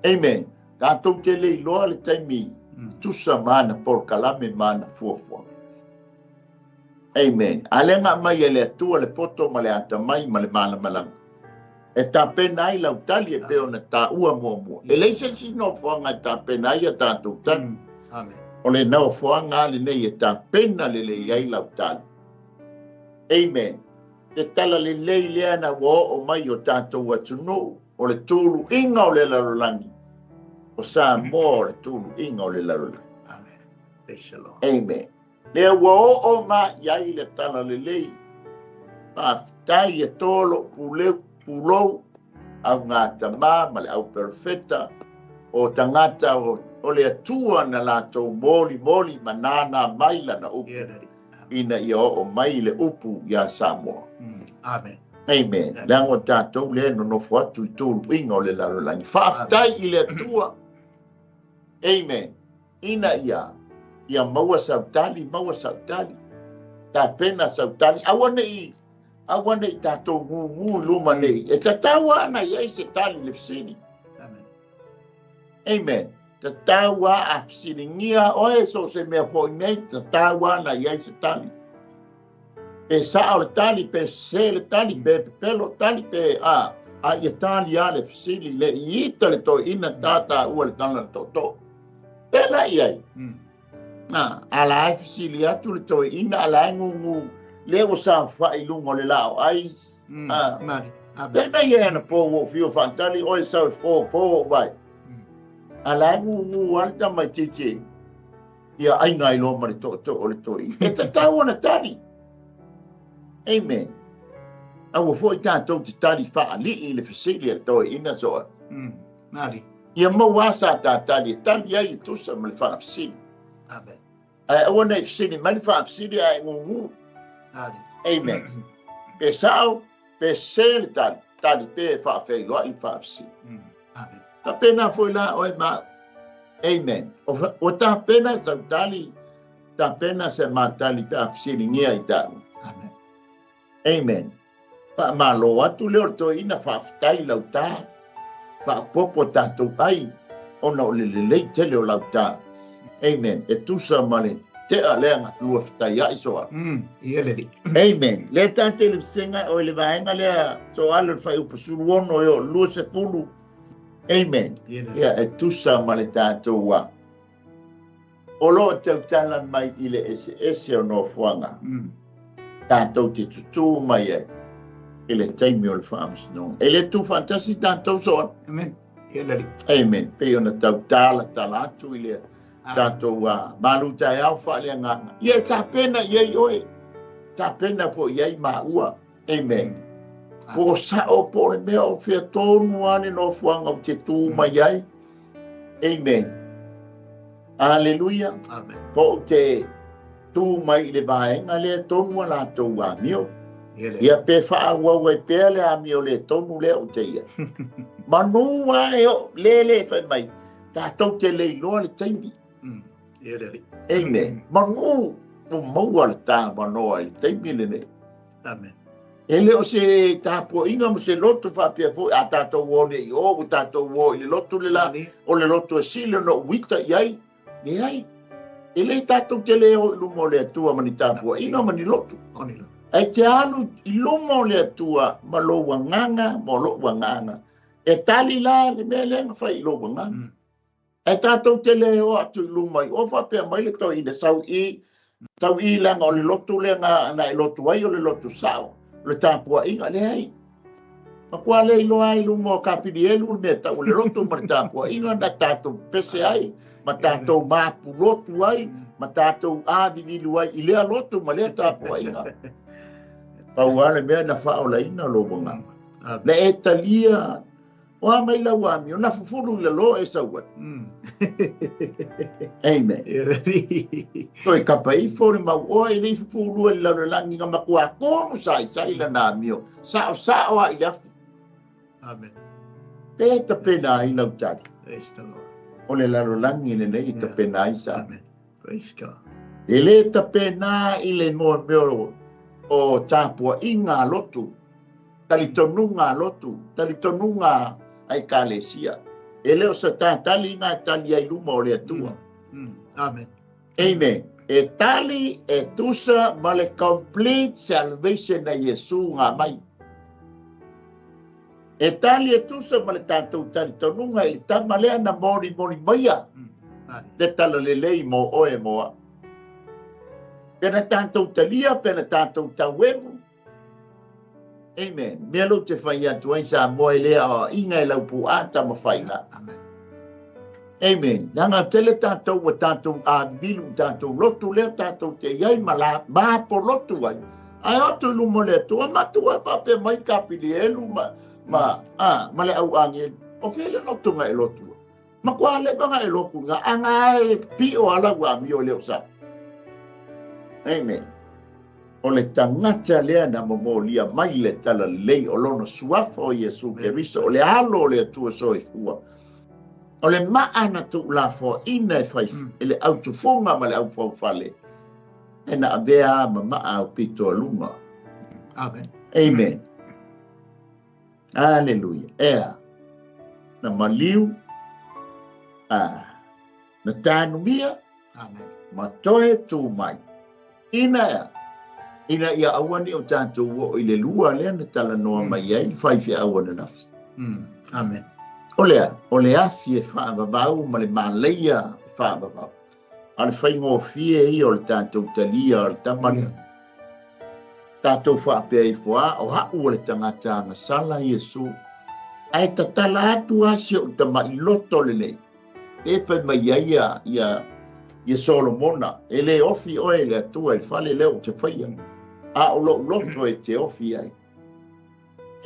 [SPEAKER 1] Amen. Tatou te le iloa le taimi tusa ma ana polokalame ma ana fuafuaga. Amen. A lea na aumai e le Atua le poto ma le atamai ma le malamalama. E tapena ai lautali e pei ona taua muamua. E leai se isi nofoaga e tapena ai a tatou tali.
[SPEAKER 2] Amen.
[SPEAKER 1] O le nofoaga a lenei e tapena lelei ai lautali. Amen. Te tala lelei lea na ua oo mai o tatou atunuu o le tuluiga o le lalolagi. O Samoa o le tuluiga o le lalolagi.
[SPEAKER 2] Amen. Praise the Lord.
[SPEAKER 1] Amen. Lea ua oo mai ai le tala lelei. Faafetai e tō lou puleu, pulou, au ngā tamā ma le au perofeta o tagata o O le Atua na latou molimoli ma nānā mai lana upu ina ia oo mai le upu iā Samoa.
[SPEAKER 2] Amen.
[SPEAKER 1] Amen. Leaga o tatou lea e nonofo atu i tuluiga o le lalolagi. Faafetai i le Atua. Amen. Ina ia ia maua sau tali, maua sau tali. Tapena sau tali. Aua ne i aua ne i tatou gūgū i luma nei. E tatau lava ona i ai se tali i le fesili.
[SPEAKER 2] Amen.
[SPEAKER 1] Amen. Tatau lava a fesiligia oe so o se mea foi nei, tatau lava ona i ai se tali. Pe sao le tali, pe sese le tali, pe pepelo le tali, pe a, a ia tali lava le fesili, le i ita le toeaina tataua le tala le tootoo. Pēlā i ai. A, a la e fesili atu le toeaina, a la e gūgū, lea ua saofai i luga o le laoai. A, pēlā i ai anapo ua ou fiu e faatali oe sau e fofo ou vae. A la e gūgū lava le tamaitiiti ia aiga ai loa ma le tootoo o le toeaina. E tatau ona tali. Amen. Aua foi tatou te tali faalii i le fesili a le toeaina soa. Ia maua lava sa ta tali e tali ai e tusa ma le faafesili.
[SPEAKER 2] Amen.
[SPEAKER 1] Ae aua ne i fesili mai le faafesili ae gūgū. Amen. Pe sao, pe sese le tali, tali pea e faafeiloai le faafesili.
[SPEAKER 2] Amen.
[SPEAKER 1] Faapena foi la oe ma au. Amen. Ua tapena sau tali, tapena se ma tali pe a fesiligia i taua.
[SPEAKER 2] Amen.
[SPEAKER 1] Amen. Faamalo atu lea o le toeaina, faafetai lau ta, faaopoopo tatou ai ona o le lelei tele o lau ta. Amen. E tusa ma le tea lea na lua fetaiai soa.
[SPEAKER 2] Ia lelei.
[SPEAKER 1] Amen. Lea ta te le fesegai oi le vaega lea soa le fuaiupu 16 e oo 20. Amen.
[SPEAKER 2] Ia lelei.
[SPEAKER 1] Ia e tusa ma le tatou a. O lo o tautala mai i le eseese o nofoaga. Tatou te tutū mai ai i le taimi o le faamasinoga. E le tuufaatasi tatou soa.
[SPEAKER 2] Amen. Ia lelei.
[SPEAKER 1] Amen. Pei ona tautala tala atu i le tatou malu taeao faaleagaga. Ia e tapena i ai oe. Tapena foi i ai maua. Amen. Po o sao po o le mea o fea tonu lava le nofoaga ou te tu mai ai. Amen. Aleluia.
[SPEAKER 2] Amen.
[SPEAKER 1] Po ou te tu mai i le vaega lea tonu a latou amio.
[SPEAKER 2] Ia lelei.
[SPEAKER 1] Ia pe faaauau ai pea le amio le tonu lea ou te ia. Manu lava e oo lele fai mai, tatou te le iloa le taimi.
[SPEAKER 2] Ia lelei.
[SPEAKER 1] Amen. Manu ua maua le tāmanoa i le taimi lenei.
[SPEAKER 2] Amen.
[SPEAKER 1] E le o se tapuaiga ma se loto faapea foi a tatou o nei i o, ua tatou o i le loto le la, o le loto e sili ona ou ita i ai. Leai. E le tatou te le o i luma o le Atua ma ni tapuaiga ma ni loto. Ae te alu i luma o le Atua ma lou agaga ma lou agaga. E tali la le mea lea na fai i lou agaga. Ae tatou te le o atu i luma i o faapea mai le toeaina sau i, sau i leaga o le lotu lea na, na e lotu ai o le lotu sao, o le tapuaiga, leai. Matua le iloa ai i luma o Kapilielu le mea tau o le lotu ma le tapuaiga na tatou pepese ai, ma tatou mapulotu ai, ma tatou avivilu ai i lea lotu ma lea tapuaiga. Pau lava le mea na faaolaina lou agaga. Na e talia O a mai lau amio, na fufulu i lalo e sau ai. Amen. Toe kapa ifo le mau oa i le i fufulua i le lalolagi na matua tonu saisai lana amio. Sao sao a i le afi.
[SPEAKER 2] Amen.
[SPEAKER 1] Pe tapena ai lau tali.
[SPEAKER 2] Praise the Lord.
[SPEAKER 1] O le lalolagi lenei e tapena ai sa.
[SPEAKER 2] Amen. Praise God.
[SPEAKER 1] E le tapena i le mea o tapuaiga a lotu, talitonuga a lotu, talitonuga a ekalesia. E le o sa tatali ngā tali ai luma o le Atua.
[SPEAKER 2] Amen.
[SPEAKER 1] Amen. E tali e tusa ma le complete salvation a Iesu ngā mai. E tali e tusa ma le tātou talitonuga i le tama lea na molimoli maia le talalelei mō oe mō au. Pena tātou talia, pena tātou tauemu. Amen. Mea lou te whai atu ai sa moe lea o inga e laupu a tama whainga.
[SPEAKER 2] Amen.
[SPEAKER 1] Amen. Leaga tele tātou ua tātou āmilu, tātou lotu lea, tātou te iai ma la, māpo lotu ai. Ae o atu i luma o le Atua, matua faapea mai kapilielu ma, ma, a, ma le au angelu. O fea le lotu nga e lotu ai? Matua leva ona e lotu i ina, ana e pio lava lau amio e le o sao. Amen. O le tagata lea na momolia mai le talalelei o lona suafa o Iesu Keriso, o le Alo o le Atua soifua. O le maa na tuulafoaina e fai e le autufuga ma le aufaufale, e na avea a ma maa au pito a luga.
[SPEAKER 2] Amen.
[SPEAKER 1] Amen. Aleluia. Ea, na maliu, a, na tanumia,
[SPEAKER 2] Amen.
[SPEAKER 1] ma toe tū mai. Ina ea, ina ia aua ne i o tatou oo i le lua lea na talanoa mai ai le faifeau ananafi.
[SPEAKER 2] Amen.
[SPEAKER 1] O le a? O le afi e faavavau ma le malaia e faavavau. A o le faigofie ia o le tatou talia o le tama lea. Tatou faapea ifo a, o a'u o le tagata agasala Iesu, ae tatala atu a si o'u tama'i loto lenei, e fai mai ai ia, ia, ia Solomona, e le ofi oe i le Atua i le fale lea ou te faia, a o lo'u loto e te ofi ai.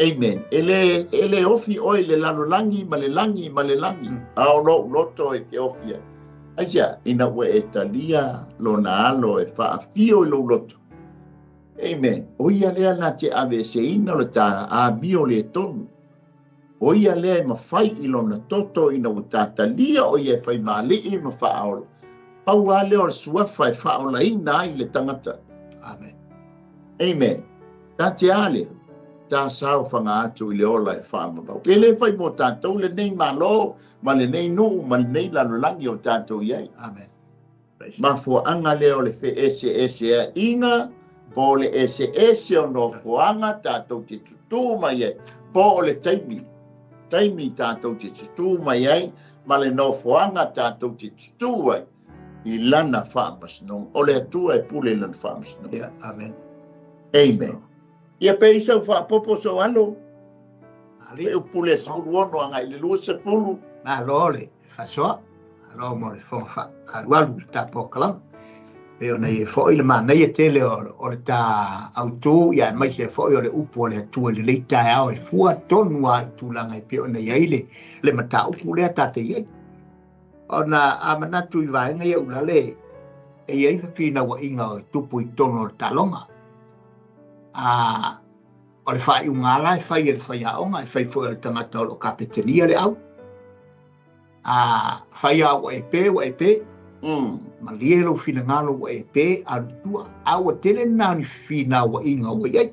[SPEAKER 1] Amen. E le, e le ofi oe i le lalolagi ma le lagi ma le lagi, a o lou loto e te ofi ai. Aisea? Ina ua e talia lona alo e faafio i lou loto. Amen. O ia lea na te aveeseina o le ta amio le tonu. O ia lea e mafai i lona toto ina ua ta talia o ia e fai maali'i ma faaola. Pau lava lea o le suafa e faaolaina ai le tagata.
[SPEAKER 2] Amen.
[SPEAKER 1] Amen. Ta te a lea? Ta saofaga atu i le ola e faamamau. E le fai mo tatou lenei Malo ma lenei nuu ma lenei lalolagi o tatou i ai.
[SPEAKER 2] Amen.
[SPEAKER 1] Mafuaaga lea o le feeseeseaiga po o le eseese o nofoaga tatou te tutū mai ai, po o le taimi, taimi tatou te tutū mai ai ma le nofoaga tatou te tutū ai i Lana faamasinoga. O le Atua e pule i Lana faamasinoga.
[SPEAKER 2] Yeah, amen.
[SPEAKER 1] Amen. Ia pe i sau faapopo sou alo, pe u pule 16 agai i le 20.
[SPEAKER 2] Malo le faasoa, malo mo le fofoga faaalualu i le ta polokalame. Pei ona i ai foi le manaia tele o le ta autu, ia aemaise ai foi o le upu a le Atua i lenei taeao e fua tonu lava i tulaga e pei ona i ai le mataupu lea ta te i ai. Ona a manatu i vaega ia ulale e i ai fefinauaiga o tupu i totonu o le taaloga. A o le faaiuga lava la e fai e le faiaoga, e fai foi e le tagata o lo o kapetenia le au. A fai lava ua e pe, ua e pe. Malie lou finagalo ua e pe, alu i tua. A ua tele lena o ni fefinauaiga ua i ai.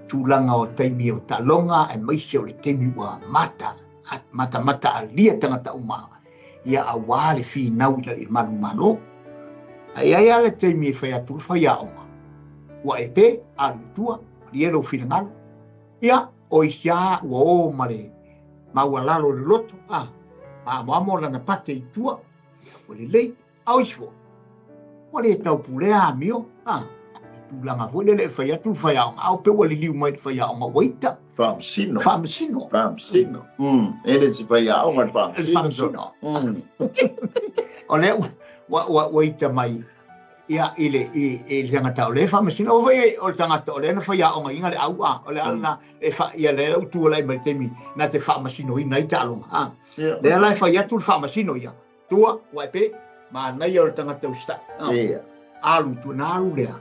[SPEAKER 2] Tulaga o taimi o taaloga aemaise o le taimi ua mata, matamata alia tagata uma ia aua le finau i le malu malo. Ae i ai lava le taimi e fai atu le faiaoga, ua e pe, alu i tua, malie lou finagalo. Ia, o isi lava ua o ma le maualalo i le loto, a, maamoamo lana pate i tua, ia ua lelei. A o isi foi, ua le taupulea amio, a, i tulaga foi lele e fai atu le faiaoga, a o pe ua liliu mai le faiaoga ua ita.
[SPEAKER 1] Faamasino.
[SPEAKER 2] Faamasino.
[SPEAKER 1] Faamasino. E le se faiaoga le faamasino.
[SPEAKER 2] Le faamasino. O lea ua, ua, ua ita mai ia i le, i, i le tagata o lea e faamasino. O foi o le tagata o lea na faiaogaina le au, a, o le ala na e fa, ia lea ua tualai mai le taimi na te faamasinoina ai taaloga, a. Lea la e fai atu le faamasino ia. Tua, ua e pe, manaia o le tagata usitai.
[SPEAKER 1] Ia.
[SPEAKER 2] Alu, tua na alu lea.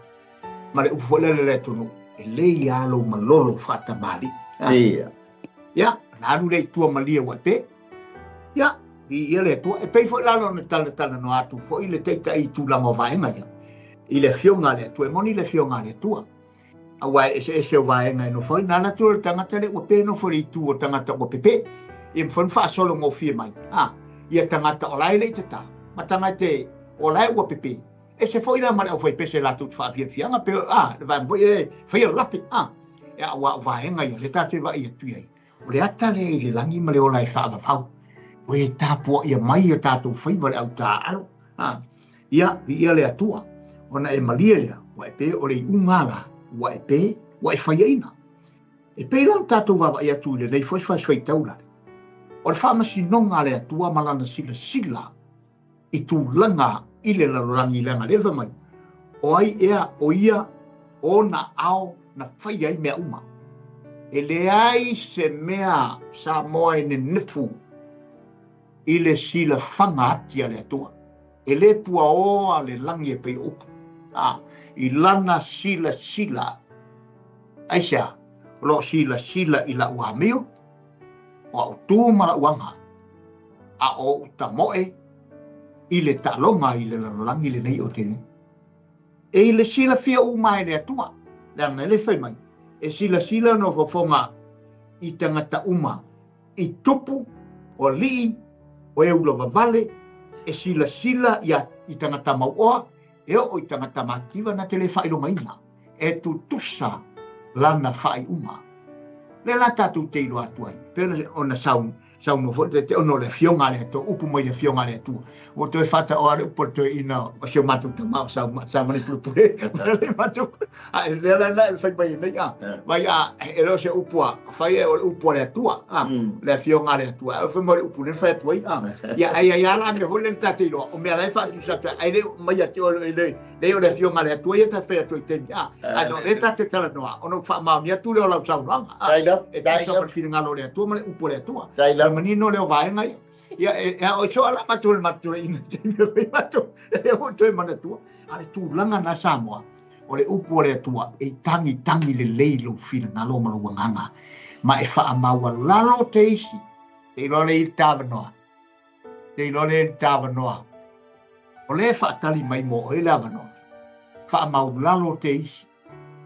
[SPEAKER 2] Ma le upu foi lea le atunuu, e lei lava lou malolo faatamalii.
[SPEAKER 1] Ia.
[SPEAKER 2] Ia, na alu lea i tua malie ua e pe. Ia, viia le Atua. E pei foi la ona talatalanoa atu foi le taitai i tulaga o vaega ia. I le afioga a le Atua, e moni le afioga a le Atua. Aua e eseese o vaega e nofo ai, na ala atu le tagata lea ua pe nofo i le itu o tagata ua pepe. Ia mafai ona faasolo gofie mai, a, ia tagata o la e le i tatā, ma tagata o la e ua pepe. Ese foi la ma le aufaipese latou te faafiafiaga pe, a, le vaega foi e faia lape, a, ia, aua o vaega ia lea tatou te vaai atu i ai. O le ata lea i le lagi ma le ola e faavavau, o e tapuaia mai o tatou faiva le autaaalo. A, ia, viia le Atua, ona e malie lea, ua e pe o le iuga la, ua e pe, ua e faiaina. E pei la ona tatou vaavaai atu i lenei foi faitaula lale, o le faamasinoga a le Atua ma lana silasila i tulaga i le lalolagi leaga lea fai mai, o ai ea o ia ona ao na fai ai mea uma. E leai se mea Samoa e nenefu. i le silafaga ati a le Atua. E lē puaoa le lagi e pei o upu, a, i lana silasila. Aisea? O lo o silasila i la'u amio, o a'u tu ma la'u aga, a o o'u tamo'e i le taaloga i le lalolagi lenei o te E i le silafia uma e le Atua, leaga e le fai mai, e silasila ona fofoga i tagata uma, i tupu, o alii, o e ulavavale, e silasila ia i tagata mauoa, e oo i tagata mativa na te le faailogaina, e tutusa lana faaiuga. Lea la tatou te iloa atu ai, pei ona saunoa foi le Taitaifono o le Afioga a le Atua, upu mai le Afioga a le Atua. Ua toe faataoa le upu a le toeaina o si o matou tama o Samani Pulepule. Le matou, a e lea la na e fai mai nei a. Vai a e le o se upu a fai e o le upu a le Atua, a le Afioga a le Atua. E fai mai le upu le fai atu ai a. Ia ai ai ala me hoi le ta te iloa. O mea la e faatusa atu ai le mai atu o le le o le Afioga a le Atua ia ta fai atu i taimi a. Ai no le ta te talanoa ona ua faamaonia atu lea o lau saunoaga. E tusa ma le finagalo o le Atua ma le upu a le Atua. Le manino lea o vaega ia. Ia e a o so ala matou le matou ina taimi e fai matou e o toe manatua. A le tulaga na Samoa o le upu a le Atua e tagitagi lelei lou finagalo ma lou agaga ma e faamaualalo te isi te iloa le i le tavanoa. Te iloa le le avanoa. O lea e faatali mai mo oe le avanoa. Faamaulalo te isi.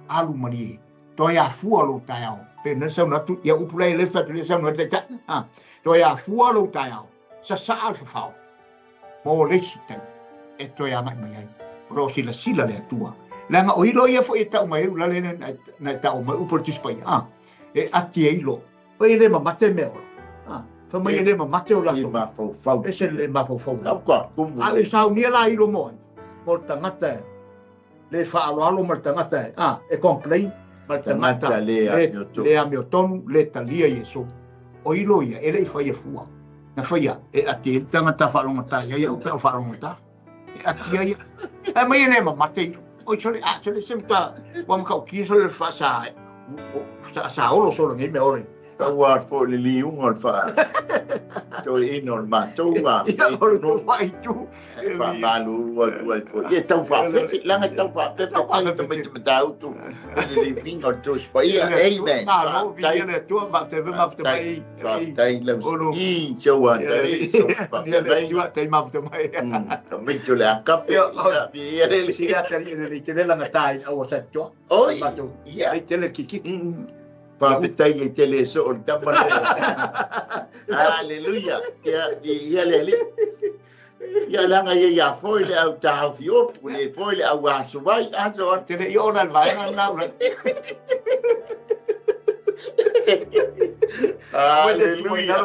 [SPEAKER 2] Alu malie. Toe afua lou taeao. Pe na saunoa atu, ia upu la e le fai atu le saunoa le taitai. Ha. Toe afua lou taeao. Sasaa le fafao. Mo le isi taimi e toe agai mai ai. O lo o silasila le Atua. Leaga o ilo ia foi e tau mai ai ulale na e tau mai upu o le Tusi Paia. Ha. E ati e ilo. Fai e le mamate mea ola. Ah, fai mai e le mamate o latou.
[SPEAKER 1] Le mafaufau.
[SPEAKER 2] Ese le mafaufau.
[SPEAKER 1] Lau ka tumu.
[SPEAKER 2] A e saunia la ilo mo ai. Mo le tagata e le faaaloalo ma le tagata e, ah, e complain ma le tagata
[SPEAKER 1] le amiotonu.
[SPEAKER 2] Le amiotonu, le talia Iesu. O ilo ia, e le i faia fua. Na faia, e ati ai le tagata faalogata ia ia pe o faalogata. E ati ai. Ae mai e le mamate ilo. Oi sole, a sole se mata, ua matautia sole le faasa, sa olo sole nei mea olo.
[SPEAKER 1] Tau a foi le liuga o le faa toeaina o le matou a.
[SPEAKER 2] Ia, o le faaitu.
[SPEAKER 1] Faamalulu atu ai foi. Ia tau faafefe, leaga e tau faafefe ai tamaiti Matautu i le liuga o le Tusi Paia. Amen.
[SPEAKER 2] Malo, viia le Atua, faafetai foi mafuta mai.
[SPEAKER 1] Faafetai lau i si ou atali, si ou faafetai.
[SPEAKER 2] Tai mafuta mai.
[SPEAKER 1] Tamaiti o le akape, ia, viia le Alii.
[SPEAKER 2] Sili atali e lelei tele lagata i au o Satitoa.
[SPEAKER 1] Oi, ia.
[SPEAKER 2] Lelei tele le kikiki.
[SPEAKER 1] Faafetai e tele soo le tama lea. Haleluia. Ia, viia le Alii. Ia leaga ia ia foi le au taofi opu, le foi le au aso vai, aso
[SPEAKER 2] a. Te le i ona le vaega lena ula.
[SPEAKER 1] Haleluia.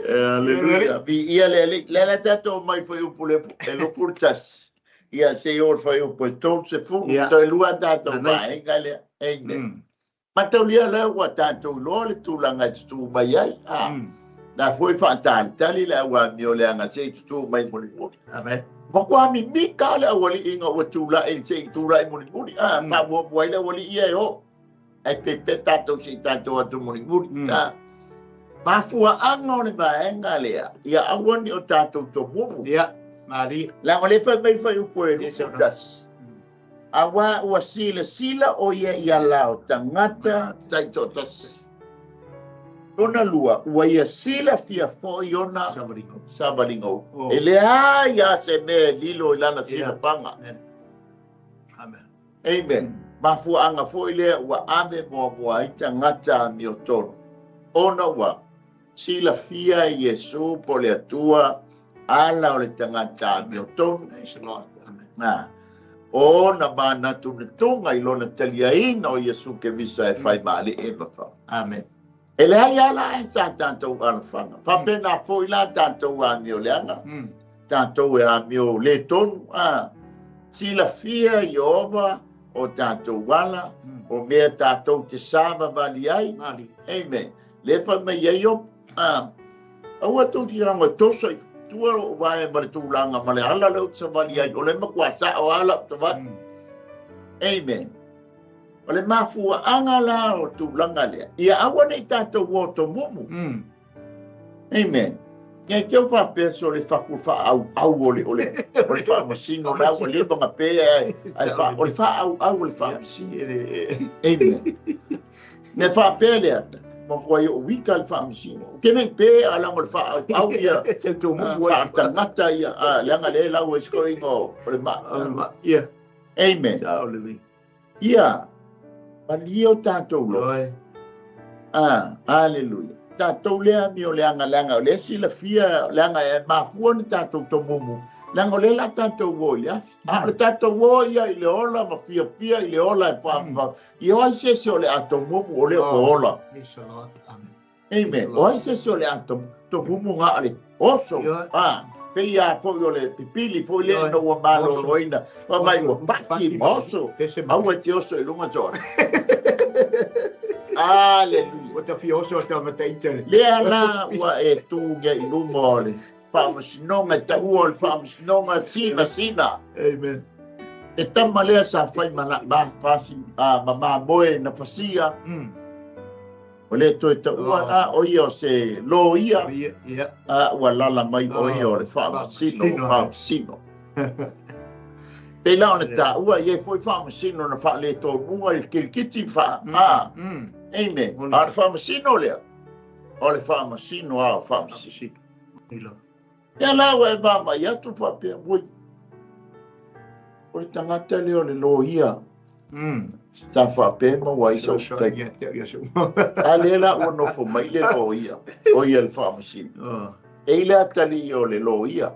[SPEAKER 1] Haleluia. Viia le Alii. Le la tatou mai foi upu le e lupu le tasi. Ia se i o le fuaiupu e 30, toe lua tatou vaega lea. Amen. Mataulia lea ua tatou iloa le tulaga e tutū mai ai. A, la foi faatalitali le au amio leaga se i tutū mai mulimuli.
[SPEAKER 2] Amen.
[SPEAKER 1] Matua mimita le aualii ina ua tulai se i tulai mulimuli. A, faamuamua ai le aualii ia e oo. Ae pepe tatou se i tatou atu mulimuli. A, mafuaaga o le vaega lea, ia aua ne i o tatou tomumu.
[SPEAKER 2] Ia, malie.
[SPEAKER 1] Leaga o lea e fai mai le fuaiupu e 21. Auā ua silasila ʻo ia i ala o tagata taitoatasi. Lona lua, ua ia silafia foi ona savaliga upu. E leai lava se mea e lilo i lana silafaga. Amen. Mafuaaga foi lea ua ave muamua ai tagata amiotonu, ona ua Silafia e Iesu po o le Atua ala o le tagata amiotonu. Na, o ona manatunatuga i lona taliaina o Iesu Keriso e fai ma Alii ma Fau.
[SPEAKER 2] Amen.
[SPEAKER 1] E leai lava la e sa tatou alafaga. Faapena foi la tatou amio leaga. Tatou e amio le tonu, a silafia Ieova o tatou ala, o mea tatou te savavali ai. Amen. Lea fai mai ai Iopo, a, aua tou te tago e toso i tua lou vae ma le tulaga ma le ala lea ou te savali ai, o lea e matua sao lava lau savali. Amen. O le mafuaaga la o tulaga lea, ia aua ne i tatou o tomumu. Amen. Ia te au faapea so le faku faaauau o le o le o le faamasino la ua leva na pe ai ai fa o le faaauau o le faamasino. Amen. Ne faapea lea ma kua i o wika le faamasino. Ke nei pe a la mo le faaauau ia faatangata ia a leaga le lau e sikoinga o le ma.
[SPEAKER 2] Ia.
[SPEAKER 1] Amen. Ia, malie o tatou loto.
[SPEAKER 2] Ioe.
[SPEAKER 1] Ah, aleluia. Tatou lea amio leaga, leaga o lea silafia, leaga e mafua ona tatou tomumu, leaga o lea la tatou o i le afi. A o le tatou o ia i le ola ma fiafia i le ola e fa, fa, ia o ai se isi o le a tomumu o lea ua ola.
[SPEAKER 2] Praise the Lord. Amen.
[SPEAKER 1] Amen. O ai se isi o le a tomumu ga o le oso. A, pei a foi o le pipili foi lea ina ua maloloina. Fai mai ua paki ma oso. Aua e te oso i luga John. Aleluia.
[SPEAKER 2] Ua ta fia oso ata ma taita le.
[SPEAKER 1] Lea la ua e tu ia i luma o le faamasinoga, e taua o le faamasinoga, sina, sina.
[SPEAKER 2] Amen.
[SPEAKER 1] E tama lea sa fai ma la, ma, pasi, a, ma mamoe na fasia. Ua le toe taua la o ia o se loia, a ua lala mai o ia o le faamasino, faamasino. Pei la ona taua, e i ai foi faamasino na faaletonuga i le kirikiti faa, a, amen. A o le faamasino lea, o le faamasino a o faamasino. Ia la ua e vaavaai atu faapea, oi, o le tagata lea o le loia. Sa faapea maua ai sau taimi. A lea la ua nofo mai le loia, o ia le faamasino. E i le atalii o le loia.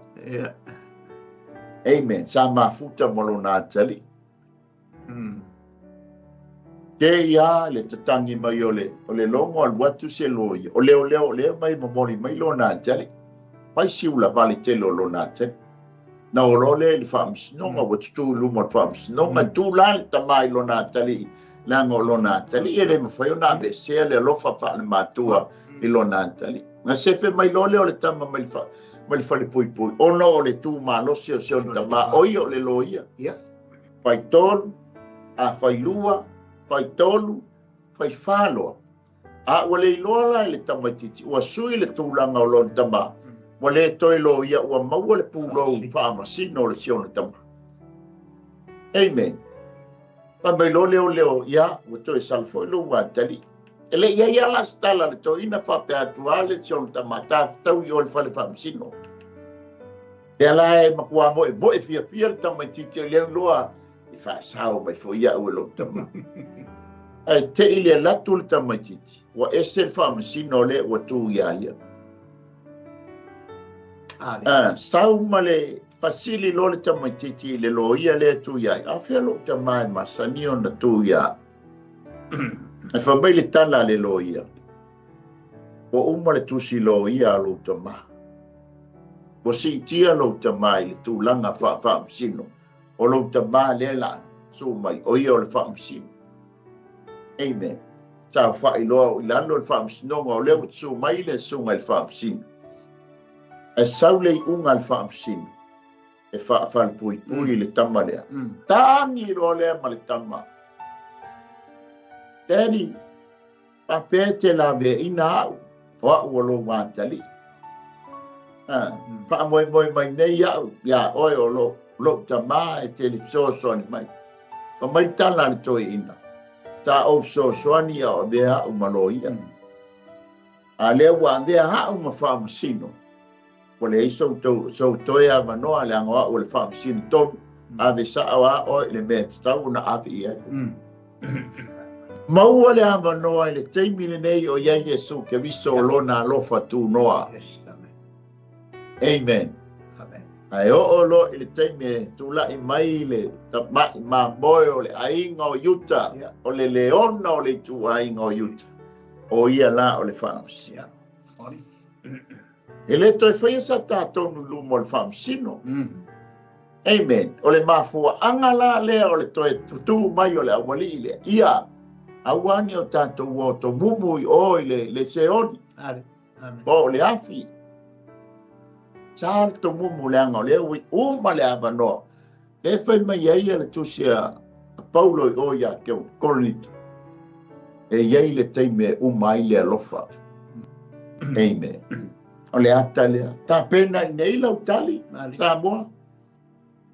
[SPEAKER 1] Amen. Sa mafuta ma lona atalii. Te ia le tatangi mai o le, o le logo alu atu se loia. O leo leo o lea mai momoli mai lona atali. Fai si ula vale tele o lona atali. Na o loa lea i le faamasinoga, ua tutū i luma o le faamasinoga, tu la le tama i lona atalii, leaga o lona atalii e le mafai ona aveesea le alofa faalematua i lona atalii. Na sefe mai loa lea o le tama mai le, mai le falepuipui, ona o le tu malosi o si ona tama, o ia o le loia. Faitolu, a failua, faitolu, faifā loa. A ua le iloa la e le tamaitiiti, ua sui le tulaga o lona tama, ua le toe loia, ua maua le pulou faamasino o le si ona tama. Amen. Fai mai loa lea o leo, ia, ua toe sala foi lou atalii. E le i ai lava la se tala a le toeaina faapea atu lava le si ona tama, tafetau i o i le fale faamasino. Lea la e matua moemoe fiafia le tamaitiiti o lea iloa e faasao mai foi iaʻu e lou tama. Ae te i le alu atu le tamaitiiti, ua ese le faamasino lea ua tu iā ia. Ah, sau ma le fasili loa le tamaitiiti i le loia lea e tu iā ia. A fea lou tama e masani ona tu iā au? Ae fai mai le tala a le loia, Ua uma le tusi loia a lou tama. Ua siitia lou tama i le tulaga faafaamasino. O lou tama lea la suu mai, o ia o le faamasino. Amen. Saofai loa au i lalo i le faamasinoga, o lea ua suu mai le susuga i le faamasino. Ae sau le iuga a le faamasino e faafalepuipui i le tama lea. Tagi loa lea ma le tama. Daddy, Faapea e te laveaina au, o au o lou atalii. A, faamoemoe mai nei au iā oe o lou, lou tama e te fesoasoani mai. Fai mai le tala a le toeaina, Sa ou fesoasoani a o avea au ma loia. A lea ua avea au ma faamasino, Ua leai sou, sou toe avanoa leaga o au o le faamasino tonu, ave sao a oe i le mea e tatau ona ave i ai. Maua le avanoa i le taimi lenei o i ai Iesu Keriso o Lona alofa tunoa. Amen. Ae oo loa i le taimi e tulai mai le tama'i mamoe o le aiga o Iuta, o le leona o le ituaiga o Iuta, o ia la o le faamasino. E le toe faia sa tatou nulumo o le faamasino. Amen. O le mafuaaga la lea o le toe tutū mai o le aualii lea, ia aua ne o tatou o tomumu i o i le, le seoli, po o le afi. Sa le tomumu leaga o lea ua uma le avanoa. Lea e fai mai ai le tusi a Paulo i o ia Korinito, e i ai le taimi e uma ai le alofa. Amen. O le ata lea. Tapena i nei lau tali, Samoa.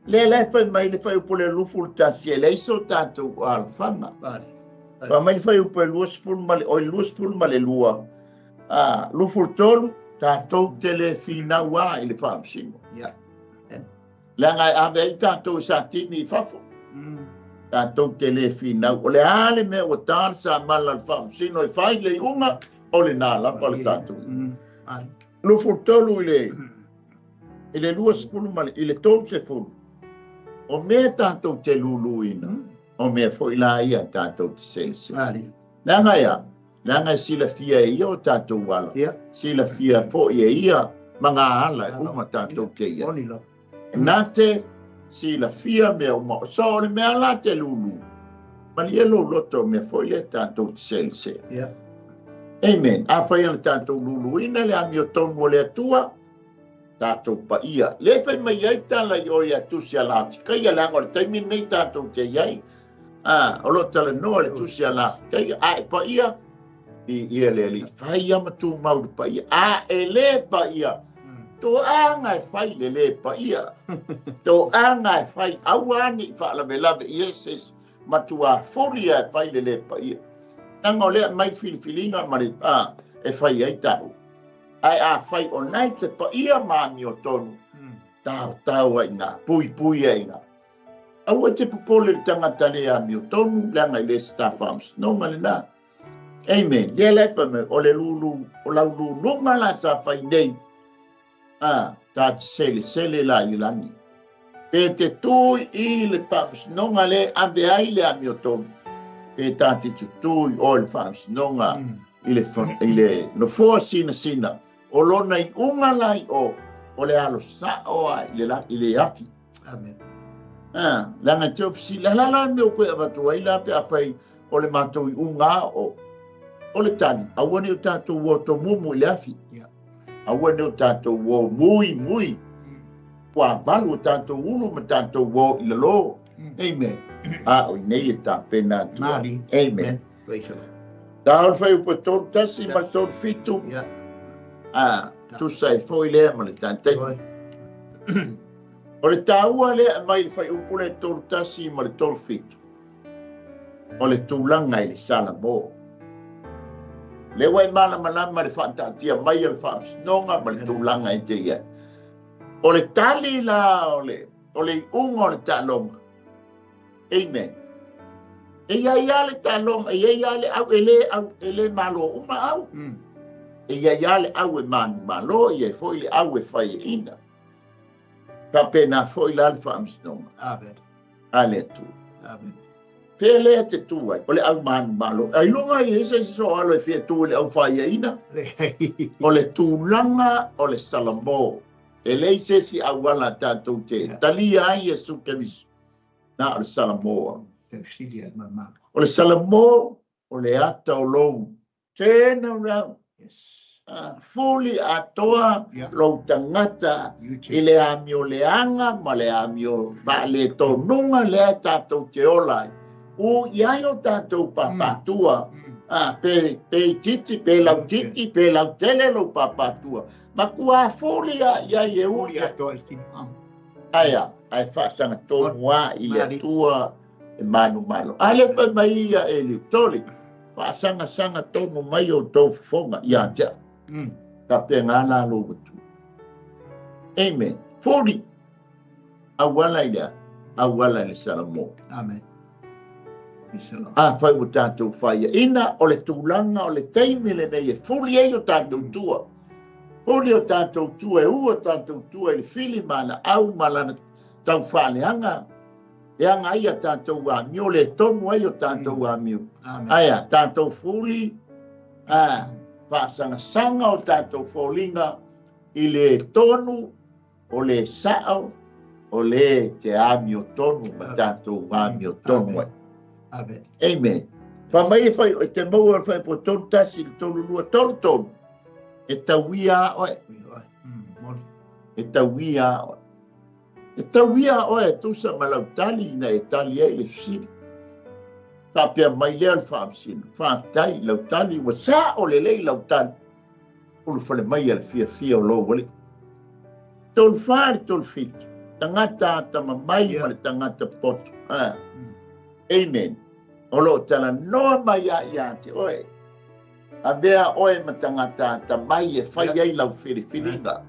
[SPEAKER 1] Lea la e fai mai le fuaiupu o le 21, e leai so tatou alofaga. Fai mai le fuaiupu e 20 ma le, oi, 22, a, 23, tatou te le finau lava i le faamasino. Leaga e ave ai tatou e satini i fafo. Tatou te le finau. O le a le mea ua ta le samala a le faamasino e fai le iuga, o lena lava le tatou. 23 i le i le 20 ma le, i le 30, o mea tatou te luluina, o mea foi la ia tatou te selesele. Leaga e a? Leaga e silafia e ia o tatou ala, silafia foi e ia ma ngā ala e uma tatou te i ai. Na te silafia mea uma. So o le mea la te lulu, malie lou loto o mea foi lea tatou te selesele. Amen. Afai ana tatou luluina le amiotonu o le Atua, tatou paia. Lea e fai mai ai tala i o ia tusi a Laotikaia, leaga o le taimi lenei tatou te i ai, a, o lo o talanoa le tusi a Laotikaia, a e paia, i ia le Alii, fai ia ma tumau le paia, a e le paia, toaga e fai le le paia, toaga e fai, aua ne i faalavelave i ai se isi, matua fuli lava e fai le le paia. Leaga o lea e aumai le filifiliga ma le, a, e fai ai taua. Ae afai o na e te paia ma amiotonu, taotao ai i ina, puipui ai i ina. Aua e te popole i le tagata le amiotonu, leaga e le se ta faamasinoga lena. Amen. Lea la e fai mai, o le lulu, o lau luluga la sa fai nei, a, ta te selesele la i le lagi. Pe te tū i le faamasinoga lea e ave ai le amiotonu, pe ta te tutū i o i le faamasinoga i le, i le nofoa sinasina, o lona iuga la i o, o le alo sao lava i le, i le afi.
[SPEAKER 2] Amen.
[SPEAKER 1] A, leaga e te ofisi, la la la mea o koe avatu ai la pe afai o le matou iuga a o, o le tali, aua ne i o tatou o tomumu i le afi.
[SPEAKER 2] Yeah.
[SPEAKER 1] Aua ne i o tatou o mui mui. Ua valu o tatou ulu ma tatou o i lalo. Amen. A o i nei e tapena atu ai. Amen. Ta o le fuaiupu e 31 ma le 37. A, tusa ai foi lea ma le tatai. O le taua lea e aumai i le fuaiupu lea e 31 ma le 37. O le tulaga i le Salamo. Lea ua e malamalama i le faataatia mai o le faamasinoga ma le tulaga e te i ai. O le tali la o le, o le iuga o le taaloga. Amen. E i ai lava le taaloga, e i ai lava le au, e le au, e le malo uma au. E i ai lava le au e manumalo, e i ai foi le au e faiaina. Faapena foi la le faamasinoga.
[SPEAKER 2] Amen.
[SPEAKER 1] A le Atua.
[SPEAKER 2] Amen.
[SPEAKER 1] Fea lea te tu ai, o le au manumalo. Ailoga e i ai se isi soalo e fia tu i le au faiaina. O le tulaga o le Salamo. E leai se isi auala tatou te talia ai Iesu Keriso, na o le Salamo. O le Salamo o le ata o lou turn around. Fuli atoa lou tagata i le amio leaga ma le amio faaletonuga lea tatou te ola ai. U i ai o tatou papatua, pe itiiti, pe lautiti, pe lautele lou papatua. Matua fuli lava i ai e ui Ae a? Ae faasagatonu lava i le Atua e manumalo. A lea fai mai ia Eliu, Toli, faasagasanga tonu mai outou fofoga ia te au. Faapena la lou matua. Amen. Fuli! Auala i le a? Auala i le Salamo.
[SPEAKER 2] Amen.
[SPEAKER 1] Afai ua tatou faiaina, o le tulaga o le taimi lenei e fuli ai o tatou tua. Fuli o tatou tua e u o tatou tua i le fili ma ana au ma lana taufaaleaga. Leaga ai a tatou amio, le tonu ai o tatou amio. Ae a, tatou fuli, a, faasagasanga o tatou foliga i le tonu, o le sao, o le te amiotonu ma tatou amiotonu ai.
[SPEAKER 2] Amen.
[SPEAKER 1] Amen. Fai mai e fai, e te maua le fuaiupu 31 i le 32, 33, e tauia a oe. E tauia a oe. E tauia a oe e tusa ma lau tali ina e tali ai le fesili. Faapea mai lea o le faamasino, faafetai i lau tali, ua sao lelei lau tali. Ulufale mai a le fiafia o lou Alii. 34 i le 37, tagata atamamai ma le tagata poto. Amen. O lo o talanoa mai ia ia te oe. Avea oe ma tagata atamai e fai ai lau filifiliga.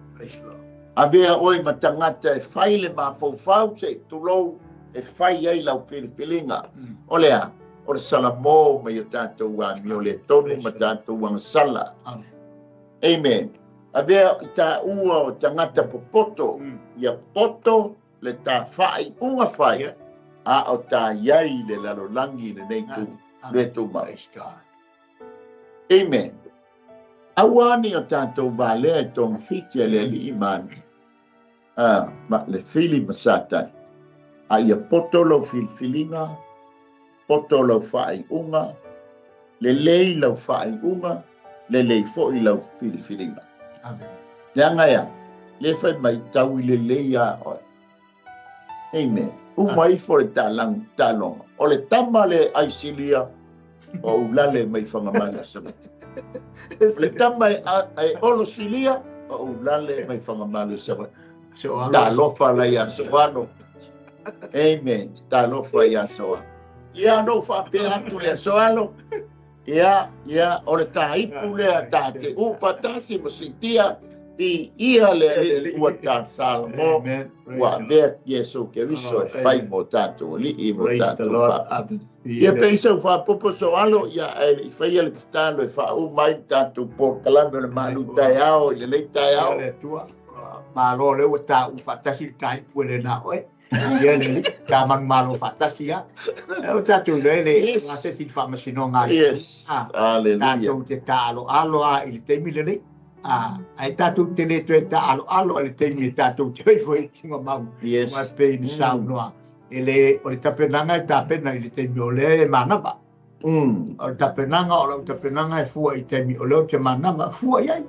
[SPEAKER 1] Avea oe ma tagata e fai le mafaufau se i tulou e fai ai lau filifiliga. O le a? O le salamo mai o tatou amio le tonu ma tatou agasala. Amen. Avea i taua o tagata popoto, ia poto le ta faaiuga fai, a o ta iai i le lalolagi lenei tu, le tumau. Amen. Aua ne i o tatou valea i togafiti a le Alii ma ma le fili ma Satani, a ia poto lau filifiliga, poto lau faaiuga, lelei lau faaiuga, lelei foi lau filifiliga.
[SPEAKER 2] Amen.
[SPEAKER 1] Leaga e a? Le fai mai tau i lelei a oe. Amen. Uma ifo le talang, taaloga. O le tama le aisilia o ulale mai Fagamalo Savaii. O le tama e, e olosilia o ulale mai Fagamalo Savaii. Talofa la ia Soano. Amen. Talofa ia Soano. Ia no faapea atu le Soano. Ia, ia, o le taipu lea ta te upa tasi ma siitia i ia le Alii ua ta Salamo ua avea Iesu Keriso e fai mo tatou alii mo tatou papa. Ia pei sau faapopo soalo ia ae le i faia le tatalo e faauma ai le tatou polokalame o le malu taeao i lenei taeao.
[SPEAKER 2] Le Atua, malo lea ua taua faatasi le taipu e le na oe. Ia le ta manumalo faatasi a. E o tatou iloa le se i faamasinoga a le
[SPEAKER 1] Yes. Hallelujah.
[SPEAKER 2] Tatou te taaloalo a i le taimi lenei. Ae tatou te le toe taaloalo i le taimi e tatou te ifo i tugamau.
[SPEAKER 1] Yes.
[SPEAKER 2] Aua e pei ona saunoa. E le, o le tapenaga e tapena i le taimi o lea e manava. O le tapenaga, o lau tapenaga e fua i taimi o lea ou te manava, fua i ai.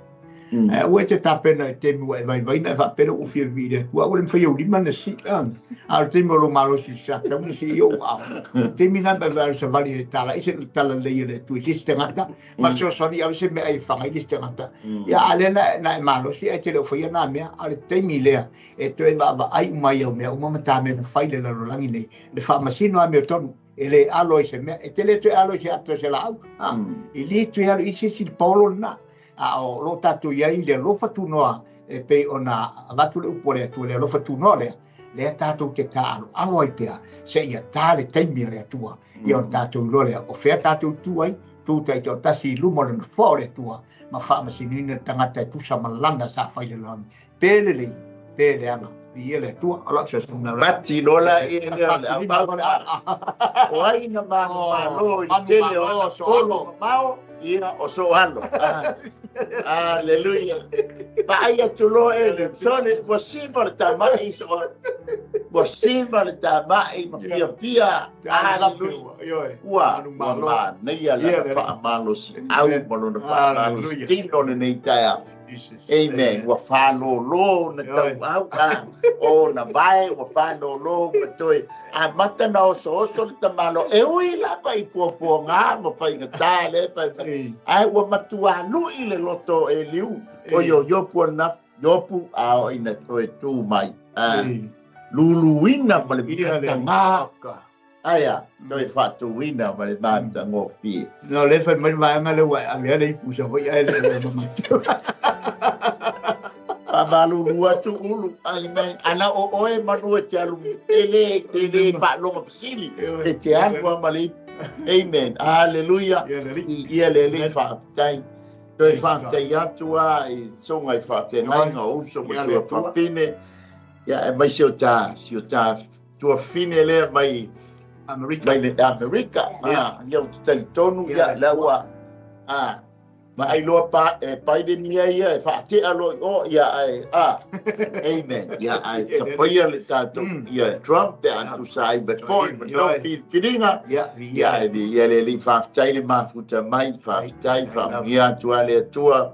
[SPEAKER 2] Ae aua e te tapena i taimi ua e vaivaina e faapea lea ua fia vivii i le Atua, aua le mafai ou lima na sii, a o le taimi o lou malosi i le sa, tatau ona sii ou aao. O le taimi lena pe a savali e tala ai se tala lelei a le Atua i se isi tagata, ma fesoasoani i ave se meaai e faga ai le isi tagata. Ia, a o lea na e malosi ae te le o faia na mea, a o le taimi lea e toe vaavaai uma ai au mea uma ma ta mea na fai i le lalolagi nei, le faamasino amiotonu. E le alo i se mea, e te le toe alo i se ata o se laau. Ha? E le toe alo i se isi paolo lena. A o lo tatou i ai i le alofa tunoa e pei ona avatu le upu a le Atua, le alofa tunoa lea, lea tatou te taaloalo ai pea seia ta le taimi a le Atua. Ia ona tatou iloa lea, o fea tatou tu ai, tu taitoatasi i luma o le nofoa o le Atua, ma faamasinoina le tagata e tusa ma lana sa fai i le lalolagi. Pe lelei, pe leaga, viia le Atua. O lau fesoasoani lena.
[SPEAKER 1] Pati loa la ia lea o le aupau. O ai na manumalo i le tele o ana polo mamao, ia o Soalo. Aleluia. Vaai atu loa e le sole, ua siva le tamai Soalo. Ua siva le tamai ma fiafia. Aleluia. Ua manaia lana faamalosiau ma lona faamalositino lenei taeao. Amen. Ua whālōlō na tauau a o na vae, ua whālōlō ma toe amata na oso oso le tamalo. E ui lava i puapuaga ma faigata le fai mai. Ae ua matua lui le loto e liu. O yo Iopu ana Iopu a o ina toe tū mai. Luluina ma le matagā. Aia, toe faatūina ma le matagofie.
[SPEAKER 2] No, le fai mai le vaega lea ua e ave ai le ipu i Savaii ae le o ma matou.
[SPEAKER 1] Faamalulu atu Ulu, amen. Ana o oe manu e te alu, e le, e le faalogo fesili, e te alu lava ma le ipu. Amen. Hallelujah. Ia le Alii faafetai. Toe faafetai atu lava i susuga i faafeagaiga o uso ma tuafafine. Ia, aemaise o ta, si o ta tuafafine lea mai
[SPEAKER 2] Amerika.
[SPEAKER 1] Mai le Amerika. Ah, ia ou te talitonu, ia, lea ua, ah, vaai loa pa, e Biden ia ia, e faatea loa i o, ia, ae, ah, amen. Ia, ae sapaia le tatou, ia, Trump, pe a tusa ai ma foi, ma tou filifiliga.
[SPEAKER 2] Ia,
[SPEAKER 1] Ia, e, ia le Alii, faafetai le mafuta mai, faafetai, faamanuia atu lava le Atua.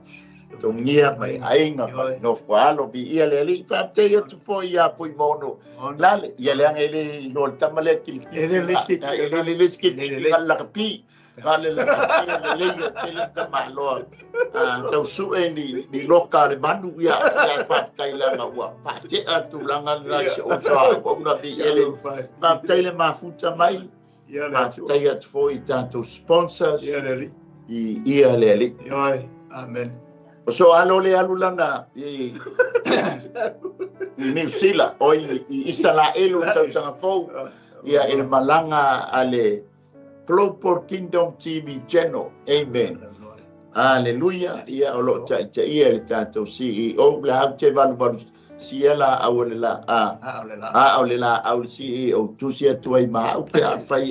[SPEAKER 1] Togia mai aiga ma le nofo alo viia le Alii. Faafetai atu foi ia Fuimaono Lale. Ia leaga e le iloa le tama lea kilikiti. E le le kilikiti lakapi. Na le lagatia lelei o tele tamaloa tau su'e ni loka a le manu, ia ae faafetai leaga ua faate'a tulaga lena i si ou uso a auauna viia le. Faafetai le mafuta mai, faafetai atu foi i tatou sponsors i ia le Alii.
[SPEAKER 2] Amen.
[SPEAKER 1] O so alo le alu lana i Niu Sila o i Isalaelu i le tausaga fou, ia i le malaga a le Global Kingdom TV Channel. Amen. Aleluia. Ia o lo o taitaia e le tatou CEO le au te valuvalu sia la au le la a a o le la au le CEO tusi atu ai ma au pe a fai.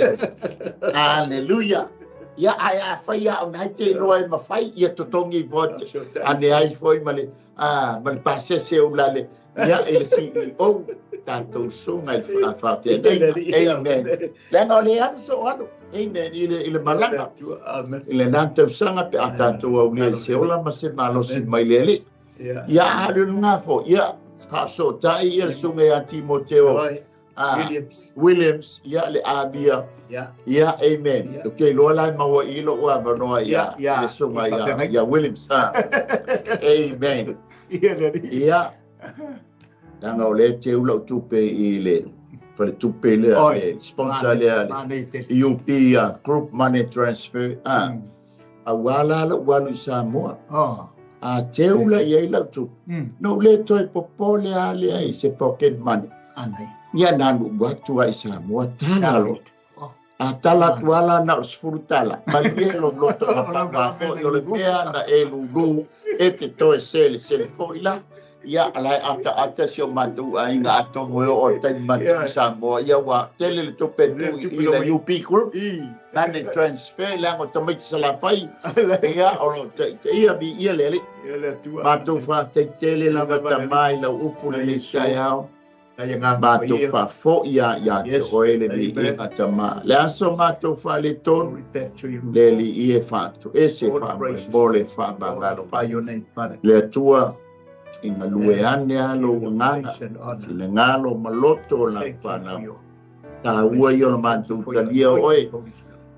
[SPEAKER 1] Aleluia. Ia ai a fai a o nai te iloa e mafai ia totogi vote ane ai foi ma le ma le pasese o lale ia i le CEO tatou suga i le faafeagaiga. Amen. Leaga o le alu so alu. Amen. I le malaga. I le nā tausaga pe a tatou aulia i se ola ma se malosi mai le Alii. Ia alu le ngā fo. Ia faasootai ia le suga ia Timoteo Williams, ia le avia. Ia, amen. O te iloa la e maua i lou avanoa ia le suga ia Williams. Amen. Ia, leaga o lea e teu lau tupe i le faletupe lea, le sponsor lea, le UP Group Money Transfer. Aua la lou alu i Samoa. A teu la i ai lau tupe, na ou le toe popole lava lea i se pocket money. Ia na alu atu lava i Samoa, tala loa. A tala atu lava la na o le $10, malie lou loto na paga foi o le mea na e lulu e te toe selesele foi la. Ia, la e ataata si o matou aiga atonu e oo i le taimi matou i Samoa, ia ua tele le tupe e tuu i le UP Group, money transfer, leaga o tamaiti Salafai, ia, o lo o taitaia viia le Alii. Matou faafetai tele lava tama i lau upu lenei taeao. Matou faafoi lava ia te oe le viiga tama. Le aso matou faaletonu, le Alii e faatoese faamolemole faamagalo mai. Le Atua, i galue ane a lou agaga, finagalo ma loto o lau fanau. Taua ia o le matou talia oe,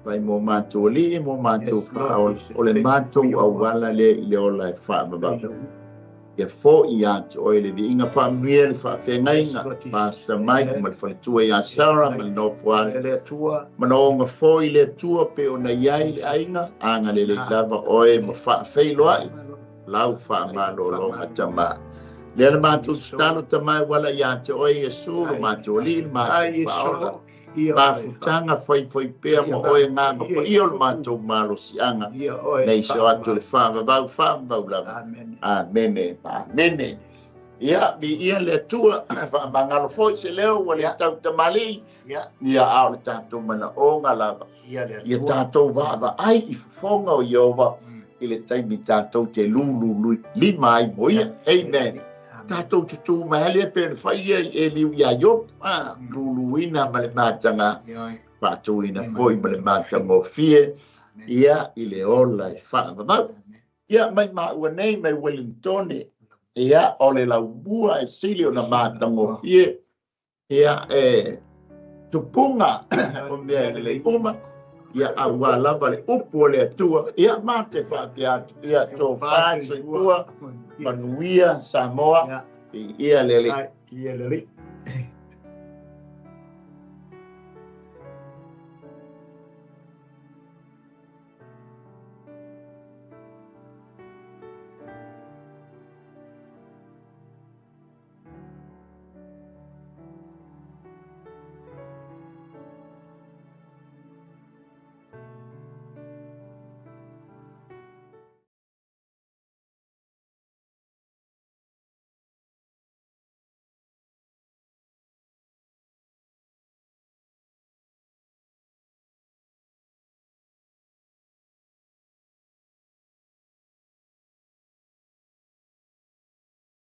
[SPEAKER 1] fai mo matou alii mo matou faaola, o le matou auala lea i le ola e faavavau. Ia foi ia te oe le viiga faamanuia le faafeagaiga, Pastor Mike ma le faletua ia Sarah ma le nofoaga. Manaoga foi le Atua pe ona i ai le aiga, agalelei lava oe ma faafeiloai lau faamalologa tama. Lea le matou tatalo tama e uala ia te oe Iesu lo matou Alii le matou Faaola. Mafutaga faifai pea ma oe agaga paia o le matou malosiaga nei so atu le faavavau faavavau lava. Amene, amene. Ia, viia le Atua, faamagalo foi se leo ua le tau tamalii, ia a o le tatou manaoga lava. Ia tatou vaavaai i fofoga o Ieova i le taimi tatou te lulu lima ai mo ia. Amen. Tatou tutū mai a lea pe na fai ia i Eliu iā Iopo, luluina ma le mataga, faatulina foi ma le matagofie ia i le ola e faavavau. Ia mai maua nei mai Wellingtone, ia o le laumua e sili ona matagofie, ia e tupuga o mea e lelei uma, ia aua lava le upu o le Atua, ia ma te faapea atu, ia tofa soifua, manuia Samoa, viia le Alii.